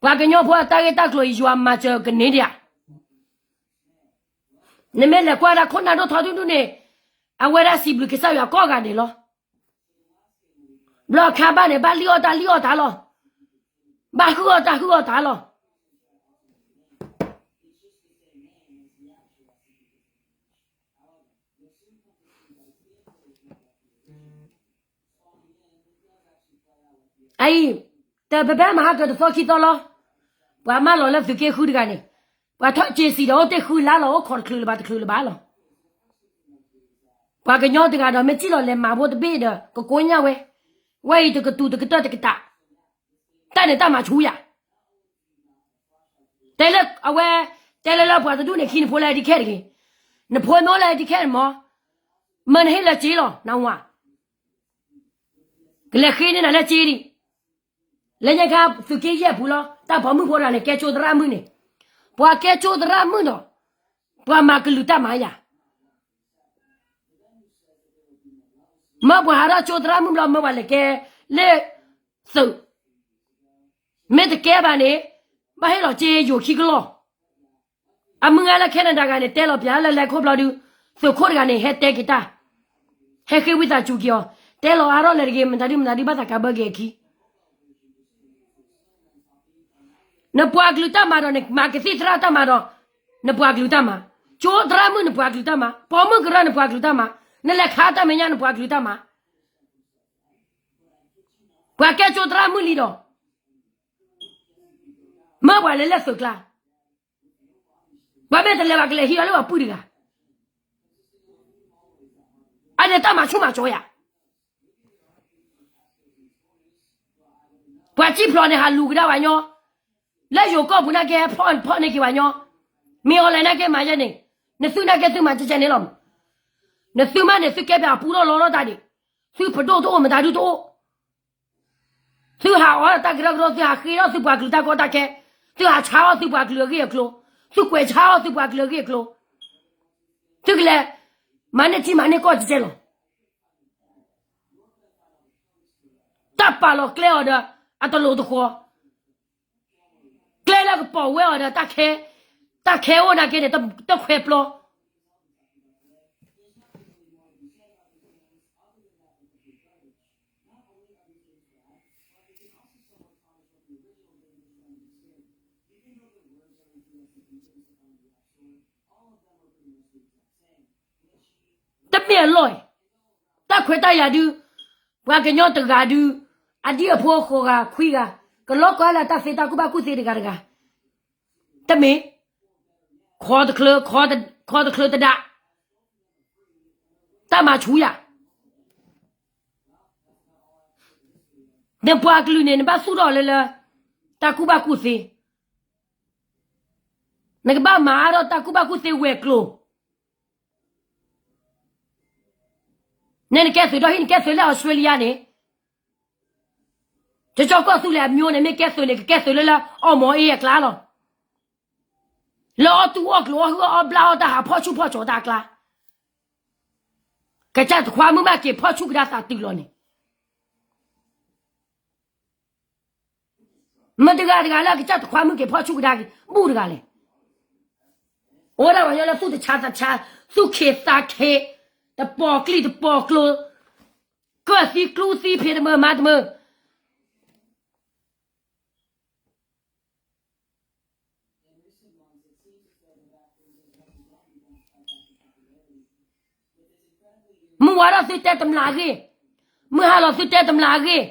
ပှၤကညီဖိအတၢ်ဂ့ၢ်တၢ်ကျိၤအံၤ ယွၤမၤစၢၤကန့ၢ်ဒံးဧါ. နမ့ၢ်လဲၤကွၢ်ဒၣ်ခိၣ်နၢ်ဒိၣ်ထီဒူၣ်ဒူၣ်န့ၣ်, အဝဲဒၣ်စံးဘျုးကစၢ်ယွၤကိးဂၤဒဲးလီၤ. ဘျီအခါဘၣ်န့ၣ် ဘၣ်လံၣ်အီၣ်တၢ်လံၣ်အီၣ်တၢ်လီၤ. ဘၣ်ဟုၣ်အီၣ်တၢ်ဟုၣ်အီၣ်တၢ်လီၤ. အအံၤ, တပဘဲမၤဟါကၢၤတသီခံသီလီၤ. ပှၤမၢလီၤလၢသုးက့ဃုတဂၤန့ၣ်, ပှၤထီၣ်စ့စံးဒီးအိၣ်တ့ၢ်ဃုလါလီၤ, အိၣ်ခိးတချုးလၢၤဘၣ်တချုးလၢၤဘၣ်လီၤ. ပှၤကညီတဂၤဒီး မ့ၢ်စံၣ်လီၤလဲၤမၤဖိတဘ့ၣ်ဒီး ကကိညၣ်ဝဲ, ဝဲအံၤတကတူၤတကတၢၢ်တကတး, တၢ်န့ၣ်တၢ်မၤဆူၣ်ယၤ တဲလၢအဝဲ, တဲလၢလၢပှၤတဒူၣ်န့ၣ် ခံနဖိလၢအဒံးခဲတဂ့ၤ, နဖိမ့ၢ်အိၣ်လၢအဒံးခဲန့ၣ်မၢ်, မၢနဟ့ၣ်လၢစ့လီၤ နဝၤ, ကလဲၤဃ့န့ၢ်နၤလၢစ့ဒံး, လၢညါခါသုးက့ယဲၢ်ပူၤလီၤ, တၢ်ပိာ်မုၣ်ဖိတဂၤန့ၣ် ကဲကၠိသရၣ်မုၣ်န့ၣ်, ပှၤကဲကၠိသရၣ်မုၣ်ဒီး, ပှၤမၤကလုာ်တၢ်မၤယၤ မၢပှၤဟးထီၣ်ကၠိသရၣ်မုၣ်ဘျီ မၢပှၤလဲၤကဲလၢသုး, မ့ၢ်တကဲဘၣ်န့ၣ်, ဘၣ်ဟ့ၣ်လီၤစ့ယိာ်ခံကလီၢ်, အမုၢ်ဂၤလၢ Canada ဂၤန့ၣ် တဲလီၤပျၢ်လၢလဲၤခိၣ်ဘျီဒုး, သုးခိၣ်တဂၤန့ၣ် ဟဲတဲက့ၤတၢ်, ဟဲဃ့ဝံသးစူၤက့ၤအီၤ, တဲလီၤအါထီၣ်လဲၤတဂ့ၤ, မတၤဒုမတၤဒုဘၣ်သးကါဘၢက့ၤအခံ နပှၤကလုာ်တၢ်မၤဒီး နမၤကသံၣ်သရၣ်တၢ်မၤဒီး, နပှၤကလုာ်တၢ်မၤ, ကၠိသရၣ်မုၣ်နပှၤကလုာ်တၢ်မၤ, ပိာ်မုၣ်ကရၢနပှၤကလုာ်တၢ်မၤ, နလဲၤခးတၢ်မဲာ်ညါနပှၤကလုာ်တၢ်မၤ, ပှၤကဲကၠိသရၣ်မုၣ်လံဒီး, မၢပှၤလဲၤလၢသုးကျါ, ပှၤမ့ၢ်တလဲၤဘၣ်ကလဲၤဟံးအီၤလၢပှၤပုၢ်တဂၤ အန့ၣ်တၢ်မၤဆူၣ်မၤစီၤယၤ, ပှၤစံၣ်ဖျိးန့ၣ် ဟးလူၤကဒါပှၤညီ, လၢယိၤကီၢ်ပူၤနာ်က့ ဖီၣ်န့ၢ်က့ၤပှၤညီ, မ့ၢ်အီၤလဲၣ်နာ်က့မၤယဲန့ၣ်, နသုနာ်က့သုမၤကဲကဲန့ၣ်လီၤ, နသုမးန့ၣ် သုကဲပှၤပူထီၣ်လီထီၣ်တၢ်ဒံး, သုပဒိၣ်တအိၣ်မတၤဒုတအိၣ် သုဟးအီၣ်တၢ်ကရၢကရိ, သုဟးဃ့ထီၣ်သုပှၤကလုာ်တၢ်ကီတၢ်ခဲ, သုဟးဆါအီၣ်သုပှၤကလုာ်အဂ့ၢ်အကျိၤ, သုကွဲးဆါအီၣ်သုပှၤကလုာ်အဂ့ၢ်အကျိၤ, သုကလဲၤ, မၤန့ၢ်ထံမၤန့ၢ်ကီၢ်ကဲကဲလီၤ, တၢ်ပာ်လီၤကျဲအီၤဒီး, အတလိၤတဃီၤ, ကျဲလၢကပိာ်ဝဲအီၤဒီး, တၢ်ခဲအိၣ်နာ်က့န့ၣ်, တခွဲးပျီ တမ့ၢ်အလီၢ်, တၢ်ခွဲးတၢ်ယာ်ဒုး, ပှၤကညီတဂၤဒုး, အဒံၣ်အဖိဃိးဂၤခွံဂၤ, ကလီကီလၢတၢ်သ့တၢ်ကူၣ်ဘၣ်ကူၣ်သ့တဂၤတဂၤ, တမ့ၢ်, ခီတချၢ, ခီတချၢတဒၣ်, တၢ်မၤဆူၣ်ယၤ နပှၤကလုာ်န့ၣ် နဘၣ်သူၣ်ထီၣ်လၢလၢ, တၢ်ကူၣ်ဘၣ်ကူၣ်သ့, နကဘၣ်မၤအါထီၣ်တၢ်ကူၣ်ဘၣ်ကူၣ်သ့ဝဲၤကျိၤ, နဲနကဲသုးဒီဟံၣ် နကဲသုးလၢ Australia န့ၣ်, ကၠီကီၢ်သူလ့ၤအမျိုးန့ၣ် မ့ၢ်ကဲသုးန့ၣ် ကကဲသုးလၢလၢ အီၣ်မီၤအ့အကျါလီၤ, လၢအီၣ်တူၢ်အီၣ်ကျိၤအီၣ်ဟုၣ်အီၣ်ဘျၣ်အီၣ်တၢ်ဟးဖီၣ်ဆူၣ်ဖီၣ်စီၤတၢ်အကျါ, ကစၢ်တခွါမုၣ်ဘၣ်က့ၤဖီၣ်ဆူၣ်ကဒါသးတုၤလီၤန့ၣ် မတၤတဂၤတဂၤလၢအကစၢ်တခွါမုၣ်က့ၤဖီၣ်ဆူၣ်ကဒါက့ၤ ဘူၣ်တဂၤလဲၣ်, အိၣ်ဒၣ်ပှၤကညီလၢသူၣ်တဆါသးဆါ, သူၣ်ခံးသးခံး, တပိာ်ကျိၤတပိာ်ကျိၤ, ကၢၢ်သံကျူသံဖံးတမုာ်မၤတမုာ်, မုၢ်ဝါထီၣ်သုတဲတမျးအဂ့ၢ်, မုၢ်ဟါလီၤသုတဲတမျးအဂ့ၢ်,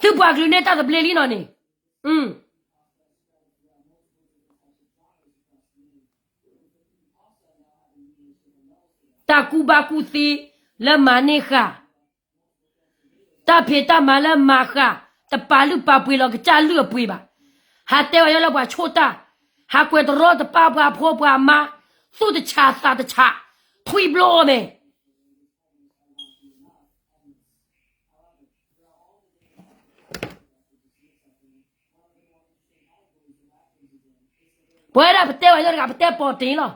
သုပှၤကလုာ်န့ၣ်တၢ်သဘျ့လံနီၤန့ၣ်, တၢ်ကူၣ်ဘၣ်ကူၣ်သ့လၢမၤန့ၢ်ဃာ်, တၢ်ဖံးတၢ်မၤလၢမၤဃာ်, တပာ်လုၢ်ပာ်ပှ့ၤလီၤကစၢ်လုၢ်အပှ့ၤဘၣ်. ဟးတဲဝဲယီၤလၢပှၤဆိၣ်တၢ်, ဟးကွဲးတရီတပါပှၤဖိပှၤမါ, သူၣ်တဆးသးတဆး, ထွံၣ်ဘျီအီၤမဲာ် ပဝဲဒၣ်ပတဲဝဲယီၤတဂၤ ပတဲပိာ်တ့ၢ်လီၤ.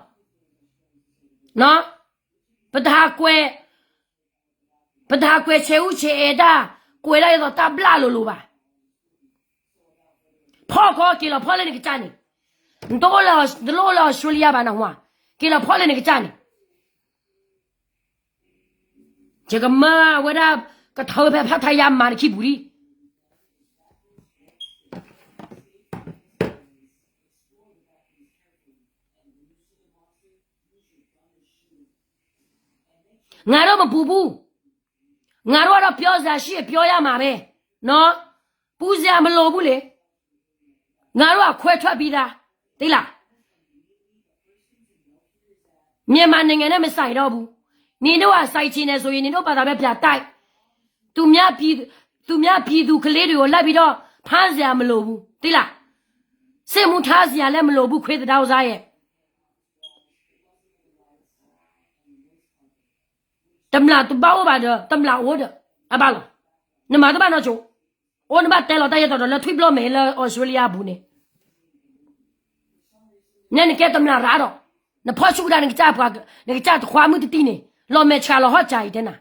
ပတဟးကွဲး, ပတဟးကွဲးဆဲးအူဆဲးအဲၣ်တၢ်, ကွဲးဒၣ်ဒ်သိးတၢ်ဘျၣ်လိၤလိၤဘၣ်. ဖီၣ်ခီက့ၤလီၤဖီၣ်လၢနကစၢ်န့ၣ်, နတအိၣ်လၢ နတအိၣ်လၢအီစထြ့လယါဘၣ်နဟါ, က့ၤလီၤဖီၣ်လၢနကစၢ်န့ၣ် ယကမၢအဝဲဒၣ် ကထီၣ်ဝဲဖဲဖးထါယါမၤတခံပူၤလံ. ငါတို့မပူဘူး, ငါတို့ကတော့ပြောစရာရှိရင်ပြောရမှာပဲနော်, ပူစရာမလိုဘူးလေ, ငါတို့ကခွဲထွက်ပြီးသား, သိလား, မြန်မာနိုင်ငံနဲ့မဆိုင်တော့ဘူး, နင်တို့ကဆိုင်ချင်တယ်ဆိုရင် နင်တို့ဘာသာပဲပြန်တိုက်, သူများပြည်သူကလေးတွေကိုလိုက်ပြီးတော့ဖမ်းစရာမလိုဘူး, သိလား, စစ်မှုထမ်းစရာလည်းမလိုဘူး, ခွေးသဒါဥစားရဲ့ တမျၢ်တဘၣ်အိၣ်ဘၣ်ဒီး တမျၢ်အိၣ်ဒီး အဘၣ်လီၤ. နမၤတဘၣ်နီၢ်ဆိ, အိၣ်နဘၣ်တဲလီၤတၢ်ယဲၢ်တီၤဒီး လၢထွံၣ်ဘျီမဲာ်လၢအီစထြ့လယါအပူၤန့ၣ်, နဲနကဲတမျၢ်ရၢဒီး နဖီၣ်ဆူၣ်ကဒါနကစၢ်ပှၤ, နကစၢ်တခွါမုၣ်တတံၢ်န့ၣ် လီၤမဲာ်ဆှးလီၤဟီၣ်စၢ်အံၤတဲနၤ,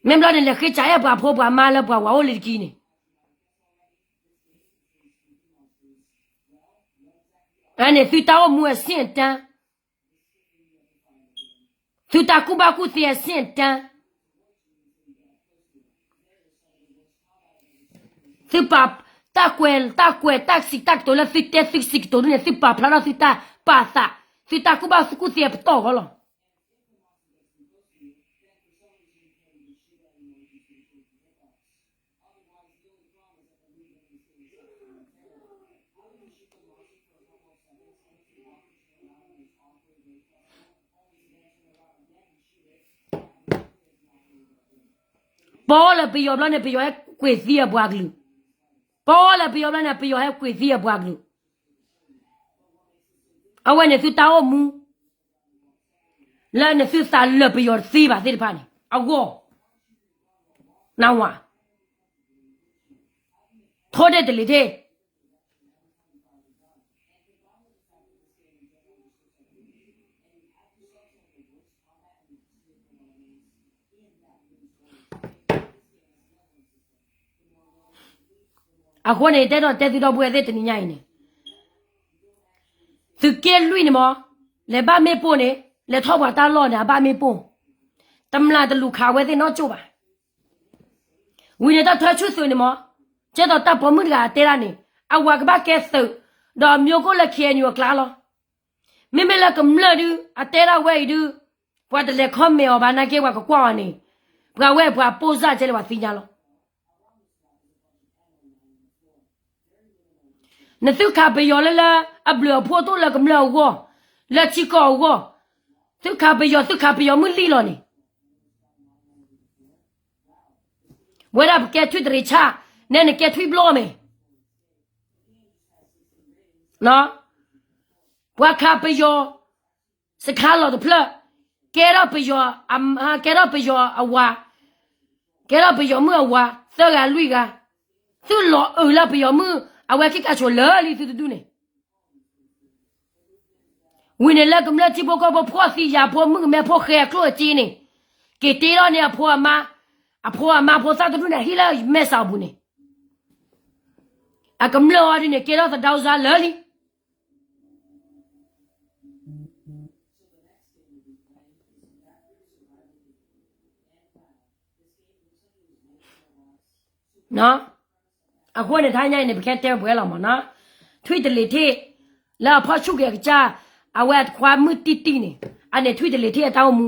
မ့ၢ်ဘျီန့ၣ် လဲၤဃ့စၢ်အဲၣ်ပှၤဖိပှၤမါလၢပှၤဝၤအိၣ်လၢတကံန့ၣ် အန့ၣ်သုတၢ်အိၣ်မူအဆင့်အတန်း, သုတၢ်ကူၣ်ဘၣ်ကူၣ်သ့အဆင့်အတန်း, သုပာ်တၢ်ကွဲး, တၢ်ကွဲးတၢ်စံးတၢ်ကတိၤလၢသုတဲသုစံးကတိၤဒ်န့ၣ် သုပာ်ဖျါထီၣ်သုတၢ်ပာ်သး, သုတၢ်ကူၣ်ဘၣ်ကူၣ်သ့အပတီၢ်အဂီၢ်လီၤ. ပီလၢပယီၤဘျီန့ၣ် ပယီၤဟဲကွံာ်သံအပှၤကလုာ်, ပီလၢပယီၤဘျီန့ၣ် ပယီၤဟဲကွံာ်သံအပှၤကလုာ်, အဝဲန့ၣ်သုတၢ်အိၣ်မူ လၢနသုသးလၢာ်ပယီၤတသ့ဘၣ်သ့ၣ်တဖၣ်န့ၣ် အဂီၢ်, နဝၤ, ထိၣ်ဒ့ၣ်တလ့ၤထ့ၣ် အဃိန့ၣ် တဲဒီးတဲသုဒီပုၢ်ဝဲၢ်သ့ၣ်တနံၤညါအံၤန့ၣ်, သုးက့လွံၢ်န့ၣ်မး, လဲၤဘၣ်မ့ၣ်ပိၢ်န့ၣ်, လဲၤထီၣ်ပှၤတၢ်လီၢ်န့ၣ် အဘၣ်မ့ၣ်ပိၢ်, တမျၢ်တလူၤခးဝဲသ့ၣ်နီၢ်ကၠိၣ်ဘၣ်. ဝံၤန့ၣ်တၢ်ထွဲဆူၣ်သုးန့ၣ်မး, ကဲသိးတၢ်ပိာ်မုၣ်တဂၤတဲဒၣ်န့ၣ်, အဝၤကဘၣ်ကဲသုး, ဒီးမၠိကိၣ်လၢ ခ့ၣ်အဲၣ်ယူၣ် အကျါလီၤ. မ့မ့ၢ်လၢကမျၢၢ်ဒုး အတဲဒၣ်ဝဲအံၤဒုး, ပှၤတလဲၤ comment အီၤဘၣ်နာ်က့ ပှၤကကွၢ်အီၤန့ၣ်, ပှၤဝဲပှၤပိၢ်စၢ်ကဲလၢပှၤသ့ၣ်ညါလီၤ. နသုခးပယီၤလၢလၢ အဘျုးအဖှိၣ်တအိၣ်လၢကမျၢၢ်အဂီၢ်, လၢထံကီၢ်အဂီၢ်, သုခးပယီၤ သုခးပယီၤမုၢ်လံၢ်လီၤန့ၣ်, ဝဲဒၣ်ပကဲထွံၣ်တရံးဆၣ်, နဲနကဲထွံၣ်ဘျီမဲာ်, ပှၤခးပယီၤ စခါလီၤတဖျၢၣ်, ကဲထီၣ်ပယီၤ, ကဲထီၣ်ပယီၤအဝၤ, ကဲထီၣ်ပယီၤမုၣ်အဝၤ သၢဂၤလွံၢ်ဂၤ, သုလီၤအုးလၢပယီၤမုၣ် အဝဲခံကးဆိးလၢာ်လံသုတဒူၣ်န့ၣ်, ဝံၤန့ၣ်လၢကမျၢၢ်ထံဖိကီၢ်ဖိ ဖှီၣ်သံယာ်ဖိ မုၣ်ကမဲဖိဃဲအကျိၣ်အစ့န့ၣ်, က့ၤတ့ထီၣ်န့ၢ်အဖိအမါ, အဖိအမါဖိသၣ်တဒူၣ်န့ၣ် ဟံၣ်လၢမဲာ်ဆှးအပူၤန့ၣ်, အကမျၢၢ်အီၤဒ်န့ၣ် ကဲထီၣ်သဒါစါလၢာ်လံ. ဒီး အဃိန့ၣ် တဟါညါအံၤန့ၣ် ပကတဲပှဲၤလီၤမၢ်နီၤ, ထွံၣ်တလ့ၤထ့ၣ် လၢအဖီၣ်ဆူၣ်က့ၤအကစၢ်, အဝဲအခွါမုၢ်တံၢ်တံၢ်န့ၣ် အန့ၣ်ထွံၣ်တလ့ၤထ့ၣ်အတၢ်အိၣ်မူ,